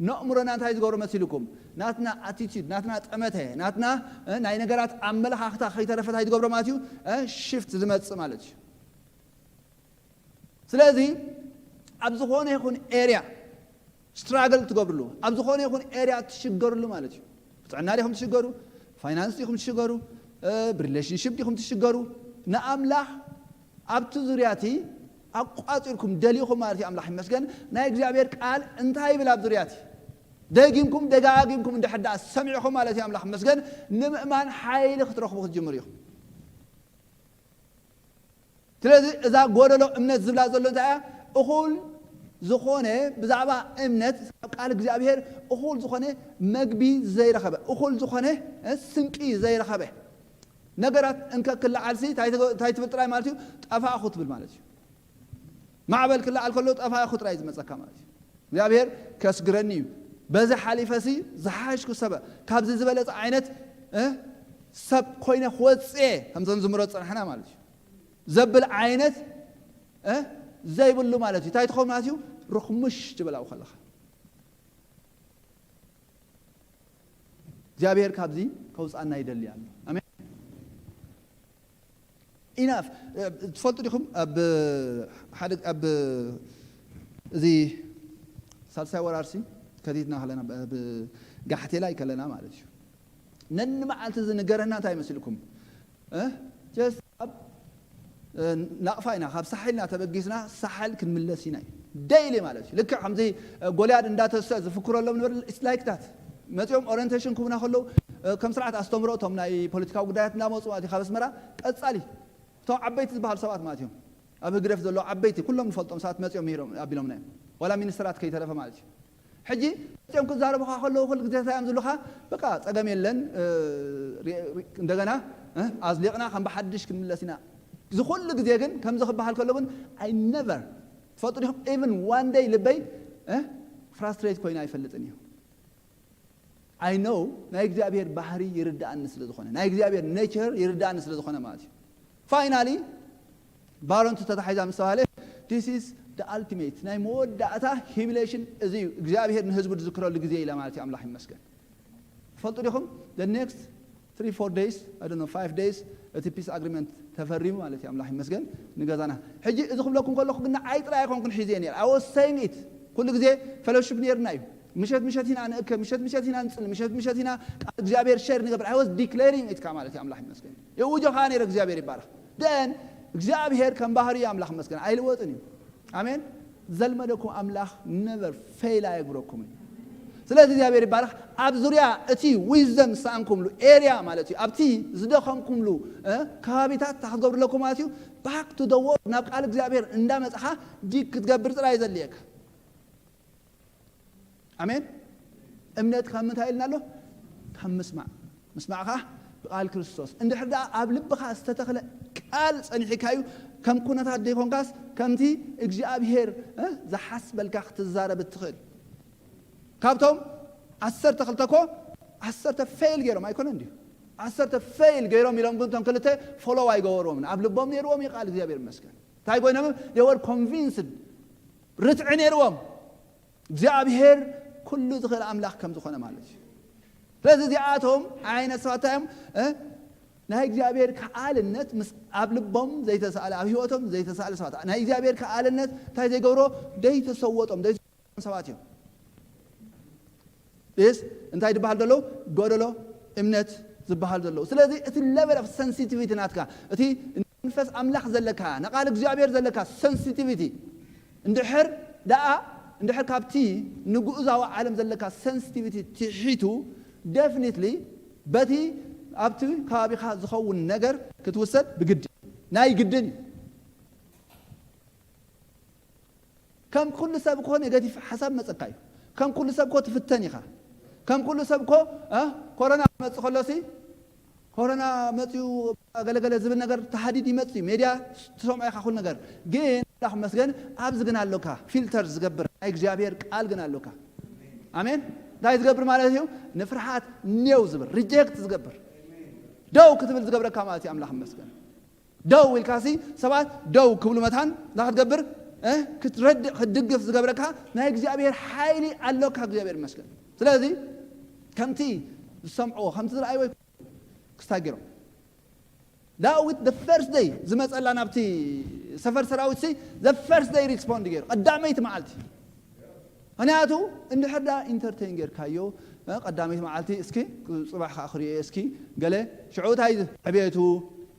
ነእምሮና እንታይ ዝገብሮ መሲልኩም? ናትና ኣቲቲድ፣ ናትና ጠመተ፣ ናትና፣ እ፣ ናይ ነገራት ኣመለኻኽታ ከይተረፈ እንታይ ዝገብሮ ማለት እዩ? እ፣ ሽፍት ዝመጽእ ማለት እዩ። ስለዚ ኣብ ዝኾነ ይኹን ኤርያ ስትራግል ትገብርሉ፣ ኣብ ዝኾነ ይኹን ኤርያ ትሽገርሉ ማለት እዩ። ብጥዕና ዲኹም ትሽገሩ፣ ፋይናንስ ዲኹም ትሽገሩ፣ እ፣ ብሪሌሽንሽፕ ዲኹም ትሽገሩ፣ ንኣምላኽ ኣብቲ ዙርያ እቲ ኣቋጺርኩም ደሊኹም ማለት እዩ። ኣምላኽ ይመስገን። ናይ እግዚኣብሔር ቃል እንታይ ይብል ኣብ ዙርያ እቲ? ደጊምኩም ደጋጊምኩም እንድሕር ደኣ ሰሚዕኹም ማለት እዩ። ኣምላኽ ይመስገን። ንምእማን ሓይሊ ክትረኽቡ ክትጅምሩ ኢኹም። ስለዚ እዛ ጎደሎ እምነት ዝብላ ዘሎ እንታይ እያ? እኹል ዝኾነ ብዛዕባ እምነት ካብ ቃል እግዚኣብሔር እኹል ዝኾነ መግቢ ዘይረኸበ፣ እኹል ዝኾነ፣ እ፣ ስንቂ ዘይረኸበ፣ ነገራት እንከ ክለዓልሲ እንታይ ትገ-፣ እንታይ ትብል ጥራይ ማለት እዩ? ጠፋእኹ ትብል ማለት እዩ። ማዕበል ክለዓል ከሎ ጠፋእኹ ጥራይ ዝመጸካ ማለት እዩ። እግዚኣብሔር ከስግረኒ እዩ። በዚ ሓሊፈሲ ዝሓሽኩ ሰበ፣ ካብዚ ዝበለጸ ዓይነት፣ እ፣ ሰብ ኮይነ ክወጽእ እየ፣ ከምዞም ዝምሮ ዝጸናሕና ማለት እዩ። ዘብል ዓይነት፣ እ፣ ዘይብሉ ማለት እዩ። እንታይ ትኸውን ማለት እዩ? ርኽሙሽ ትብል ኣብኡ ከለኻ። እግዚኣብሔር ካብዚ ከውጽኣና ይደሊ ኣሎ። ኣሜን። ኢናፍ። እ፣ ትፈልጡ ዲኹም? ኣብ ሓደ፣ ኣብ እዚ ሳልሳይ ወራርሲ ከቲትና ከለና፣ ብ-፣ ብ-፣ ጋሕቴላይ ከለና ማለት እዩ። ነንመዓልቲ ዝንገረና እንታይ ይመስልኩም? እ? ጀስት ኣብ፣ እ፣ ናቕፋ ኢና፣ ካብ ሳሕል ኢና ተበጊስና፣ ሳሕል ክንምለስ ኢና እዩ። ደይሊ ማለት እዩ። ልክዕ ከምዚ፣ እ፣ ጎልያድ እንዳተሰ ዝፍክረሎም ንበር፣ it's like that። መጺኦም ኦሪየንቴሽን ክቡና ከለዉ፣ እ፣ ከም ስርዓት ኣስተምሮ እቶም ናይ ፖለቲካዊ ጉዳያት እንዳመጹ ማለት እዩ ካብ ኣስመራ ቀጻሊ። እቶም ዓበይቲ ዝበሃሉ ሰባት ማለት እዮም። ኣብ ህግደፍ ዘለዉ ዓበይቲ ኩሎም ንፈልጦም ሰባት መጺኦም ምሂሮም ኣቢሎምና እዮም። ዋላ ሚኒስትራት ከይተረፈ ማለት እዩ። ሕጂ እዚኦም ክዛረቡኻ ከለዉ ኩሉ ግዜ እንታይ እዮም ዝብሉኻ? በቃ ጸገም የለን፣ እ፣ ሪ-፣ ሪ-፣ እንደገና፣ እ፣ ኣዝሊቕና ከም ብሓድሽ ክንምለስ ኢና። እዚ ኩሉ ግዜ ግን ከምዚ ክበሃል ከሎ ግን I never፣ ትፈልጡ ዲኹም? Even one day ልበይ፣ እ፣ ፍራስትሬት ኮይኑ ኣይፈልጥን እዩ። I know ናይ እግዚኣብሔር ባህሪ ይርዳእኒ ስለ ዝኾነ፣ ናይ እግዚኣብሔር ኔቸር ይርዳእኒ ስለ ዝኾነ ማለት እዩ። ፋይናሊ ባሮንቱ ተታሒዛ ምስ ተባሃለ፣ this is the ultimate፣ ናይ መወዳእታ ሂሚሌሽን እዚ እዩ፣ እግዚኣብሔር ንህዝቡ ዝዝክረሉ ግዜ ኢለ ማለት እዩ። ኣምላኽ ይመስገን። ትፈልጡ ዲኹም? The next three four days፣ I don't know, five days፣ እቲ ፒስ ኣግሪመንት ተፈሪሙ ማለት እዩ። ኣምላኽ ይመስገን ንገዛና። ሕጂ እዚ ክብለኩም ከለኹ ግን ንዓይ ጥራይ ኣይኮንኩን ሒዘ ነይረ። I was saying it። ኩሉ ግዜ ፌሎሺፕ ነይርና እዩ። ምሸት ምሸት ኢና ንእከብ፣ ምሸት ምሸት ኢና ንጽሊ፣ ምሸት ምሸት ኢና ቃል እግዚኣብሔር ሼር ንገብር። I was declaring it ማለት እዩ። ኣምላኽ ይመስገን። የውጆ ከኣ ነይረ፣ እግዚኣብሔር ይባረኽ። ደን እግዚኣብሔር ከም ባህሪ ኣምላኽ ይመስገን ኣይልወጥን እዩ። ኣሜን። ዘልመደኩም ኣምላኽ ነቨር ፌል ኣየግብረኩም እዩ። ስለዚ እግዚኣብሔር ይባረኽ። ኣብ ዙርያ እቲ ዊዝደም ዝሰኣንኩምሉ ኤርያ ማለት እዩ፣ ኣብቲ ዝደኸምኩምሉ፣ እ፣ ከባቢታት እንታይ ክትገብሩ ኣለኩም ማለት እዩ? ባክ ቱ ደ ወርድ፣ ናብ ቃል እግዚኣብሔር እንዳመጻኻ ዲግ ክትገብር ጥራይ ዘድልየካ። ኣሜን። እምነት ካብ ምንታይ ኢልና ኣሎ? ካብ ምስማዕ። ምስማዕ ኸዓ ብቃል ክርስቶስ። እንድሕር ደኣ ኣብ ልብኻ ዝተተኽለ ቃል ጸኒሕካዩ፣ ከም ኩነታት ዘይኮንካስ ከምቲ እግዚኣብሔር፣ እ፣ ዝሓስበልካ ክትዛረብ እትኽእል። ካብቶም ዓሰርተ ክልተ እኮ ዓሰርተ ፌል ገይሮም ኣይኮነን ድዩ? ዓሰርተ ፌል ገይሮም ኢሎም ግን እቶም ክልተ ፎሎው ኣይገበርዎምን። ኣብ ልቦም ነይርዎም እዩ ቃል እግዚኣብሔር ይመስገን። እንታይ ኮይኖም? They were convinced። ርትዒ ነይርዎም። እግዚኣብሔር ኩሉ ዝኽእል ኣምላኽ ከም ዝኾነ ማለት እዩ። ስለዚ እዚኣቶም ዓይነት ሰባት እንታይ እዮም? እ? ናይ እግዚኣብሔር ከኣልነት ምስ ኣብ ልቦም ዘይተሳእለ፣ ኣብ ህይወቶም ዘይተሳእለ ሰባት። ናይ እግዚኣብሔር ከኣልነት እንታይ ዘይገብሮ? ዘይተሰወጦም፣ ዘይተሰወጦም ሰባት እዮም። ስ እንታይ ዝበሃል ዘሎ? ጎደሎ እምነት ዝበሃል ዘሎ። ስለዚ እቲ ሌቨል ኦፍ ሰንሲቲቪቲ ናትካ፣ እቲ መንፈስ ኣምላኽ ዘለካ፣ ንቃል እግዚኣብሔር ዘለካ ሰንሲቲቪቲ እንድሕር ደኣ፣ እንድሕር ካብቲ ንግኡዛዊ ዓለም ዘለካ ሰንሲቲቪቲ ትሒቱ፣ ደፍኒትሊ በቲ ኣብቲ ከባቢኻ ዝኸውን ነገር ክትውሰድ ብግዲ። ናይ ግድን እዩ። ከም ኩሉ ሰብ እኮ ኔጋቲቭ ሓሳብ መጸካ እዩ። ከም ኩሉ ሰብ እኮ ትፍተን ኢኻ። ከም ኩሉ ሰብ እኮ እ፣ ኮሮና ክመጽእ ከሎሲ፣ ኮሮና መጽዩ ገለገለ ዝብል ነገር ተሃዲድ ይመጽእ እዩ። ሜድያ ትሰምዖ ኢኻ ኩሉ ነገር። ግን ኣምላኽ መስገን ኣብዚ ግን ኣሎካ፣ ፊልተር ዝገብር ናይ እግዚኣብሔር ቃል ግን ኣሎካ። ኣሜን። እንታይ ዝገብር ማለት እዩ? ንፍርሓት ኔው ዝብል፣ ሪጀክት ዝገብር፣ ደው ክትብል ዝገብረካ ማለት እዩ። ኣምላኽ መስገን። ደው ኢልካሲ ሰባት ደው ክብሉ መታን እንታይ ክትገብር እ፣ ክትረድእ ክትድግፍ ዝገብረካ ናይ እግዚኣብሔር ሓይሊ ኣሎካ። እግዚኣብሔር ይመስገን። ስለዚ ከምቲ ዝሰምዕዎ ከምቲ ዝረኣይዎ ክስታይ ገይሮም። ዳዊት the first day ዝመፀላ ናብቲ ሰፈር ሰራዊት ሲ the first day ሪስፖንድ ገይሩ ቀዳመይቲ መዓልቲ። ምክንያቱ እንድሕር ዳ ኢንተርቴን ጌርካዮ እ፣ ቀዳመይቲ መዓልቲ እስኪ ጽባሕ ከዓ ክርእዮ እስኪ ገለ ሽዑ እንታይ ዕቤቱ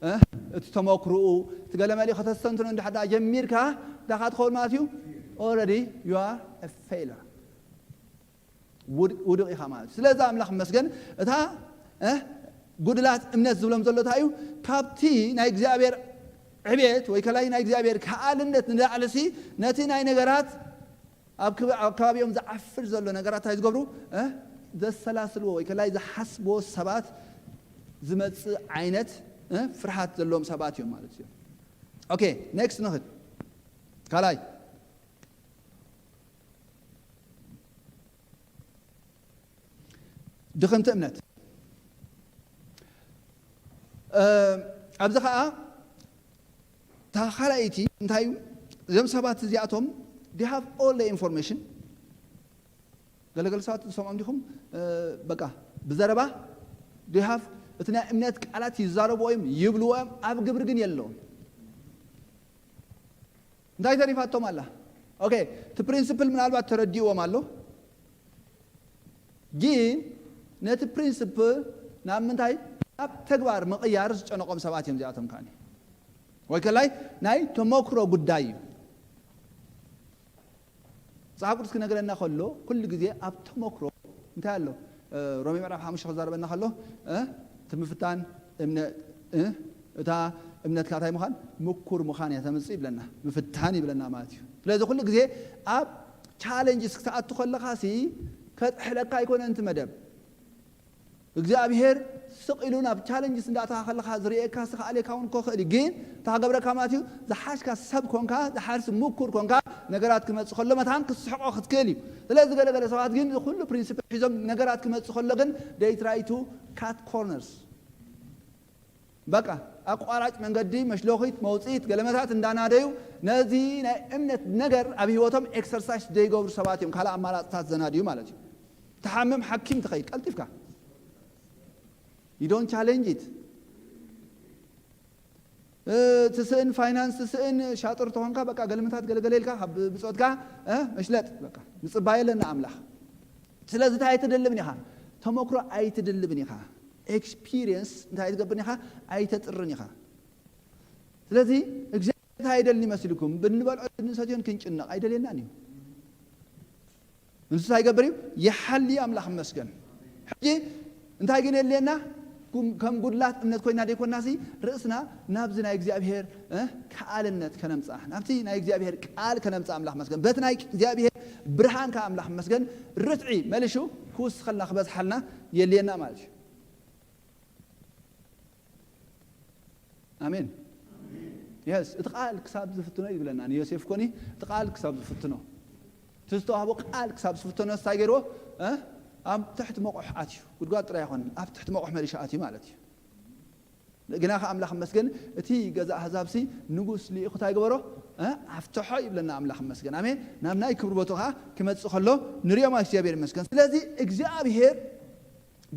እ፣ እቲ ተመክርኡ እቲ ገለ መሊኡ ከተስተንትኖ እንድሕር ዳ ጀሚርካ ዳኻ ትኸውን ማለት እዩ። Already you are a failure። ውድ- ውድቕ ኢኻ ማለት እዩ። ስለዚ ኣምላኽ መስገን እታ እ፣ ጉድላት እምነት ዝብሎም ዘሎ እንታይ እዩ? ካብቲ ናይ እግዚኣብሔር ዕቤት ወይ ከላይ ናይ እግዚኣብሔር ከኣልነት ንላዕልሲ ነቲ ናይ ነገራት ኣብ ክብ- ኣብ ከባቢኦም ዝዓፍር ዘሎ ነገራት እንታይ ዝገብሩ እ፣ ዘሰላስልዎ ወይ ከላይ ዝሓስብዎ ሰባት ዝመጽእ ዓይነት እ፣ ፍርሃት ዘለዎም ሰባት እዮም ማለት እዩ። ኦኬ፣ ኔክስት ንኽድ ካልኣይ ድኽምቲ እምነት እ፣ ኣብዚ ኸዓ እታ ካልኣይቲ እንታይ እዩ? እዞም ሰባት እዚኣቶም they have all the information። ገለገለ ሰባት ዝሰምዖም ዲኹም እ፣ በቃ ብዘረባ they have እቲ ናይ እምነት ቃላት ይዛረብዎ እዮም ይብልዎ እዮም፣ ኣብ ግብሪ ግን የለውን። እንታይ ተሪፋቶም ኣላ? ኦኬ፣ እቲ ፕሪንስፕል ምናልባት ተረዲእዎም ኣሎ፣ ግን ነቲ ፕሪንስፕል ናብ ምንታይ ናብ ተግባር ምቕያር ዝጨነቖም ሰባት እዮም እዚኣቶም። ከዓኒ ወይ ከላይ ናይ ተመክሮ ጉዳይ እዩ። መጽሓፍ ቅዱስ ክነግረና ከሎ ኩሉ ግዜ ኣብ ተመክሮ እንታይ ኣሎ? ሮሜ ምዕራፍ ሓሙሽተ ክዛረበና ከሎ እቲ ምፍታን እምነ እታ እምነትካ እንታይ ምዃን ምኩር ምዃን እያ ተምጽእ ይብለና። ምፍታን ይብለና ማለት እዩ። ስለዚ ኩሉ ግዜ ኣብ ቻለንጅስ ክትኣቱ ከለኻ ሲ ከጥሕለካ ኣይኮነን እቲ መደብ። እግዚኣብሔር ስቕ ኢሉ ናብ ቻለንጅስ እንዳእተኻ ከለኻ ዝርእየካ ስኻ ኣሌካ እውን ክኽእል እዩ። ግን እታ ክገብረካ ማለት እዩ ዝሓሽካ ሰብ ኮንካ ዝሓርስ ምኩር ኮንካ ነገራት ክመጽእ ከሎ መታን ክትስሕቆ ክትክእል እዩ። ስለዚ ገለገለ ሰባት ግን እዚ ኩሉ ፕሪንሲፕል ሒዞም ነገራት ክመጽእ ከሎ ግን they try to cut corners። በቃ ኣቋራጭ መንገዲ መሽሎኺት መውፅኢት ገለመታት እንዳናደዩ ነዚ ናይ እምነት ነገር ኣብ ህይወቶም ኤክሰርሳይስ ዘይገብሩ ሰባት እዮም። ካልእ ኣማራፅታት ዘናድዩ ማለት እዩ። ትሓምም ሓኪም ትኸይድ ቀልጢፍካ you don't challenge it። ትስእን ፋይናንስ ትስእን ሻጥር ተኾንካ በቃ ገለመታት ገለገለ ኢልካ ካብ ብፆትካ መሽለጥ በቃ ምፅባይ ኣለና ኣምላኽ። ስለዚ እንታይ ኣይትድልብን ኢኻ? ተመክሮ ኣይትድልብን ኢኻ። ኤክስፒሪየንስ እንታይ ኣይትገብርን ኢኻ? ኣይተጥርን ኢኻ። ስለዚ እግዚኣብሔር እንታይ ኣይደልን ይመስልኩም? ብንበልዖ ንሰትዮን ክንጭነቕ ኣይደልየናን እዩ። ንሱ እንታይ ይገብር እዩ? ይሓሊ ኣምላኽ ይመስገን። ሕጂ እንታይ ግን የድልየና? ጉም- ከም ጉድላት እምነት ኮይና ዘይኮናሲ ርእስና ናብዚ ናይ እግዚኣብሔር እ፣ ከኣልነት ከነምፅኣ ናብቲ ናይ እግዚኣብሔር ቃል ከነምፅኣ ኣምላኽ መስገን በቲ ናይ እግዚኣብሔር ብርሃን ከዓ ኣምላኽ መስገን ርትዒ መልሹ ክውስኸልና ክበዝሓልና የድልየና ማለት እዩ። ኣሜን። የስ እቲ ቃል ክሳብ ዝፍትኖ ይብለና ንዮሴፍ ኮኒ እቲ ቃል ክሳብ ዝፍትኖ እቲ ዝተዋህቦ ቃል ክሳብ ዝፍትኖ ስታይ ገይርዎ እ? ኣብ ትሕቲ መቑሕ ኣትዩ ጉድጓድ ጥራይ ኣይኮነን ኣብ ትሕቲ መቑሕ መሊሻ ኣትዩ ማለት እዩ። ግና ከ ኣምላኽ መስገን እቲ ገዛ ኣህዛብሲ ንጉስ ልኢኹ እንታይ ገበሮ እ? ኣፍትሖ ይብለና ኣምላኽ መስገን ኣሜን። ናብ ናይ ክብሪ ቦቱ ከዓ ክመፅእ ከሎ ንሪኦ ማለት እግዚኣብሔር ይመስገን። ስለዚ እግዚኣብሔር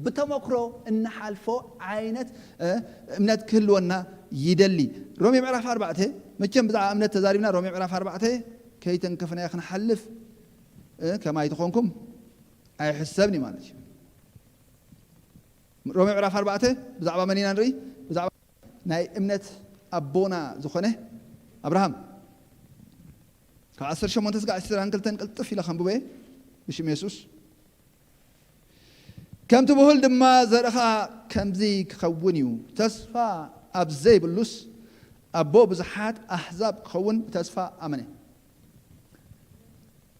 ብተመክሮ እንሓልፎ ዓይነት እምነት ክህልወና ይደሊ። ሮሜ ምዕራፍ ኣርባዕተ መቸም ብዛዕባ እምነት ተዛሪብና ሮሜ ምዕራፍ ኣርባዕተ ከይተንከፍናዮ ክንሓልፍ ከማይ ተኾንኩም ኣይሕሰብን ማለት እዩ። ሮሜ ምዕራፍ ኣርባዕተ ብዛዕባ መን ኢና ንርኢ? ብዛዕባ ናይ እምነት ኣቦና ዝኾነ ኣብርሃም ካብ ዓሰርተ ሸሞንተ ስጋዕ ዕስራን ክልተን ቅልጥፍ ኢለ ከንብበ ብሽም የሱስ። ከምቲ ብሁል ድማ ዘርእኻ ከምዚ ክኸውን እዩ። ተስፋ ኣብ ዘይብሉስ ኣቦ ብዙሓት ኣህዛብ ክኸውን ብተስፋ ኣመነ።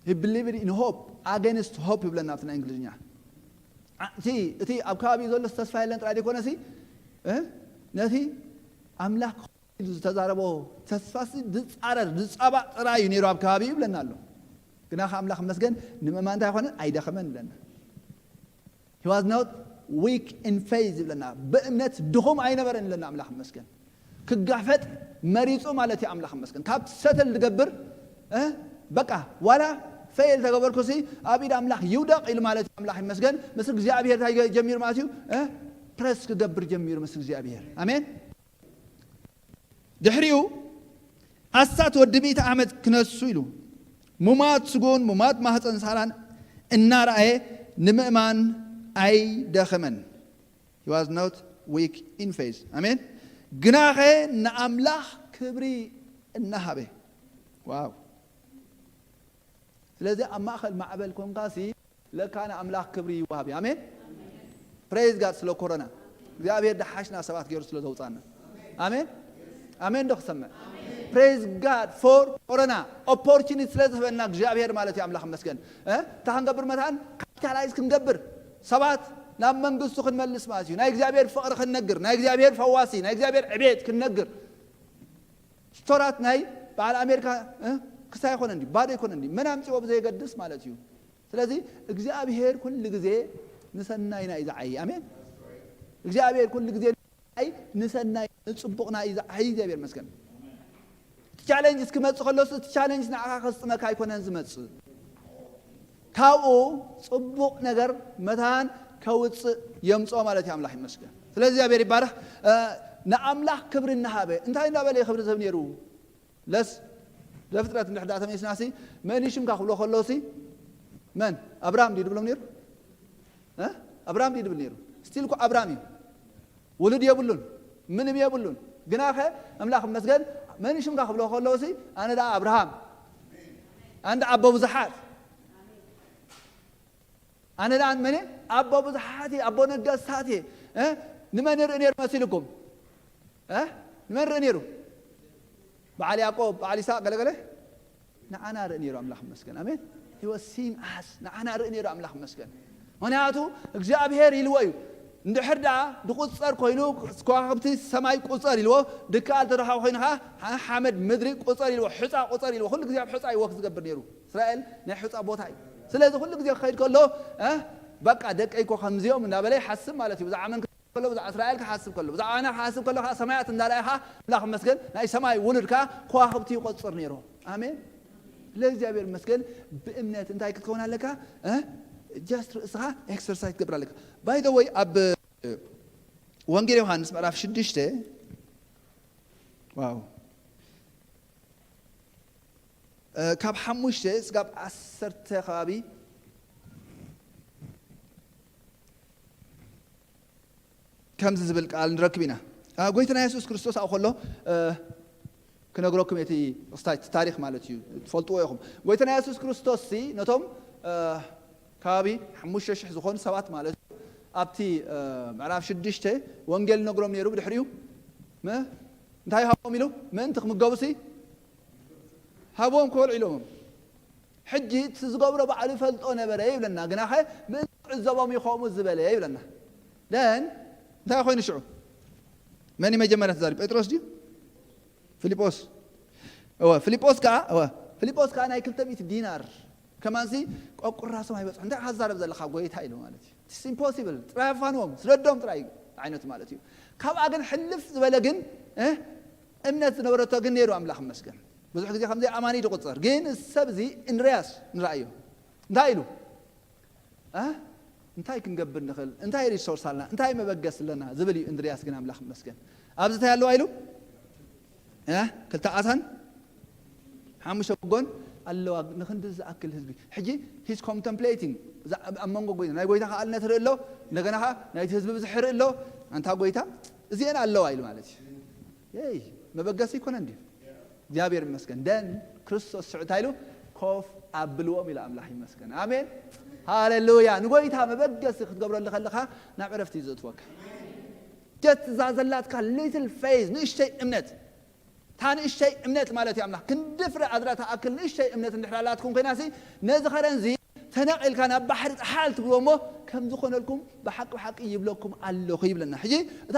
He believed in hope against hope ይብለና ኣብቲ ናይ እንግሊዝኛ። ዓ- እቲ እቲ ኣብ ከባቢኡ ዘሎ ተስፋ የለን ጥራይ ዘይኮነሲ፣ እ፣ ነቲ ኣምላኽ ክኸውን ኢሉ ዝተዛረቦ ተስፋሲ ዝጻረር ዝጻባእ ጥራይ እዩ ነይሩ ኣብ ከባቢኡ ይብለና ኣሎ። ግና ከ ኣምላኽ መስገን ንምእማን እንታይ ኣይኮነን ኣይደኸመን ይብለና። He was not weak in faith ይብለና። ብእምነት ድኹም ኣይነበረን ይብለና ኣምላኽ መስገን። ክጋፈጥ መሪጹ ማለት እዩ ኣምላኽ መስገን። ካብ ሰተል ዝገብር፣ እ፣ በቃ ዋላ ፌል ተገበርኩ ሲ ኣብ ኢድ ኣምላኽ ይውደቕ ኢሉ ማለት እዩ ኣምላኽ ይመስገን። ምስ እግዚኣብሔር እንታይ ጀሚሩ ማለት እዩ፣ እ፣ ፕረስ ክገብር ጀሚሩ ምስ እግዚኣብሔር። ኣሜን። ድሕሪኡ ኣሳት ወዲ ሚእቲ ዓመት ክነሱ ኢሉ ሙማት ስጎን ሙማት ማህፀን ሳራን እናረኣየ ንምእማን ኣይደኸመን። He was not weak in faith. ኣሜን። ግናኸ ንኣምላኽ ክብሪ እናሃበ። ዋው። ስለዚ ኣብ ማእኸል ማዕበል ኮንካሲ ለካ ንኣምላኽ ክብሪ ይወሃብ እዩ። ኣሜን። Praise God ስለ ኮሮና እግዚኣብሔር ደሓሽና ሰባት ገይሩ ስለ ዘውፃና። ኣሜን። ኣሜን ዶ ክሰምዕ? Praise God for corona, opportunity ስለ ዝህበና እግዚኣብሔር ማለት እዩ። ኣምላኽ መስገን። እ? እንታይ ክንገብር መታን ካፒታላይዝ ክንገብር ሰባት ናብ መንግስቱ ክንመልስ ማለት እዩ። ናይ እግዚኣብሔር ፍቕሪ ክንነግር፣ ናይ እግዚኣብሔር ፈዋሲ፣ ናይ እግዚኣብሔር ዕቤት ክንነግር። ስቶራት ናይ በዓል ኣሜሪካ፣ እ፣ ክሳይ ኣይኮነን ድዩ? ባዶ ኣይኮነን ድዩ? መን ኣምፅዎ ብዘየገድስ ማለት እዩ። ስለዚ እግዚኣብሔር ኩሉ ግዜ ንሰናይና እዩ ዝዓይ። ኣሜን። እግዚኣብሔር ኩሉ ግዜ ንሰናይ ንፅቡቕና እዩ ዝዓይ። እግዚኣብሔር መስገን። እቲ ቻሌንጅ እስክመፅእ ከሎስ እቲ ቻሌንጅ ንዓኻ ከስጥመካ ኣይኮነን ዝመፅእ። ካብኡ ፅቡቕ ነገር መታን ከውፅእ የምፅኦ ማለት እዩ። ኣምላኽ ይመስገን። ስለዚ እግዚኣብሔር ይባረኽ። እ፣ ንኣምላኽ ክብሪ እናሃበ እንታይ እንዳበለ ክብሪ ዝህብ ነይሩ? ለስ ዘፍጥረት እንድሕር ዳኣ ተመሊስናሲ መን እዩ ሽምካ ክብሎ ከለውሲ መን ኣብርሃም ድዩ ድብሎም ነይሩ? እ? ኣብርሃም ድዩ ድብል ነይሩ? ስቲል እኮ ኣብርሃም እዩ። ውሉድ የብሉን፣ ምንም የብሉን። ግናኸ ኣምላኽ ይመስገን መን እዩ ሽምካ ክብሎ ከለውሲ ኣነ ደኣ ኣብርሃም፣ ኣነ ደኣ ኣቦ ብዙሓት፣ ኣነ ደኣ መን እየ? ኣቦ ብዙሓት እየ፣ ኣቦ ነገስታት እየ። እ? ንመን ይርኢ ነይሩ መሲልኩም? እ? ንመን ርኢ ነይሩ? በዓል ያዕቆብ፣ በዓል ይስሐቅ ገለገለ ንዓና ርኢ ነይሩ ኣምላኽ መስገን። ኣሜን። He was seeing us ንዓና ርኢ ነይሩ ኣምላኽ መስገን። ምክንያቱ እግዚኣብሔር ኢልዎ እዩ። እንድሕር ደኣ ድቁፀር ኮይኑ ከዋክብቲ ሰማይ ቁፀር ኢልዎ ድከኣል ተረኻ ኮይንኻ ሓመድ ምድሪ ቁፀር ኢልዎ ሕፃ ቁፀር ኢልዎ ኩሉ ግዜ ኣብ ሕፃ ይወክ ዝገብር ነይሩ። እስራኤል ናይ ሕፃ ቦታ እዩ። ስለዚ ኩሉ ግዜ ክኸይድ ከሎ እ፣ በቃ ደቀይ እኮ ከምዚኦም እንዳበለ ይሓስብ ማለት እዩ። ብዛዕባ መን ከሎ ብዛዕባ እስራኤል ክሓስብ ከሎ ብዛዕባ ኣና ክሓስብ ከሎ ከዓ ሰማያት እንዳረኣኻ ኣምላኽ መስገን ናይ ሰማይ ውሉድ ከዓ ከዋክብቲ ይቆፅር ነይሩ። ኣሜን። ለእግዚኣብሔር መስገን። ብእምነት እንታይ ክትከውን ኣለካ? እ? ጀስት ርእስኻ ኤክሰርሳይዝ ትገብር ኣለካ። ባይ ወይ ኣብ ወንጌል ዮሃንስ ምዕራፍ ሽዱሽተ ዋው ካብ ሓሙሽተ ስጋብ ዓሰርተ ከባቢ ከምዚ ዝብል ቃል ንረክብ ኢና። ጎይታና የሱስ ክርስቶስ ኣብኡ ከሎ ክነግረኩም እቲ ታሪክ ማለት እዩ፣ ትፈልጥዎ ኢኹም። ጎይታና የሱስ ክርስቶስ ሲ ነቶም ከባቢ ሓሙሽተ ሽሕ ዝኾኑ ሰባት ማለት እዩ ኣብቲ ምዕራፍ ሽዱሽተ ወንጌል ነግሮም ነይሩ። ብድሕሪኡ እንታይ ሃቦም ኢሉ ምእንቲ ክምገቡ ሲ ሃቦም ክበልዑ ኢሎሞም። ሕጂ እቲ ዝገብሮ ባዕሉ ይፈልጦ ነበረ ይብለና። ግናኸ ምእንቲ ክዕዘቦም እዩ ከምኡ ዝበለ ይብለና። ደን እንታይ ኮይኑ ሽዑ መን መጀመርያ ተዛሪቡ? ጴጥሮስ ድዩ? ፊልጶስ። እወ ፊልጶስ ከዓ እወ ፊልጶስ ከዓ ናይ ክልተ ሚእቲ ዲናር ከማንሲ ቆቁራሶም ኣይበፅሑ እንታይ ሓዛረብ ዘለካ ጎይታ ኢሉ ማለት እዩ። ኢምፖሲብል ጥራይ ኣፋንዎም ስደዶም ጥራይ ዓይነት ማለት እዩ። ካብኣ ግን ሕልፍ ዝበለ ግን እምነት ዝነበረቶ ግን ነይሩ ኣምላኽ መስገን። ብዙሕ ግዜ ከምዚ ኣማኒ ድቁፅር ግን ሰብ እዚ እንድርያስ ንረኣዮ እንታይ ኢሉ እንታይ ክንገብር ንኽእል እንታይ ሪሶርስ ኣለና እንታይ መበገስ ኣለና ዝብል እዩ። እንድርያስ ግን ኣምላኽ መስገን ኣብዚ እንታይ ኣለዋ ኢሉ ክልተ ዓሳን ሓሙሽተ ጎን ኣለዋ። ንክንዲ ዝኣክል ህዝቢ ሕጂ ሂስ ኮንተምፕሌቲንግ ኣብ መንጎ ጎይታ ናይ ጎይታ ከኣልነት ርኢ ኣሎ። እንደገና ከዓ ናይቲ ህዝቢ ብዝሕ ርኢ ኣሎ። ኣንታ ጎይታ እዚአን ኣለዋ ኢሉ ማለት እዩ። ይ መበገሲ ይኮነ እንዲ እግዚኣብሔር ይመስገን። ደን ክርስቶስ ሽዑ እንታይ ኢሉ ኮፍ ኣብልዎም ኢሉ ኣምላኽ ይመስገን። ኣሜን ሃሌሉያ። ንጎይታ መበገሲ ክትገብረሉ ከለካ ናብ ዕረፍቲ እዩ ዘእትወካ። ጀት እዛ ዘላትካ ሊትል ፌዝ ንእሽተይ እምነት እታ ንእሽተይ እምነት ማለት እዩ ኣምላኽ። ክንዲ ፍረ ኣድራ ትኣክል ንእሽተይ እምነት እንድሕር ኣላትኩም ኮይናሲ፣ ነዚ ኸረንዚ ተነቒልካ ናብ ባሕሪ ጥሓል ትብሎ እሞ፣ ከም ዝኾነልኩም ብሓቂ ብሓቂ ይብለኩም ኣለኹ ይብለና። ሕጂ እታ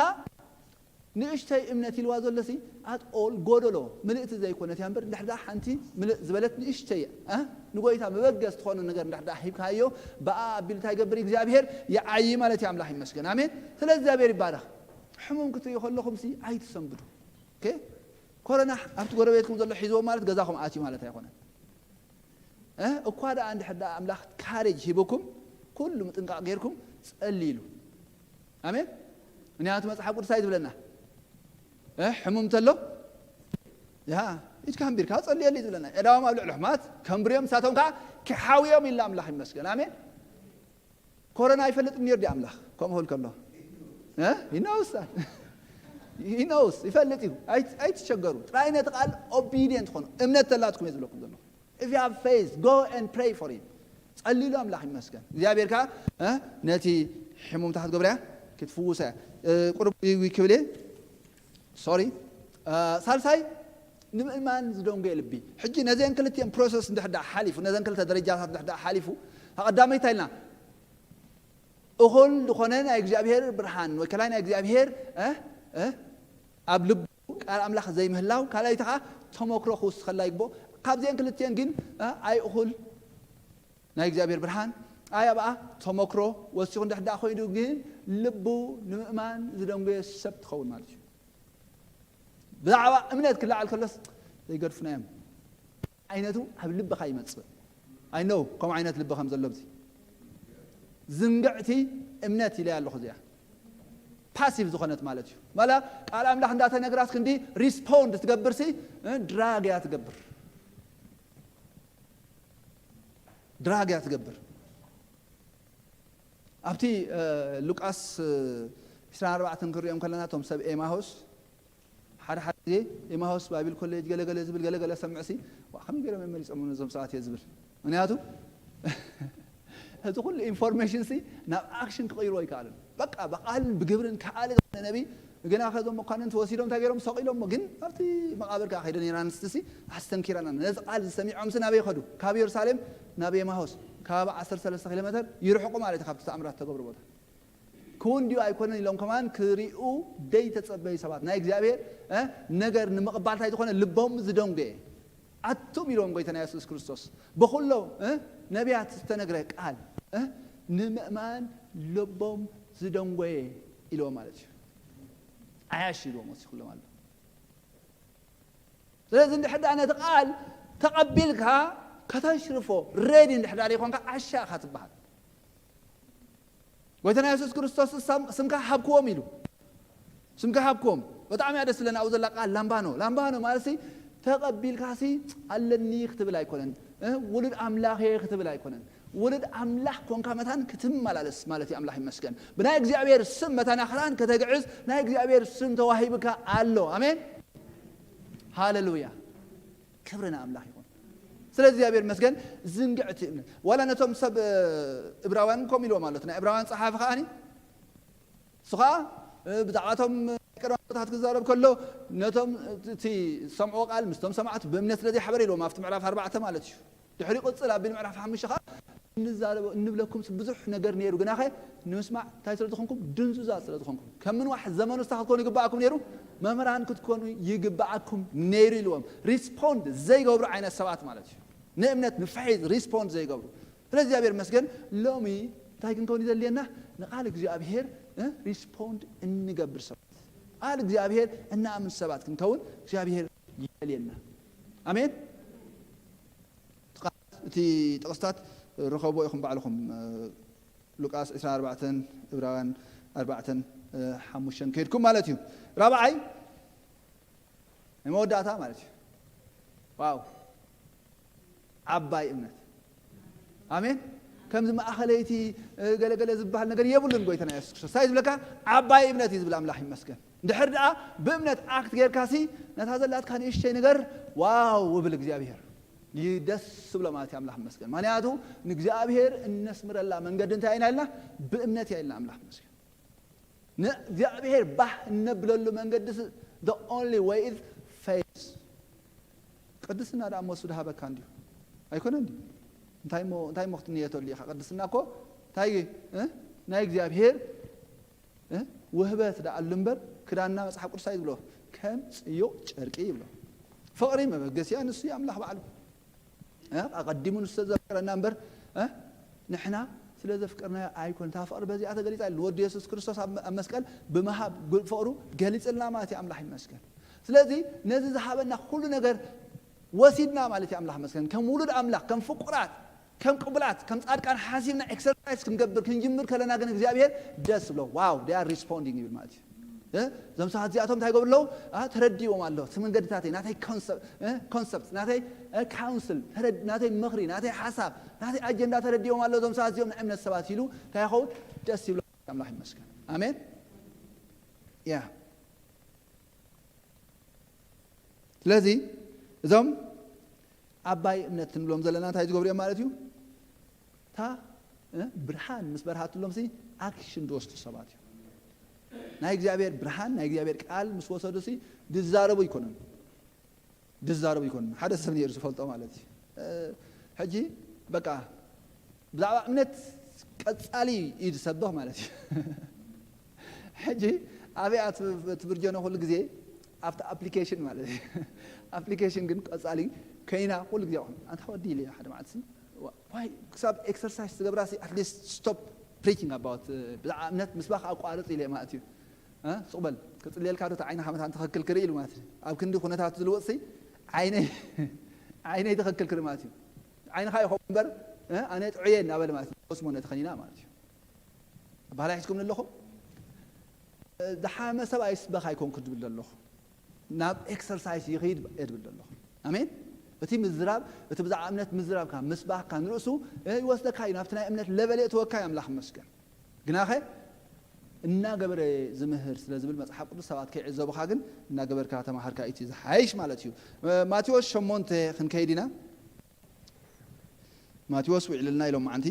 ንእሽተይ እምነት ኢልዋ ዘሎሲ፣ ኣት ኦል ጎደሎ፣ ምልእቲ ዘይኮነት እያ እምበር፣ እንድሕር ደኣ ሓንቲ ምልእ ዝበለት ንእሽተይ፣ እ፣ ንጎይታ መበገስ ትኾኑ ነገር እንድሕር ደኣ ሂብካዮ፣ ብኣ ኣቢሉ እንታይ ይገብር እግዚኣብሔር? ይዓዪ ማለት እዩ። ኣምላኽ ይመስገን። ኣሜን። ስለ እግዚኣብሔር ይባረኽ። ሕሙም ክትርእዩ ከለኹምሲ ኣይትሰንብዱ። ኦኬ? ኮሮና ኣብቲ ጎረቤትኩም ዘሎ ሒዝዎ ማለት ገዛኹም ኣትዩ ማለት ኣይኮነን። እ፣ እኳ ደኣ እንድሕር ደኣ ኣምላኽ ካሬጅ ሂብኩም፣ ኩሉ ምጥንቃቕ ጌርኩም ጸልይሉ። ኣሜን። ምክንያቱ መጽሓፍ ቅዱስ እንታይ ትብለና? እ፣ ሕሙም እንተሎ፣ ያ፣ ኢድካ ኣንቢርካ ጸልየሉ እዩ ዝብለና። ኤዳዎም ኣብ ልዕሊ ሕማት ከንብርዮም፣ ንሳቶም ከኣ ክሓውዮም ኢልና ኣምላኽ ይመስገን። ኣሜን። ኮሮና ኣይፈልጥን ነይሩ ድዩ ኣምላኽ? ከምኡ ክብል ከሎ፣ እ? He knows that. He knows፣ ይፈልጥ እዩ። ኣይ-፣ ኣይትሸገሩ። ጥራይ ነቲ ቃል ኦቢዲየንት ኾኑ። እምነት ተላትኩም እየ ዝብለኩም ዘለኹ። If you have faith, go and pray for him። ጸልይሉ፣ ኣምላኽ ይመስገን። እግዚኣብሔር ከኣ፣ እ፣ ነቲ ሕሙምታ ክትገብር እያ፣ ክትፍውሳ እያ። እ፣ ቁሩብ ዊ-፣ ዊ ክብል እየ። ሶሪ። እ፣ ሳልሳይ፣ ንምእማን ዝደንጎየ ልቢ። ሕጂ ነዘን ክልቲኤን ፕሮሰስ እንድሕር ደኣ ሓሊፉ፣ ነዘን ክልተ ደረጃታት እንድሕር ደኣ ሓሊፉ፣ ቀዳመይ እንታይ ኢልና? እኹል ዝኾነ ናይ እግዚኣብሔር ብርሃን ወይ ከላይ ናይ እግዚኣብሔር፣ እ፣ እ፣ ኣብ ልቡ ቃል ኣምላኽ ዘይምህላው፣ ካልኣይቲ ኸዓ ተመክሮ ክውስኸላ ይግብኦ። ካብዚአን ክልቲአን ግን፣ እ፣ ኣይ እኹል ናይ እግዚኣብሔር ብርሃን፣ ኣይ ኣብኣ ተመክሮ ወሲኹ እንድሕር ደኣ ኮይኑ ግን ልቡ ንምእማን ዝደንጎየ ሰብ ትኸውን ማለት እዩ። ብዛዕባ እምነት ክለዓል ከሎስ ዘይገድፉና እዮም። ዓይነቱ ኣብ ልብኻ ይመጽእ። I know ከምኡ ዓይነት ልቢ ከም ዘሎ ኣብዚ። ዝንግዕቲ እምነት ኢለ ኣለኹ እዚኣ። ፓሲቭ ዝኾነት ማለት እዩ። ማላ ቃል ኣምላኽ እንዳተነግራስ ክንዲ ሪስፖንድ ትገብርሲ፣ እ፣ ድራግ እያ ትገብር። ድራግ እያ ትገብር። ኣብቲ፣ እ፣ ሉቃስ፣ እ፣ ዕስራን ኣርባዕተን ክንሪኦም ከለና፣ እቶም ሰብ ኤማሆስ ሓደ ሓደ ግዜ ኤማሆስ ባይብል ኮሌጅ ገለገለ ዝብል ገለገለ ሰምዕሲ፣ "ዋ፣ ከመይ ገይሮም እዮም መሪጾም ነዞም ሰባት?" እየ ዝብል። ምክንያቱ እቲ ኩሉ ኢንፎርሜሽን ሲ ናብ ኣክሽን ክቕይሮ ኣይከኣልን። በቃ ብቃልን ብግብርን ከኣለ ዝኾነ ነቢ፣ ግና ከዞም መኳንንቲ ወሲዶም እንታይ ገይሮም? ሰቒሎሞ። ግን ኣብቲ መቓብር ከኣ ከይደ ነይራ ኣንስቲ ሲ ኣስተንኪራና። ነዚ ቃል ዝሰሚዖም ሲ ናበይ ከዱ? ካብ የሩሳሌም ናብ ኤማሆስ ከባቢ ዓሰርተ ሰለስተ ኪሎ ሜተር ይርሕቁ ማለት እዩ ካብቲ ተኣምራት ተገብሩ ቦታ። ክውን ድዩ ኣይኮነን ኢሎም ከማን ክሪኡ ደይተጸበዩ ሰባት፣ ናይ እግዚኣብሔር፣ እ፣ ነገር ንምቕባል እንታይ ዝኾነ ልቦም ዝደንጎየ። ኣቱም ኢሎም ጎይታና የሱስ ክርስቶስ፣ ብኹሎም፣ እ፣ ነቢያት ዝተነግረ ቃል፣ እ፣ ንምእማን ልቦም ዝደንጎየ ኢልዎም ማለት እዩ። ኣያሽ ኢልዎም ወሲኹሎም ኣሎ። ስለዚ እንድሕር ደኣ ነቲ ቃል ተቐቢልካ ከተሽርፎ ሬዲ እንድሕር ደኣ ዘይኮንካ ዓሻ ኢኻ ትበሃል። ጎይታና የሱስ ክርስቶስ ስም-፣ ስምካ ሃብክዎም ኢሉ። ስምካ ሃብክዎም። ብጣዕሚ እያ ደስ ዝብለኒ ኣብኡ ዘላ ቃል ላምባኖ። ላምባኖ ማለትሲ ተቐቢልካሲ ኣለኒ ክትብል ኣይኮነን። እ፣ ውሉድ ኣምላኽ እየ ክትብል ኣይኮነን። ውሉድ ኣምላኽ ኮንካ መታን ክትመላለስ ማለት እዩ። ኣምላኽ ይመስገን። ብናይ እግዚኣብሔር ስም መታን ኣኽራን ከተግዕዝ ናይ እግዚኣብሔር ስም ተዋሂብካ ኣሎ። ኣሜን። ሃሌሉያ። ክብሪ ንኣምላኽ ይኹን። ስለ እግዚኣብሔር ይመስገን። ዝንግዕቲ እምነት። ዋላ ነቶም ሰብ፣ እ፣ እብራውያን ከምኡ ኢልዎም ኣሎ። እቲ ናይ እብራውያን ጸሓፊ ከኣኒ፣ ንሱ ኸኣ፣ እ፣ ብዛዕባቶም ቀዳሞት ክዛረብ ከሎ፣ ነቶም እቲ ዝሰምዕዎ ቃል ምስቶም ሰማዕቱ ብእምነት ስለ ዘይሓበረ ኢልዎም፣ ኣብቲ ምዕራፍ ኣርባዕተ ማለት እዩ። ድሕሪ ቅጽል ኣቢል ምዕራፍ ሓሙሽተ ኸኣ እንዛረቦ፣ እንብለኩም ብዙሕ ነገር ነይሩ፣ ግናኸ ንምስማዕ እንታይ ስለ ዝኾንኩም? ድንዙዛት ስለ ዝኾንኩም። ከም ምንዋሕ ዘመኑ እስታ ክትኮኑ ይግብኣኩም ነይሩ፣ መምህራን ክትኮኑ ይግብኣኩም ነይሩ ኢልዎም። ሪስፖንድ ዘይገብሩ ዓይነት ሰባት ማለት እዩ። ንእምነት ንፍሒዝ ሪስፖንድ ዘይገብሩ። ስለ እግዚኣብሔር ይመስገን፣ ሎሚ እንታይ ክንከውን እዩ ዘድልየና? ንቃል እግዚኣብሔር፣ እ፣ ሪስፖንድ እንገብር ሰባት፣ ቃል እግዚኣብሔር እናኣምን ሰባት ክንከውን እግዚኣብሔር ይደልየና። ኣሜን። እቲ ጥቕስታት ርኸብዎ ኢኹም ባዕልኹም፣ እ፣ ሉቃስ ዕስራን ኣርባዕተን፣ ዕብራውያን ኣርባዕተን፣ እ፣ ሓሙሽተን ከይድኩም ማለት እዩ። ራብዓይ ናይ መወዳእታ ማለት እዩ። ዋው! ዓባይ እምነት። ኣሜን። ከምዚ ማእኸለይቲ፣ እ፣ ገለገለ ዝበሃል ነገር የብሉን። ጎይታና የሱስ ክርስቶስ እንታይ ዝብለካ? ዓባይ እምነት እዩ ዝብል። ኣምላኽ ይመስገን። እንድሕር ደኣ ብእምነት ኣክት ጌርካሲ ነታ ዘላትካ ንእሽተይ ነገር ዋው እብል እግዚኣብሔር። ይደስ ዝብሎ ማለት እዩ። ኣምላኽ ይመስገን። ምኽንያቱ ንእግዚኣብሔር እነስምረላ መንገዲ እንታይ ኢና ኢልና? ብእምነት እያ ኢልና። ኣምላኽ ይመስገን። ንእግዚኣብሔር ባህ እነብለሉ መንገዲ ስ-፣ the only way is faith። ቅድስና ደኣ እሞ እሱ ድሃበካ እንድዩ። ኣይኮነን ድዩ? እንታይ እሞ፣ እንታይ እሞ ክትንየተሉ ኢኻ? ቅድስና እኮ እንታይ፣ እ? ናይ እግዚኣብሔር፣ እ? ውህበት ደኣ ኣሉ እምበር፣ ክዳንና መጽሓፍ ቅዱስ እንታይ ዝብሎ? ከም ጽዩቕ ጨርቂ ይብሎ። ፍቕሪ መበገሲያ ንሱ እዩ ኣምላኽ ባዕሉ። እ? ኣቐዲሙ ንሱ ዘፍቀረና እምበር፣ እ? ንሕና ስለ ዘፍቀርናዮ ኣይኮን። እታ ፍቕሪ በዚኣ ተገሊጻ ኢሉ። ንወዱ የሱስ ክርስቶስ ኣብ፣ ኣብ መስቀል ብምሃብ ግ-፣ ፍቕሩ ገሊጽልና ማለት እዩ። ኣምላኽ ይመስገን። ስለዚ ነዚ ዝሃበና ኩሉ ነገር ወሲድና ማለት እዩ። ኣምላኽ ይመስገን። ከም ውሉድ ኣምላኽ፣ ከም ፍቁራት፣ ከም ቅቡላት፣ ከም ጻድቃን ሓሲብና ኤክሰርሳይዝ ክንገብር ክንጅምር ከለና ግን እግዚኣብሔር ደስ ብሎ። ዋው፣ they are responding ይብል ማለት እዩ። እ? እዞም ሰባት እዚኣቶም እንታይ ይገብሩ ኣለዉ? አ፣ ተረዲዎም ኣለዉ። እቲ መንገድታተይ፣ ናተይ ኮንሰፕ-፣ እ? ኮንሰፕት፣ ናተይ፣ እ፣ ካውንስል፣ ተረድ-፣ ናተይ ምኽሪ፣ ናተይ ሓሳብ፣ ናተይ ኣጀንዳ ተረዲዎም ኣለዉ። እዞም ሰባት እዚኦም ናይ እምነት ሰባት ኢሉ እንታይ ይኸውን? ደስ ይብሎ። ኣምላኽ ይመስገን። ኣሜን። ያ። ስለዚ እዞም ዓባይ እምነት እንብሎም ዘለና እንታይ ዝገብሩ እዮም ማለት እዩ? እታ፣ እ፣ ብርሃን ምስ በርሃትሎም ሲ ኣክሽን ዝወስዱ ሰባት እዮም። ናይ እግዚኣብሔር ብርሃን፣ ናይ እግዚኣብሔር ቃል ምስ ወሰዱ ሲ ዝዛረቡ ኣይኮኑን። ዝዛረቡ ኣይኮኑን። ሓደ ሰብ ነይሩ ዝፈልጦ ማለት እዩ። እ፣ ሕጂ በቃ ብዛዕባ እምነት ቀጻሊ እዩ ዝሰብኽ ማለት እዩ። ሕጂ ኣበይ እያ ትብ-፣ ትብርጀኖ ኩሉ ግዜ ኣብቲ ኣፕሊኬሽን ማለት እዩ። ኣፕሊኬሽን ግን ቀጻሊ ኮይና ኩሉ ግዜ ይኹን። ኣንታ ወዲ ኢለ ሓደ መዓልቲ ሲ፣ ዋ-፣ ዋይ ክሳብ ኤክሰርሳይዝ ትገብራ ሲ፣ at least stop preaching about፣ እ፣ ብዛዕባ እምነት ምስባኽ ኣቋርጽ ኢለ ማለት እዩ። እ፣ ሱቕ በል፣ ክጽልየልካ ዶ፣ እቲ ዓይንኻ መታን ትኽክል ክርኢ ኢሉ ማለት እዩ። ኣብ ክንዲ ኩነታት ዝልውጥ ሲ፣ ዓይነይ፣ ዓይነይ ትኽክል ክርኢ ማለት እዩ። ዓይንኻ ይኸውን እምበር፣ እ፣ ኣነ ጥዑየ እናበለ ማለት እዩ። ኮስሞ ነቲ ኸኒና ማለት እዩ። ኣባህላይ ሒዝኩም ኣለኹም? እ፣ ዝሓመ ሰብ ኣይስበኽ ኣይኮንኩ ዝብል ዘለኹ። ናብ ኤክሰርሳይዝ ይኸይድ እየ ዝብል ዘለኹ። ኣሜን። እቲ ምዝራብ፣ እቲ ብዛዕባ እምነት ምዝራብካ፣ ምስባኽካ ንርእሱ፣ እ፣ ይወስደካ እዩ። ናብቲ ናይ እምነት ለቨል የእትወካ እዩ፣ ኣምላኽ ይመስገን። ግናኸ እናገበረ ዝምህር ስለ ዝብል መጽሓፍ ቅዱስ ሰባት ከይዕዘቡኻ ግን እናገበርካ ተማሃርካ እቲ ዝሓይሽ ማለት እዩ። እ፣ ማቴዎስ ሸሞንተ ክንከይድ ኢና። ማቴዎስ ውዕልልና ኢሎም መዓንቲ።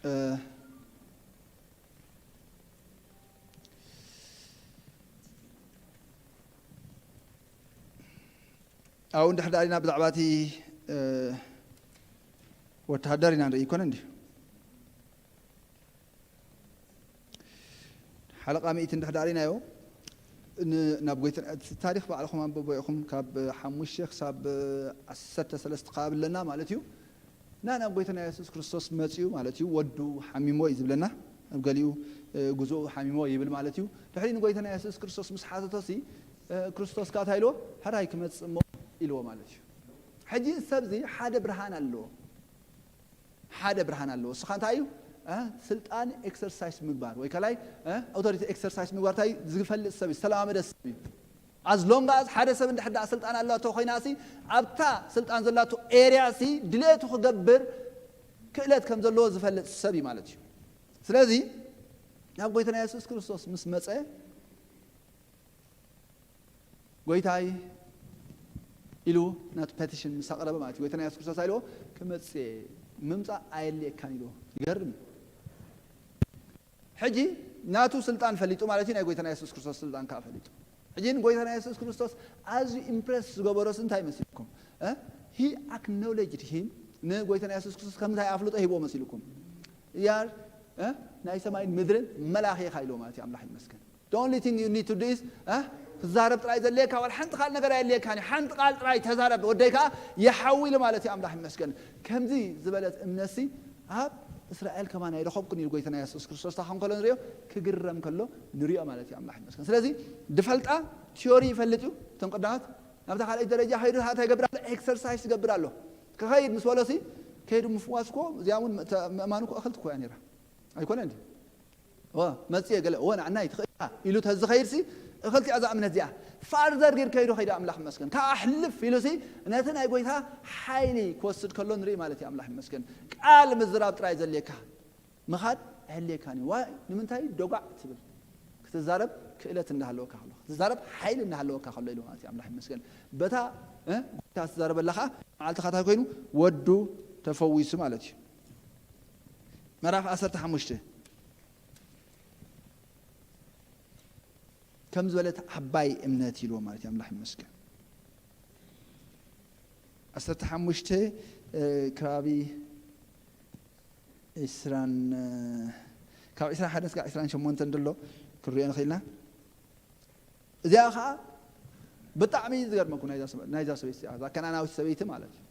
እ፣ ኣብኡ እንድሕር ደኣ ዲና ብዛዕባ እቲ፣ እ፣ ወተሃደር ኢና ንርኢ፣ ይኮነ እንድዩ? ሓለቓ ሚእቲ እንድሕር ደኣ ሪናዮ፣ ን-፣ ናብ ጎይታ፣ እቲ ታሪኽ ባዕልኹም ኣንብቦ ኢኹም፣ ካብ ሓሙሽተ ክሳብ ዓሰርተ ሰለስተ ከባቢ ኣለና ማለት እዩ። እና ናብ ጎይታና የሱስ ክርስቶስ መጺኡ ማለት እዩ። ወዱ ሓሚሞ እዩ ዝብለና፣ ኣብ ገሊኡ፣ እ፣ ጉዞኡ ሓሚሞ ይብል ማለት እዩ። ድሕሪ ንጎይታና የሱስ ክርስቶስ ምስ ሓተቶሲ፣ እ፣ ክርስቶስ ከኣ እንታይ ኢልዎ? ሕራይ ክመጽእ እሞ ኢልዎ ማለት እዩ። ሕጂ እዚ ሰብዚ ሓደ ብርሃን ኣለዎ። ሓደ ብርሃን ኣለዎ። እሱ ኸ እንታይ እዩ? እ? ስልጣን ኤክሰርሳይዝ ምግባር ወይ ካልኣይ፣ እ? ኣውቶሪቲ ኤክሰርሳይዝ ምግባር እንታይ ዝፈልጥ ሰብ እዩ፣ ዝተለማመደ ሰብ እዩ። As long as ሓደ ሰብ እንድሕር ደኣ ስልጣን ኣላቶ ኮይና ሲ፣ ኣብታ ስልጣን ዘላቶ ኤርያ ሲ ድሌቱ ክገብር ክእለት ከም ዘለዎ ዝፈልጥ ሰብ እዩ ማለት እዩ። ስለዚ ናብ ጎይታና የሱስ ክርስቶስ ምስ መጸ ጎይታይ ኢሉ ናቱ ፐቲሽን ምስ ኣቕረበ ማለት እዩ። ጎይታና የሱስ ክርስቶስ ኢልዎ ክመጽእ እየ፣ ምምጻእ ኣየድልየካን ኢልዎ። ይገርም እዩ። ሕጂ ናቱ ስልጣን ፈሊጡ ማለት እዩ፣ ናይ ጎይታና የሱስ ክርስቶስ ስልጣን ከዓ ፈሊጡ። ሕጂ ንጎይታና የሱስ ክርስቶስ ኣዝዩ ኢምፕረስ ዝገበሮስ እንታይ መሲልኩም? እ? He acknowledged him፣ ንጎይታና የሱስ ክርስቶስ ከም እንታይ ኣፍልጦ ሂብዎ መሲልኩም? You are፣ እ? ናይ ሰማይን ምድርን መላኺ ኢኻ ኢልዎ ማለት እዩ። ኣምላኽ ይመስገን። The only thing you need to do is፣ እ? ትዛረብ ጥራይ ዘድልየካ፣ ዋላ ሓንቲ ቃል ነገር ኣየድልየካን እዩ። ሓንቲ ቃል ጥራይ ተዛረብ፣ ወደይ ከዓ ይሓዊ ኢሉ ማለት እዩ። ኣምላኽ ይመስገን። ከምዚ ዝበለት እምነትሲ ኣብ እስራኤል ከማን ኣይረኸብኩን ኢሉ ጎይታና የሱስ ክርስቶስ። እታ ከም ከሎ ንሪኦ፣ ክግረም ከሎ ንሪኦ ማለት እዩ። ኣምላኽ ይመስገን። ስለዚ ዝፈልጣ ቲዮሪ ይፈልጥ እዩ። እቶም ቀዳማት ናብታ ካልኣይቲ ደረጃ ከይዱ እንታይ ይገብር ኣሎ? ኤክሰርሳይዝ ይገብር ኣሎ። ክኸይድ ምስ በሎሲ፣ ከይዱ ምፍዋስ እኮ፣ እዚኣ እውን ምእተ-፣ ምእማኑ እኮ እኽልቲ እኮ እያ ነይራ። ኣይኮነን ድዩ? ኦ፣ መጽየ ገለ፣ ኦ፣ ንዓናይ ትኽእል ኢኻ ኢሉ ተዝኸይድሲ፣ እኽልቲ እያ እዛ እምነት እዚኣ። ፋርዘር ግን ከይዱ ኸይዱ፣ ኣምላኽ ይመስገን። ካብ ኣሕልፍ ኢሉሲ፣ ነቲ ናይ ጎይታ ሓይሊ ክወስድ ከሎ ንርኢ ማለት እዩ፣ ኣምላኽ ይመስገን። ቃል ምዝራብ ጥራይ ዘድልየካ። ምኻድ ኣየድልየካን እዩ። ዋይ፣ ንምንታይ ደጓዕ ትብል? ክትዛረብ ክእለት እናሃለወካ ከሎ፣ ክትዛረብ ሓይሊ እናሃለወካ ከሎ ኢሉ ማለት እዩ። ኣምላኽ ይመስገን። በታ፣ እ፣ ጎይታ ትዛረበላ ኸዓ መዓልትኻ እንታይ ኮይኑ? ወዱ ተፈዊሱ ማለት እዩ። ምዕራፍ ዓሰርተ ሓሙሽተ። ከም ዝበለት ዓባይ እምነት ኢልዎ ማለት እዩ። ኣምላኽ ይመስገን። ዓሰርተ ሓሙሽተ ከባቢ ዕስራን ካብ ዕስራን ሓደን ስጋዕ ዕስራን ሸሞንተን ዘሎ ክንሪኦ ንኽእልና። እዚኣ ከዓ ብጣዕሚ እዩ ዝገርመኩም። ናይዛ ሰበይቲ እዚኣ፣ እዛ ከነኣናዊት ሰበይቲ ማለት እዩ።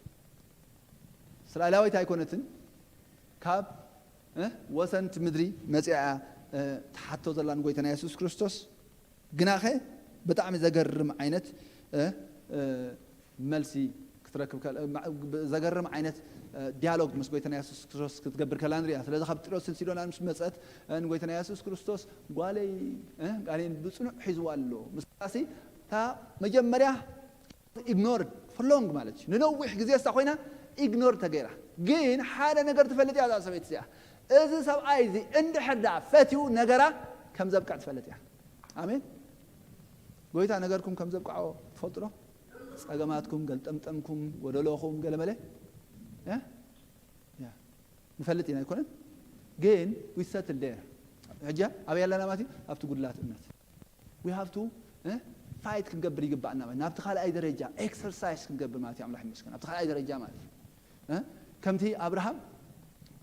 እስራኤላዊት ኣይኮነትን። ካብ ወሰንቲ ምድሪ መፅኣ እያ ትሓቶ ዘላ ንጎይታና የሱስ ክርስቶስ። ግናኸ ብጣዕሚ ዘገርም ዓይነት መልሲ ክትረክብ፣ ዘገርም ዓይነት ዲያሎግ ምስ ጎይታና የሱስ ክርስቶስ ክትገብር ከላ ንሪኣ። ስለዚ ካብ ጢሮስን ሲዶናን ምስ መፀት ንጎይታና የሱስ ክርስቶስ፣ ጓለይ ቃሌን ብፅኑዕ ሒዝዋ ኣሎ ምስላሲ፣ እታ መጀመርያ ኢግኖርድ ፎር ሎንግ ማለት እዩ። ንነዊሕ ግዜ እሳ ኮይና ኢግኖር ተገይራ። ግን ሓደ ነገር ትፈልጥ እያ እዛ ሰበይቲ እዚኣ። እዚ ሰብኣይ እዚ እንድሕር ደኣ ፈትዩ ነገራ ከም ዘብቅዕ ትፈልጥ እያ። ኣሜን። ጎይታ ነገርኩም ከም ዘብቅዖ ትፈልጡ ዶ? ጸገማትኩም፣ ገልጠምጠምኩም፣ ጎደሎኹም፣ ገለመለ ንፈልጥ ኢና ኣይኮነን? ግን ዊ ሰትል ዴር። ሕጂ ኣበይ ኣለና ማለት እዩ? ኣብቲ ጉድላት እምነት ዊ ሃቭ ቱ ፋይት ክንገብር ይግባእና። ናብቲ ካልኣይ ደረጃ ኤክሰርሳይዝ ክንገብር ማለት እዩ። ኣምላኽ ይመስገን። ኣብቲ ካልኣይ ደረጃ ማለት እዩ። ከምቲ ኣብርሃም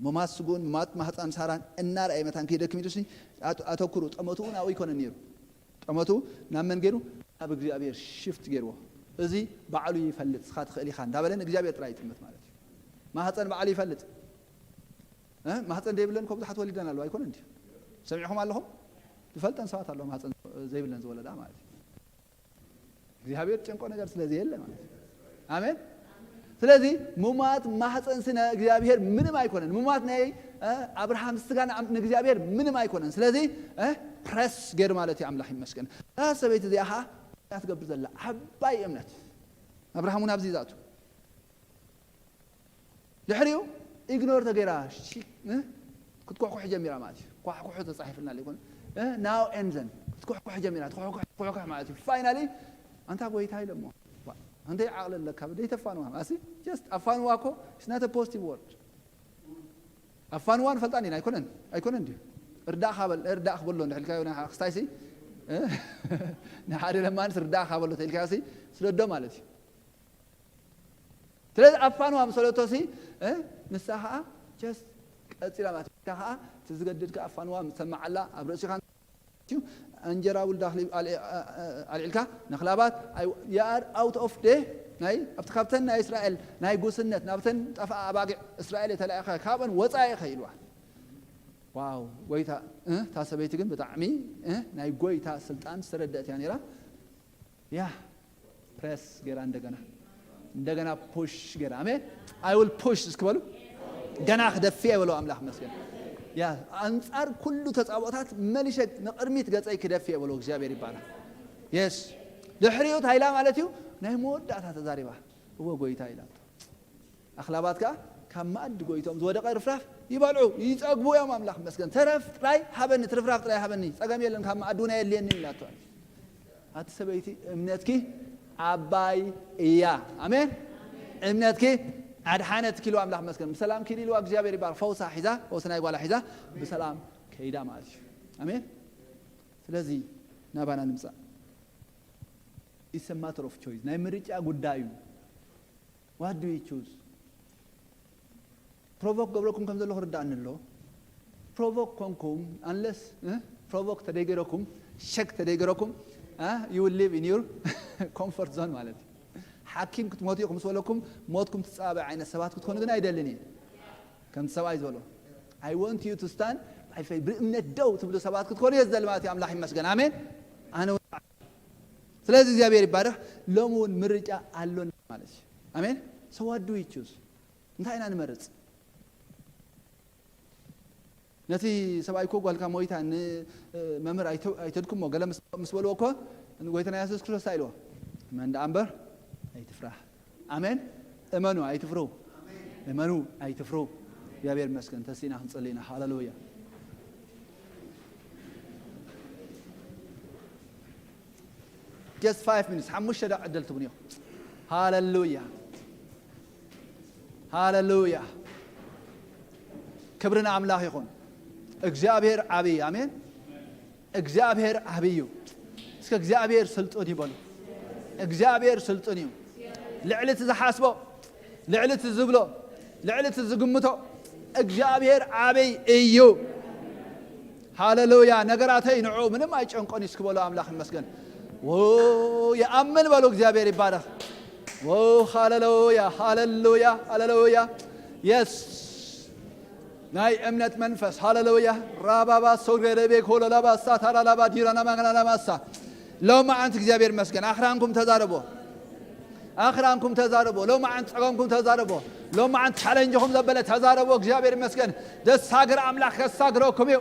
ሙማት ስጉን ሙማት ማህፃን ሳራን እናረኣየ መታን ከይደክም ኢሉ ሲ ኣተኩሩ ጠመትኡ ናብኡ ይኮነ ነይሩ። ጠመቱ ናብ መን ገይሩ? ናብ እግዚኣብሔር ሽፍት ገይርዎ። እዚ ባዕሉ ይፈልጥ፣ ስኻ ትኽእል ኢኻ እንዳበለ ንእግዚኣብሔር ጥራይ ይጥምት ማለት እዩ። ማህፀን ባዕሉ ይፈልጥ። ማህፀን ዘይብለን እኮ ብዙሓት ወሊደን ኣለዋ ኣይኮነ እንዲ? ሰሚዕኹም ኣለኹም? ዝፈልጠን ሰባት ኣለዋ ማህፀን ዘይብለን ዝወለዳ ማለት እዩ። እግዚኣብሔር ጨንቆ ነገር ስለ ዘየለ ማለት እዩ። ኣሜን። ስለዚ ሙማት ማህፀን ስነ እግዚኣብሔር ምንም ኣይኮነን። ሙማት ናይ ኣብርሃም ስጋ ንእግዚኣብሔር ምንም ኣይኮነን። ስለዚ ፕረስ ገይሩ ማለት እዩ። ኣምላኽ ይመስገን። እዛ ሰበይቲ እዚኣ ኸዓ ትገብር ዘላ ዓባይ እምነት ኣብርሃም እውን ኣብዚ ይዛቱ ድሕሪኡ ኢግኖር ተገይራ ክትኩሕኩሕ ጀሚራ ማለት እዩ። ኳሕኩሑ ተፃሒፍልና ይኮን ናው ኤንዘን ክትኩሕኩሕ ጀሚራ ትኩሕኩሕ ማለት እዩ። ፋይናሊ ኣንታ ጎይታ ኢለሞ ኣንተ ይዓቕለለካ ደይተፋንዋ ማሲ ጀስት ኣፋንዋ እኮ ስናተ ፖዚቲቭ ወርድ ኣፋንዋ ንፈልጣን ኢና ኣይኮነን ኣይኮነን ድዩ እርዳእ ካበል እርዳእ ክበሎ ንሕልካዮ ክስታይሲ ንሓደ ለማንስ ርዳእ ካበሎ ተልካዮሲ ስለዶ ማለት እዩ። ስለዚ ኣፋንዋ ምስ በለቶ ሲ ንሳ ከዓ ጀስት ቀፂላ ማለት እታ ከዓ እቲ ዝገድድ ከዓ ኣፋንዋ ምስ ሰማዓላ ኣብ ርእሲኻ እዩ እንጀራ ውልዳ ኣልዒልካ ንክላባት you are out of the ናይ ኣብቲ ካብተን ናይ እስራኤል ናይ ጉስነት ናብተን ጠፍኣ ኣባጊዕ እስራኤል የተለኣኸ ካብን ወፃኢ ኢኻ ኢልዋ። ዋው ጎይታ እታ ሰበይቲ ግን ብጣዕሚ ናይ ጎይታ ስልጣን ዝተረደእት እያ ነይራ። ያ ፕረስ ገይራ እንደገና እንደገና ፑሽ ገይራ ኣሜን። I will push እስኪ በሉ። ገና ክደፍእ እየ በሉ። ኣምላኽ ይመስገን። ያ ኣንጻር ኩሉ ተጻብኦታት መሊሸ ንቕድሚት ገጸይ ክደፍእ እየ በሉ። እግዚኣብሔር ይባላል። የስ ድሕሪኡ ታይላ ማለት እዩ ናይ መወዳእታ ተዛሪባ እወ ጎይታ ኢላቶ። ኣኽላባት ከኣ ካብ መኣዲ ጎይቶም ዝወደቐ ርፍራፍ ይበልዑ ይጸግቡ እዮም። ኣምላኽ ይመስገን። ተረፍ ጥራይ ሃበኒ፣ ትርፍራፍ ጥራይ ሃበኒ፣ ጸገም የለን፣ ካብ መኣዲ እውን ኣየድልየኒ ኢላቶ። ኣቲ ሰበይቲ እምነትኪ ዓባይ እያ። ኣሜን። እምነትኪ ኣድሓነትኪ ኢሉ ኣምላኽ ይመስገን። ብሰላም ኪዲ ኢልዋ እግዚኣብሔር ይባርክ። ፈውሳ ሒዛ፣ ፈውሲ ናይ ጓላ ሒዛ ብሰላም ከይዳ ማለት እዩ። ኣሜን። ስለዚ ናባና ንምጻእ። It's a matter of choice። ናይ ምርጫ ጉዳይ እዩ። What do you choose? ፕሮቮክ ገብረኩም ከም ዘለኹ ርዳእኒ ኣሎ። ፕሮቮክ ኮንኩም unless ፕሮቮክ ተደይገረኩም ሸክ ተደይገረኩም you will live in your comfort zone ማለት እዩ። ሓኪም ክትሞቱ ኢኹም ምስ በለኩም ሞትኩም ትፃበ ዓይነት ሰባት ክትኮኑ ግን ኣይደልን እየ። ከምቲ ሰብኣይ ዝበሎ I want you to stand by faith ብእምነት ደው ትብሉ ሰባት ክትኮኑ እየ ዝደሊ ማለት እዩ። ኣምላኽ ይመስገን። ኣሜን። ኣነ እውን ስለዚ እግዚኣብሔር ይባረክ። ሎም እውን ምርጫ ኣሎና ማለት እዩ። ኣሜን። So what do we choose? እንታይ ኢና ንመርፅ? ነቲ ሰብኣይ እኮ ጓልካ ሞይታ ንመምህር ኣይተድኩሞ ገለ ምስ በልዎ እኮ ንጎይታና የሱስ ክርስቶስ እንታይ ኢልዎ? እመን ደኣ እምበር ኣይትፍራህ። ኣሜን። እመኑ ኣይትፍሩ። እመኑ ኣይትፍሩ። እግዚኣብሔር ይመስገን። ተሲና ክንፅሊ ኢና። ሃሌሉያ። Just five minutes ሓሙሽተ ደቂቕ ዕድል ትብሉ ኢኹም። ሃሌሉያ ሃሌሉያ። ክብሪ ንኣምላኽ ይኹን። እግዚኣብሔር ዓብዪ። ኣሜን። እግዚኣብሔር ዓብዪ እዩ። እግዚኣብሔር ስልጡን እዩ በሉ። እግዚኣብሔር ስልጡን እዩ። ልዕሊ እቲ ዝሓስቦ፣ ልዕሊ እቲ ዝብሎ፣ ልዕሊ እቲ ዝግምቶ እግዚኣብሔር ዓብይ እዩ። ሃሌሉያ። ነገራተይ ንዑ ምንም ኣይጨንቆን እዩ እስኪ በሉ። ኣምላኽ ይመስገን። ዎ፣ ይኣምን በሉ። እግዚኣብሔር ይባረኽ። ዎ፣ ሃሌሉያ፣ ሃሌሉያ፣ ሃሌሉያ። የስ ናይ እምነት መንፈስ። ሃሌሉያ። ራባባ ሶገደቤ ኮሎላባ ሳታራላባ ዲራና ማግናና ማሳ። ሎማዓንቲ እግዚኣብሔር ይመስገን። ኣኽራንኩም ተዛረቦ። ኣኽራንኩም ተዛረቦ። ሎማዓንቲ ጸገምኩም ተዛረቦ። ሎማዓንቲ ቻለንጅኹም ዘበለ ተዛረቦ። እግዚኣብሔር ይመስገን። ደስ ሃገር ኣምላኽ ከሳግረኩም እዩ።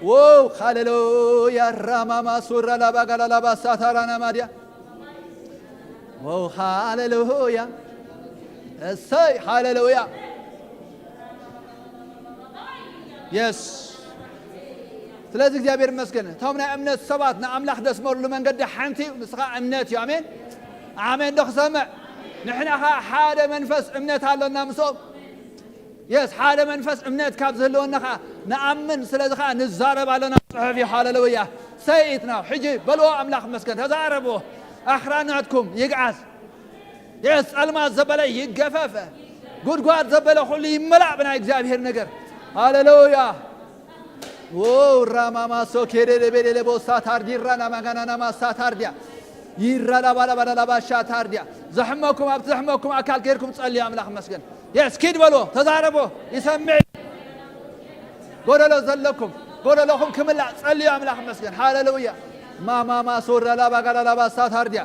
ዎ፣ ሃሌሉያ። ራማማ ሱራ ላባ ጋላ ላባ ሳታራና ማድያ። ዎ፣ ሃሌሉያ። እሰይ፣ ሃሌሉያ። የስ። ስለዚ እግዚኣብሔር ይመስገን። እቶም ናይ እምነት ሰባት ንኣምላኽ ደስመርሉ መንገዲ ሓንቲ እዩ፣ ንስኻ እምነት እዩ። ኣሜን። ኣሜን ዶ ክሰምዕ? ንሕና ኸዓ ሓደ መንፈስ እምነት ኣሎና ምስኦም። የስ፣ ሓደ መንፈስ እምነት ካብ ዝህልወና ኸዓ ንኣምን፣ ስለዚ ኸዓ ንዛረብ ኣለና። ጽሑፍ እዩ። ሃሌሉያ። ሰይት ነው። ሕጂ በልዎ ኣምላኽ ይመስገን። ተዛረብዎ። ኣኽራናትኩም ይግዓዝ። የስ፣ ጸልማት ዘበለ ይገፈፈ። ጉድጓድ ዘበለ ኩሉ ይመላእ ብናይ እግዚኣብሔር ነገር። ሃሌሉያ። ዎ፣ ራማማሶ ኬደደ ቤደደ ቦሳ ታርዲ ራና ማጋና ናማሳ ታርዲያ። ይራ ላባ ላባ ላባ ሻ ታርዲያ። ዘሕመኩም፣ ኣብቲ ዘሕመኩም ኣካል ኬድኩም ጸልዩ ኣምላኽ መስገን። የስ፣ ኪድ በሎ፣ ተዛረቦ፣ ይሰምዕ። ጎደሎ ዘለኩም፣ ጎደሎኹም ክምላእ ጸልዩ ኣምላኽ መስገን። ሃሌሉያ። ማማማ ሶራ ላባ ጋላ ላባ ሳታርዲያ።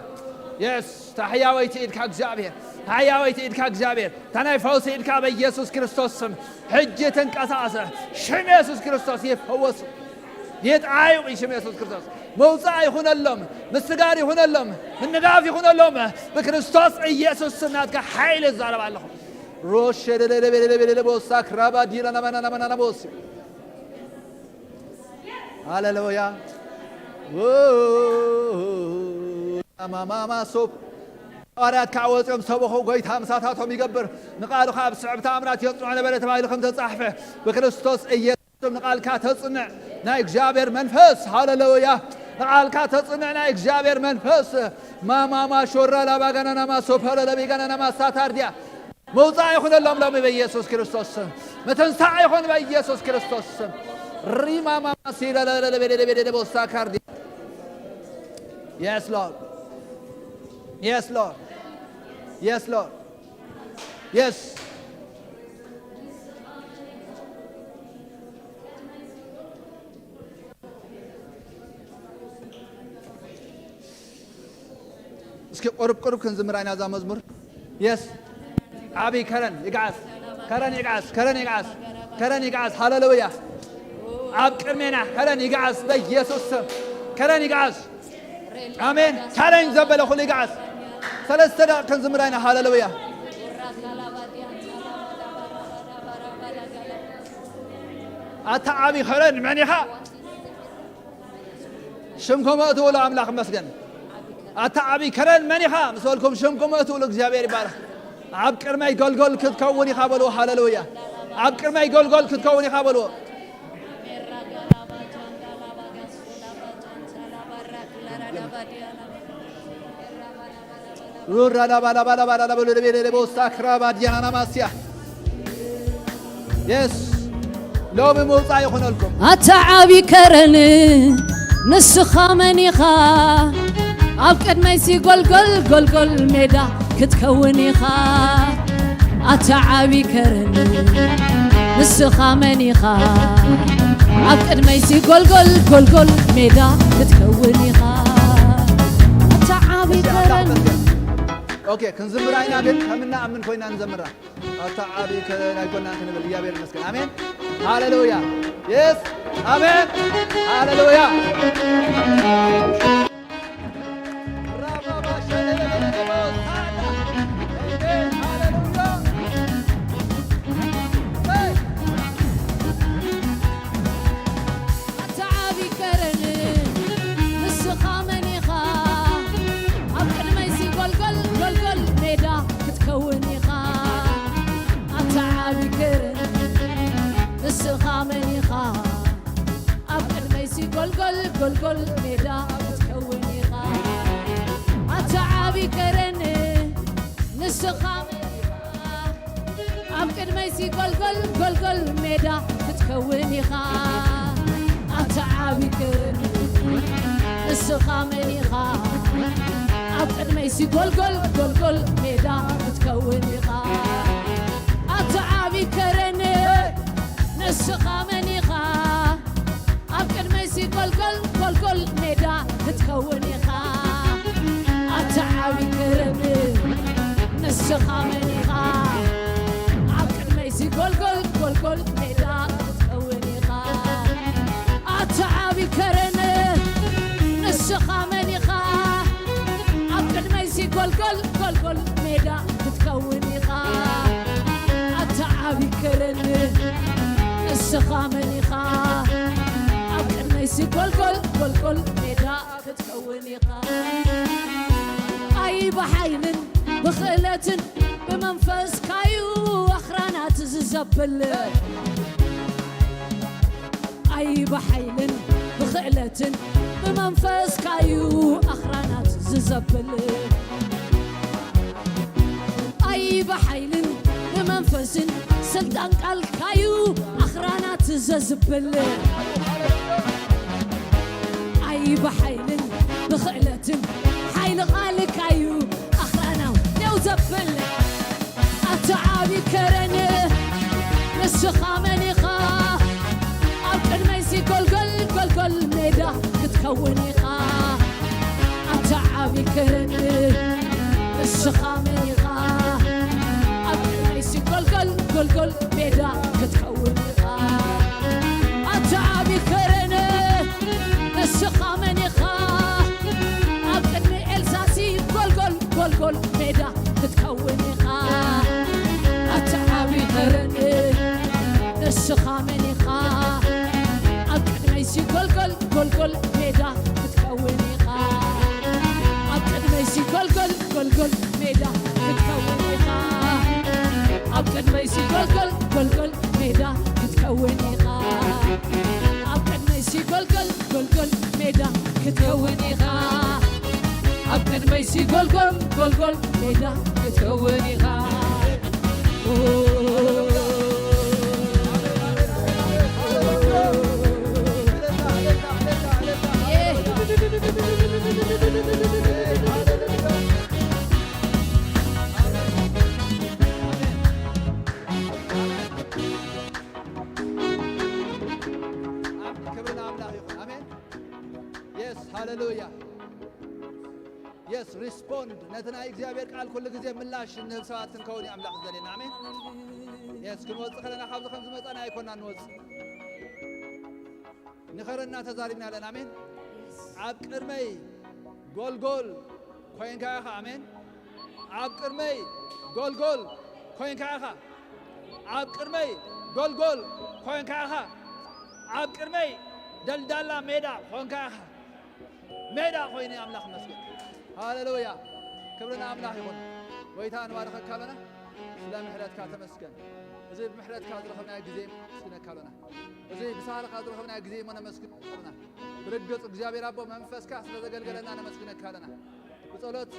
የስ፣ ታሕያወይቲ ኢድካ እግዚኣብሔር፣ ታሕያወይቲ ኢድካ እግዚኣብሔር፣ እታ ናይ ፈውሲ ኢድካ በኢየሱስ ክርስቶስ ስም ሕጂ ትንቀሳቐሰ። ሽም የሱስ ክርስቶስ ይፈወሱ። ይጥዓዩ ብሽም የሱስ ክርስቶስ። መውፃእ ይኹነሎም፣ ምስጋር ይኹነሎም፣ ምንጋፍ ይኹነሎም። ብክርስቶስ ኢየሱስ ስም ናትካ ሓይሊ እዛረብ ኣለኹ። ሮሸ ደለለበለለበለለ ቦሳ ክራባ ዲላ ናማና ናማና ናቦስ። ሃሌሉያ። ማማማ ሶብ። ሃዋርያት ከዓ ወፂኦም ሰበኹ፣ ጎይታ ምሳታቶም ይገብር፣ ንቃሉ ከዓ ብስዕብ ተኣምራት የፅንዖ ነበረ ተባሂሉ ከም ተፃሕፈ ብክርስቶስ ኢየሱስ ስም ንቃልካ ተፅንዕ ናይ እግዚኣብሔር መንፈስ። ሃሌሉያ። ንቃልካ ተፅንዕ ናይ እግዚኣብሔር መንፈስ። ማማማ ሾራ ላባጋናናማ ሶፓለለቢጋናናማ ሳታርዲያ። መውፃእ ይኹነሎም ሎሚ በኢየሱስ ክርስቶስ ስም። ምትንሳእ ይኹን በኢየሱስ ክርስቶስ ስም። ሪማማማ ሲለለለለቤደለቤደለቦሳ ካርዲ። Yes, Lord. Yes, Lord. Yes, Lord. Yes. እስኪ ቁሩብ ቁሩብ ክንዝምራ ኢና እዛ መዝሙር። የስ። ዓቢ ከረን ይግዓዝ፣ ከረን ይግዓዝ፣ ከረን ይግዓዝ፣ ከረን ይግዓዝ። ሃሌሉያ። ኣብ ቅድሜና ከረን ይግዓዝ በኢየሱስ ስም። ከረን ይግዓዝ። ኣሜን። ቻለንጅ ዘበለ ኩሉ ይግዓዝ። ሰለስተ ደቂቕ ክንዝምራ ኢና። ሃሌሉያ። ኣታ ዓቢ ከረን መን ኢኻ? ሽምኩም ኣእትውሉ ኣምላኽ መስገን። ኣታ ዓቢ ከረን መን ኢኻ? ምስ በልኩም ሽምኩም ኣእትውሉ እግዚኣብሔር ይባረኽ። ኣብ ቅድመይ ጎልጎል ክትከውን ኢኻ በልዎ። ሃሌሉያ። ኣብ ቅድመይ ጎልጎል ክትከውን ኢኻ በልዎ። ሩራ ላባ ላባ ላባ ላባ ላባ ላባ ላባ ላባ ላባ ላባ ላባ ሎሚ መውፃእ ይኹነልኩም። ኣታ ዓቢ ከረን ንስኻ መን ኢኻ? ኣብ ቅድመይሲ ጎልጎል ጎልጎል ሜዳ ክትከውን ኢኻ። ኣታ ዓቢ ከረን ንስኻ መን ኢኻ? ኣብ ቅድመይሲ ጎልጎል ጎልጎል ሜዳ ክትከውን ኢኻ። ኣታ ዓቢ ከረን። ኦኬ፣ ክንዝምር ኢና ግን ከም እንኣምን ኮይና ንዘምራ። ኣታ ዓቢ ከረን ኣይኮናን ክንብል እግዚኣብሔር ይመስገን። ኣሜን። ሃሌሉያ። የስ። ኣሜን። ሃሌሉያ። ኣታ ዓቢ ከረን ንስኻ መን ኢኻ? ኣብ ቅድመይሲ ጎልጎል ጎልጎል ሜዳ ክትከውን ኢኻ። ኣታ ዓቢ ከረን ንስኻ መን ኢኻ? ኣብ ቅድመይሲ ጎልጎል ጎልጎል ሜዳ ክትከውን ኢኻ። ንስኻ መን ኢኻ? ኣብ ቅድመይሲ ጎልጎል፣ ጎልጎል ሜዳ ክትከውን ኢኻ። ኣታ ዓቢ ክብሪ፣ ንስኻ መን ኢኻ? ኣብ ቅድመይሲ ጎልጎል፣ ጎልጎል ሜዳ ክትከውን ኢኻ። ኣታ ዓቢ ከረን፣ ንስኻ መን ኢኻ? ኣብ ቅድመይሲ ጎልጎል፣ ጎልጎል ሜዳ ክትከውን ኢኻ። ኣታ ዓቢ ክብሪ፣ ንስኻ መን ኢኻ? ኣብ ቅድመይሲ ጎልጎል፣ ጎልጎል ሜዳ ክትከውን ኢኻ። ኣታ ዓቢ ከረን፣ ንስኻ መን ኢኻ? ኣብ ቅድመይሲ ጎልጎል፣ ጎልጎል ሜዳ ክትከውን ኢኻ። ኣታ ዓቢ ከረን፣ ንስኻ መን ኢኻ? ኣብ ቅድመይሲ ጎልጎል፣ ጎልጎል ሜዳ ክትከውን ኢኻ። ኣይ ብሓይልን ብኽእለትን ብመንፈስካዩ ኣኽራናት ዝዘብል። ኣይ ብሓይልን ብኽእለትን ብመንፈስካዩ ኣኽራናት ዝዘብል። ኣይ ብሓይልን ብመንፈስን ስልጣን ቃልካዩ ኣኽራናት ዘዝብል። ኣይ ብሓይልን ብኽእለትን ሓይሊ ቃልካዩ ኣኽራናው ደው ዘብል። ኣታ ዓቢ ከረን፣ ንስኻ መን ኢኻ? ኣብ ቅድመይሲ ጎልጎል፣ ጎልጎል ሜዳ ክትከውን ኢኻ። ኣታ ዓቢ ከረን፣ ንስኻ መን ኢኻ? ኣብ ቅድመይሲ ጎልጎል፣ ጎልጎል ሜዳ ክትከውን ኢኻ። ኣታ ዓቢ ከረን፣ ንስኻ መን ኢኻ? ኣብ ቅድሚ ኤልሳሲ ጎልጎል፣ ጎልጎል ሜዳ ክትከውን ኢኻ። ኣታ ዓቢ ከረን፣ ንስኻ መን ኢኻ? ኣብ ቅድመይሲ ጎልጎል፣ ጎልጎል ሜዳ ክትከውን ኢኻ። ኣብ ቅድመይሲ ጎልጎል፣ ጎልጎል ሜዳ ክትከውን ኢኻ። ኣብ ቅድመይሲ ጎልጎል፣ ጎልጎል ሜዳ ክትከውን ኢኻ። ኣብ ቅድመይሲ ጎልጎል፣ ጎልጎል ሜዳ ክትከውን ኢኻ። ኣብ ቅድመይሲ ጎልጎል፣ ጎልጎል ሜዳ ክትከውን ኢኻ። ክብሪ ንኣምላኽ ይኹን። ኣሜን። የስ፣ ሃሌሉያ። የስ፣ ሪስፖንድ፣ ነቲ ናይ እግዚኣብሔር ቃል ኩሉ ግዜ ምላሽ እንህብ ሰባት ክንከውን እዩ ኣምላኽ ዝደልየና። ኣሜን። የስ፣ ክንወጽእ ከለና ካብዚ ከም ዝመጻና ኣይኮና ንወጽእ። ንኸረና ተዛሪብና ኣለና። ኣሜን። ኣብ ቅድመይ ጎልጎል ኮይንካ ኢኻ። ኣሜን። ኣብ ቅድመይ ጎልጎል ኮይንካ ኢኻ። ኣብ ቅድመይ ጎልጎል ኮይንካ ኢኻ። ኣብ ቅድመይ ደልዳላ ሜዳ ኮይንካ ኢኻ። ሜዳ ኮይነ ኣምላኽ መስገን። ሃሌሉያ። ክብሪ ንኣምላኽ ይኹን። ጎይታ ንባርኸካ ኣለና። ስለ ምሕረትካ ተመስገን። እዚ ብምሕረትካ ዝረኸብናዮ ግዜ ነመስግነካ ኣለና። እዚ ብሳህልኻ ዝረኸብናዮ ግዜ እሞ ነመስግነካ ኣለና። ብርግጽ እግዚኣብሔር ኣቦ መንፈስካ ስለ ዘገልገለና ነመስግነካ ኣለና። ብጸሎት፣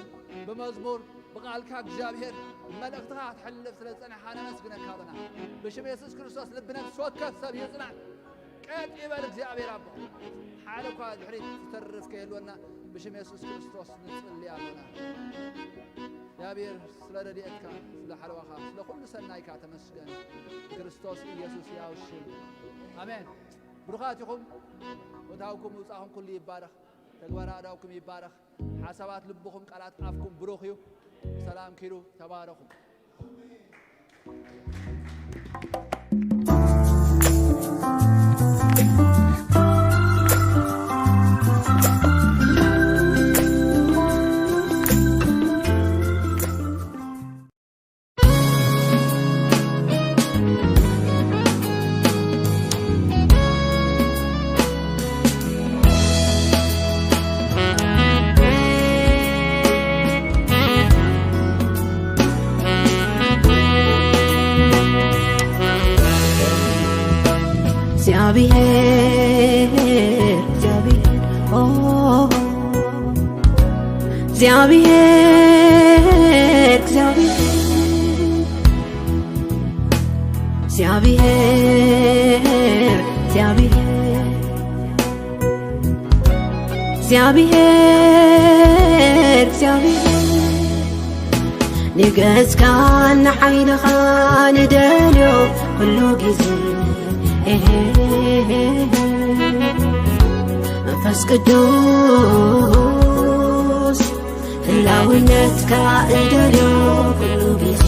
ብመዝሙር፣ ብቓልካ እግዚኣብሔር መልእኽትኻ ክትሕልፍ ስለ ዝጸናሕካ ነመስግነካ ኣለና። ብሽም የሱስ ክርስቶስ ልቢ ነፍሲ ወከፍ ሰብ ይጽናዕ። ቀጥ ይበል እግዚኣብሔር ኣቦ። ሓደ እኳ ድሕሪት ዝተርፍ ከይህልወና ብሽም የሱስ ክርስቶስ ንጽሊ ኣሎና። እግዚኣብሔር ስለ ረድኤትካ፣ ስለ ሓለዋኻ፣ ስለ ኩሉ ሰናይካ ተመስገን። ብክርስቶስ ኢየሱስ ያው ሽም። ኣሜን። ብሩኻት ኢኹም። ቦታውኩም ምውጻእኹም ኩሉ ይባረኽ። ተግባር ኣእዳውኩም ይባረኽ። ሓሳባት ልብኹም፣ ቃላት ኣፍኩም ብሩኽ እዩ። ሰላም ኪዱ። ተባረኹ። እግዚኣብሔር፣ እግዚኣብሔር፣ ኦ፣ እግዚኣብሔር፣ እግዚኣብሔር፣ እግዚኣብሔር፣ እግዚኣብሔር፣ እግዚኣብሔር፣ እግዚኣብሔር፣ ንገጽካን ንሓይልኻን ንደልዮ ኩሉ ግዜ። መንፈስ ቅዱስ ህላውነትካ እደልዮ ኩሉ ግዜ።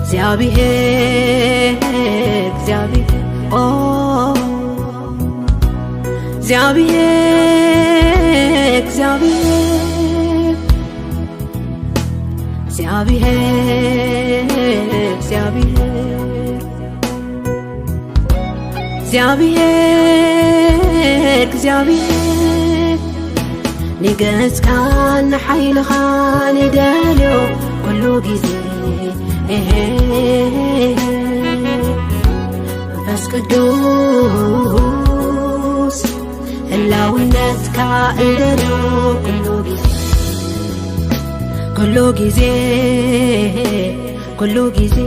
እግዚኣብሔር፣ እግዚኣብሔር፣ ኦ፣ እግዚኣብሔር፣ እግዚኣብሔር፣ እግዚኣብሔር፣ እግዚኣብሔር፣ እግዚኣብሔር፣ እግዚኣብሔር፣ ንገጽካን ንሓይልኻን ንደልዮ ኩሉ ግዜ። መንፈስ ቅዱስ ህላውነትካ እደልዮ ኩሉ ግዜ። ኩሉ ግዜ፣ ኩሉ ግዜ፣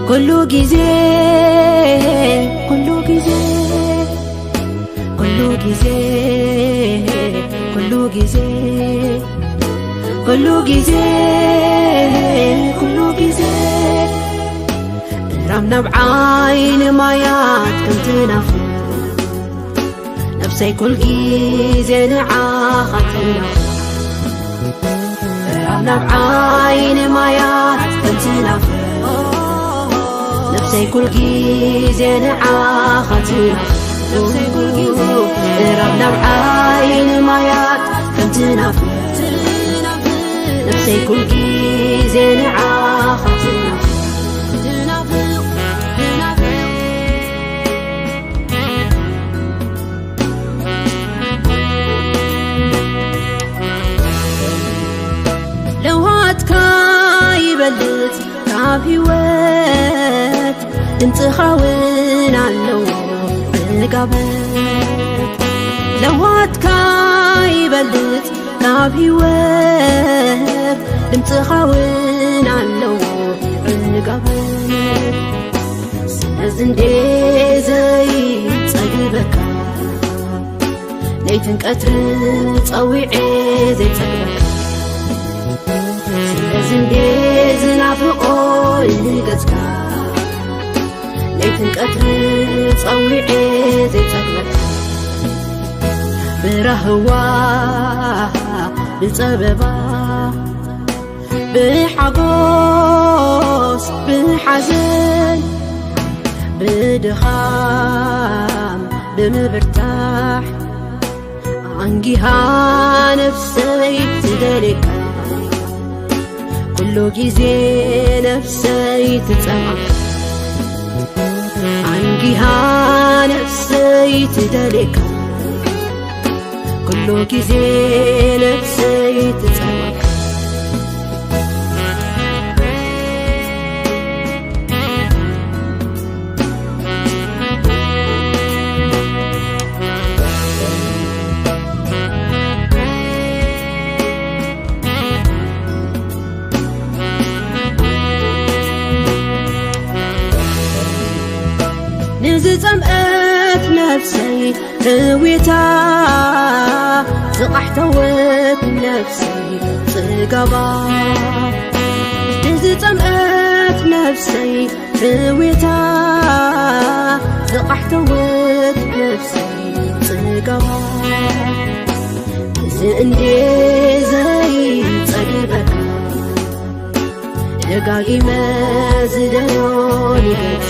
ኩሉ ግዜ፣ ኩሉ ግዜ፣ ኩሉ ግዜ፣ ኩሉ ግዜ፣ ኩሉ ግዜ፣ ኩሉ ግዜ፣ ራም ናብ ዓይኒ ማያት ከምትናፍቕ ነፍሰይ ኩል ግዜ ንዓኻ ትናፍቕ። ራም ናብ ዓይኒ ማያት ከምትናፍቕ ነፍሰይ ኩል ግዜ ንዓኻ ትናፍቕ። ራም ናብ ዓይኒ ማያት ከምትናፍቕ ነፍሰይ ኩል ግዜ ንዓኻ ትናፍቕ። ለውሃትካ ይበልጽ ካብ ህይወት፣ ድምጽኻ እውን ኣለዎ ዕጋበት። ለውሃትካ ይበልጽ ካብ ህይወት፣ ድምጽኻ እውን ኣለዎ ዕጋበት። ስለዚ እንዴ ዘይጸግበካ፣ ለይትን ቀትርን ጸዊዔ ዘይጸግበካ። ስለዚ እንዴ ዝናፍቆ ንገጽካ፣ ለይትን ቀትርን ጸዊዔ ዘይጸግበካ። ብራህዋ፣ ብጸበባ፣ ብሓጎስ ብሓዘን፣ ብድኻም ብምብርታሕ፣ ኣንጊሃ ነፍሰይ ትደልየካ። ኩሉ ግዜ ነፍሰይ ትጸምኣ። ኣንጊሃ ነፍሰይ ትደልየካ። ኩሉ ግዜ ነፍሰይ ትጸምኣ። ንዝጸምአት ነፍሰይ ሕውየታ፣ ዝቓሕተወት ነፍሰይ ጽጋባ። ንዝጸምአት ነፍሰይ ሕውየታ፣ ዝቓሕተወት ነፍሰይ ጽጋባ። እዚ እንዴ ዘይጸግበካ፣ ደጋጊመ ዝደልዮ ንገጽ።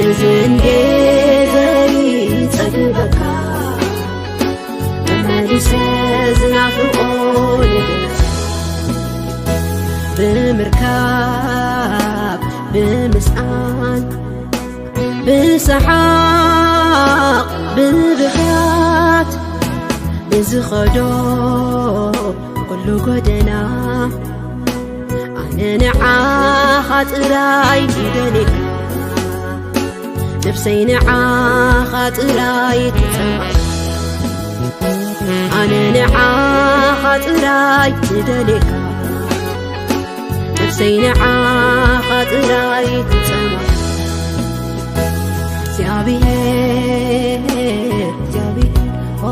እዚ እንዴ ዘይጸግበካ፣ መመሊሰ ዝናፍቆ ንገጽ። ብምርካብ፣ ብምስኣን፣ ብሰሓቕ፣ ብብኽያት፣ ብዝኸዶ ኩሉ ጎደና፣ ኣነ ንዓኻ ጥራይ ይደልየካ። ነፍሰይ ንዓኻ ጥራይ ትጸምኣ። ኣነ ንዓኻ ጥራይ ትደልየካ። ዘይንዓኻ ጥራይ ትጸማ እግዚኣብሔር፣ እግዚኣብሔር፣ ኦ፣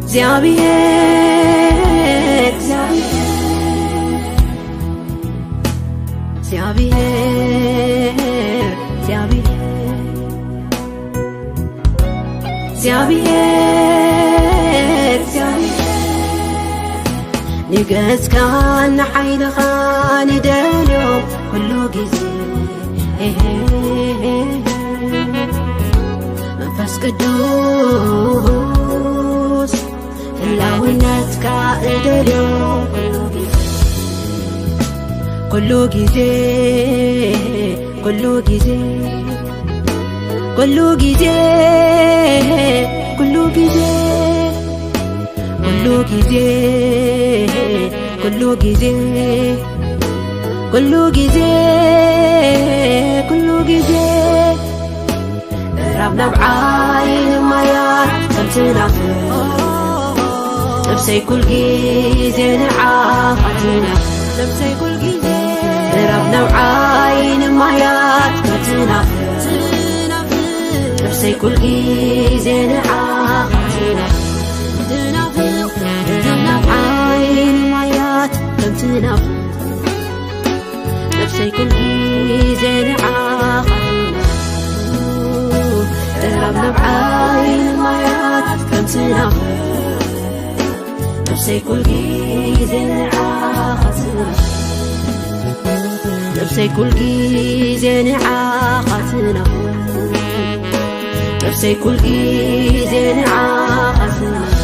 እግዚኣብሔር፣ እግዚኣብሔር፣ እግዚኣብሔር፣ እግዚኣብሔር፣ እግዚኣብሔር፣ እግዚኣብሔር፣ ንገጽካን ንሓይልኻን እደልዮ ኩሉ ግዜ። መንፈስ ቅዱስ ህላውነትካ እደልዮ ኩሉ ግዜ፣ ኩሉ ግዜ፣ ኩሉ ግዜ፣ ኩሉ ግዜ፣ ኩሉ ግዜ፣ ኩሉ ግዜ፣ ኩሉ ግዜ፣ ኩሉ ግዜ፣ ኩሉ ግዜ። ምዕራብ ናብ ዓይኒ ማያት ከም ትናፍቕ፣ ነብሰይ ኩል ግዜ ንዓኻ ትናፍቕ። ነብሰይ ኩል ግዜ ምዕራብ ናብ ዓይኒ ማያት ከም ትናፍቕ፣ ነብሰይ ኩል ግዜ ንዓኻ ትናፍቕ። ምዕራብ ናብ ዓይኒ ማያት ከም ትናፍቕ፣ ነብሰይ ኩል ግዜ ንዓኻ ትናፍቕ። ምዕራብ ናብ ዓይኒ ማያት ከም ትናፍቕ፣ ነብሰይ ኩል ግዜ ንዓኻ ትናፍቕ። ነብሰይ ኩል ግዜ ንዓኻ ትናፍቕ። ነብሰይ ኩል ግዜ ንዓኻ ትናፍቕ።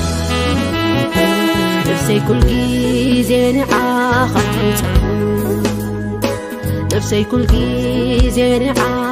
ነብሰይ ኩል ግዜ ንዓኻ ትጸምእ። ነብሰይ ኩል ግዜ ንዓኻ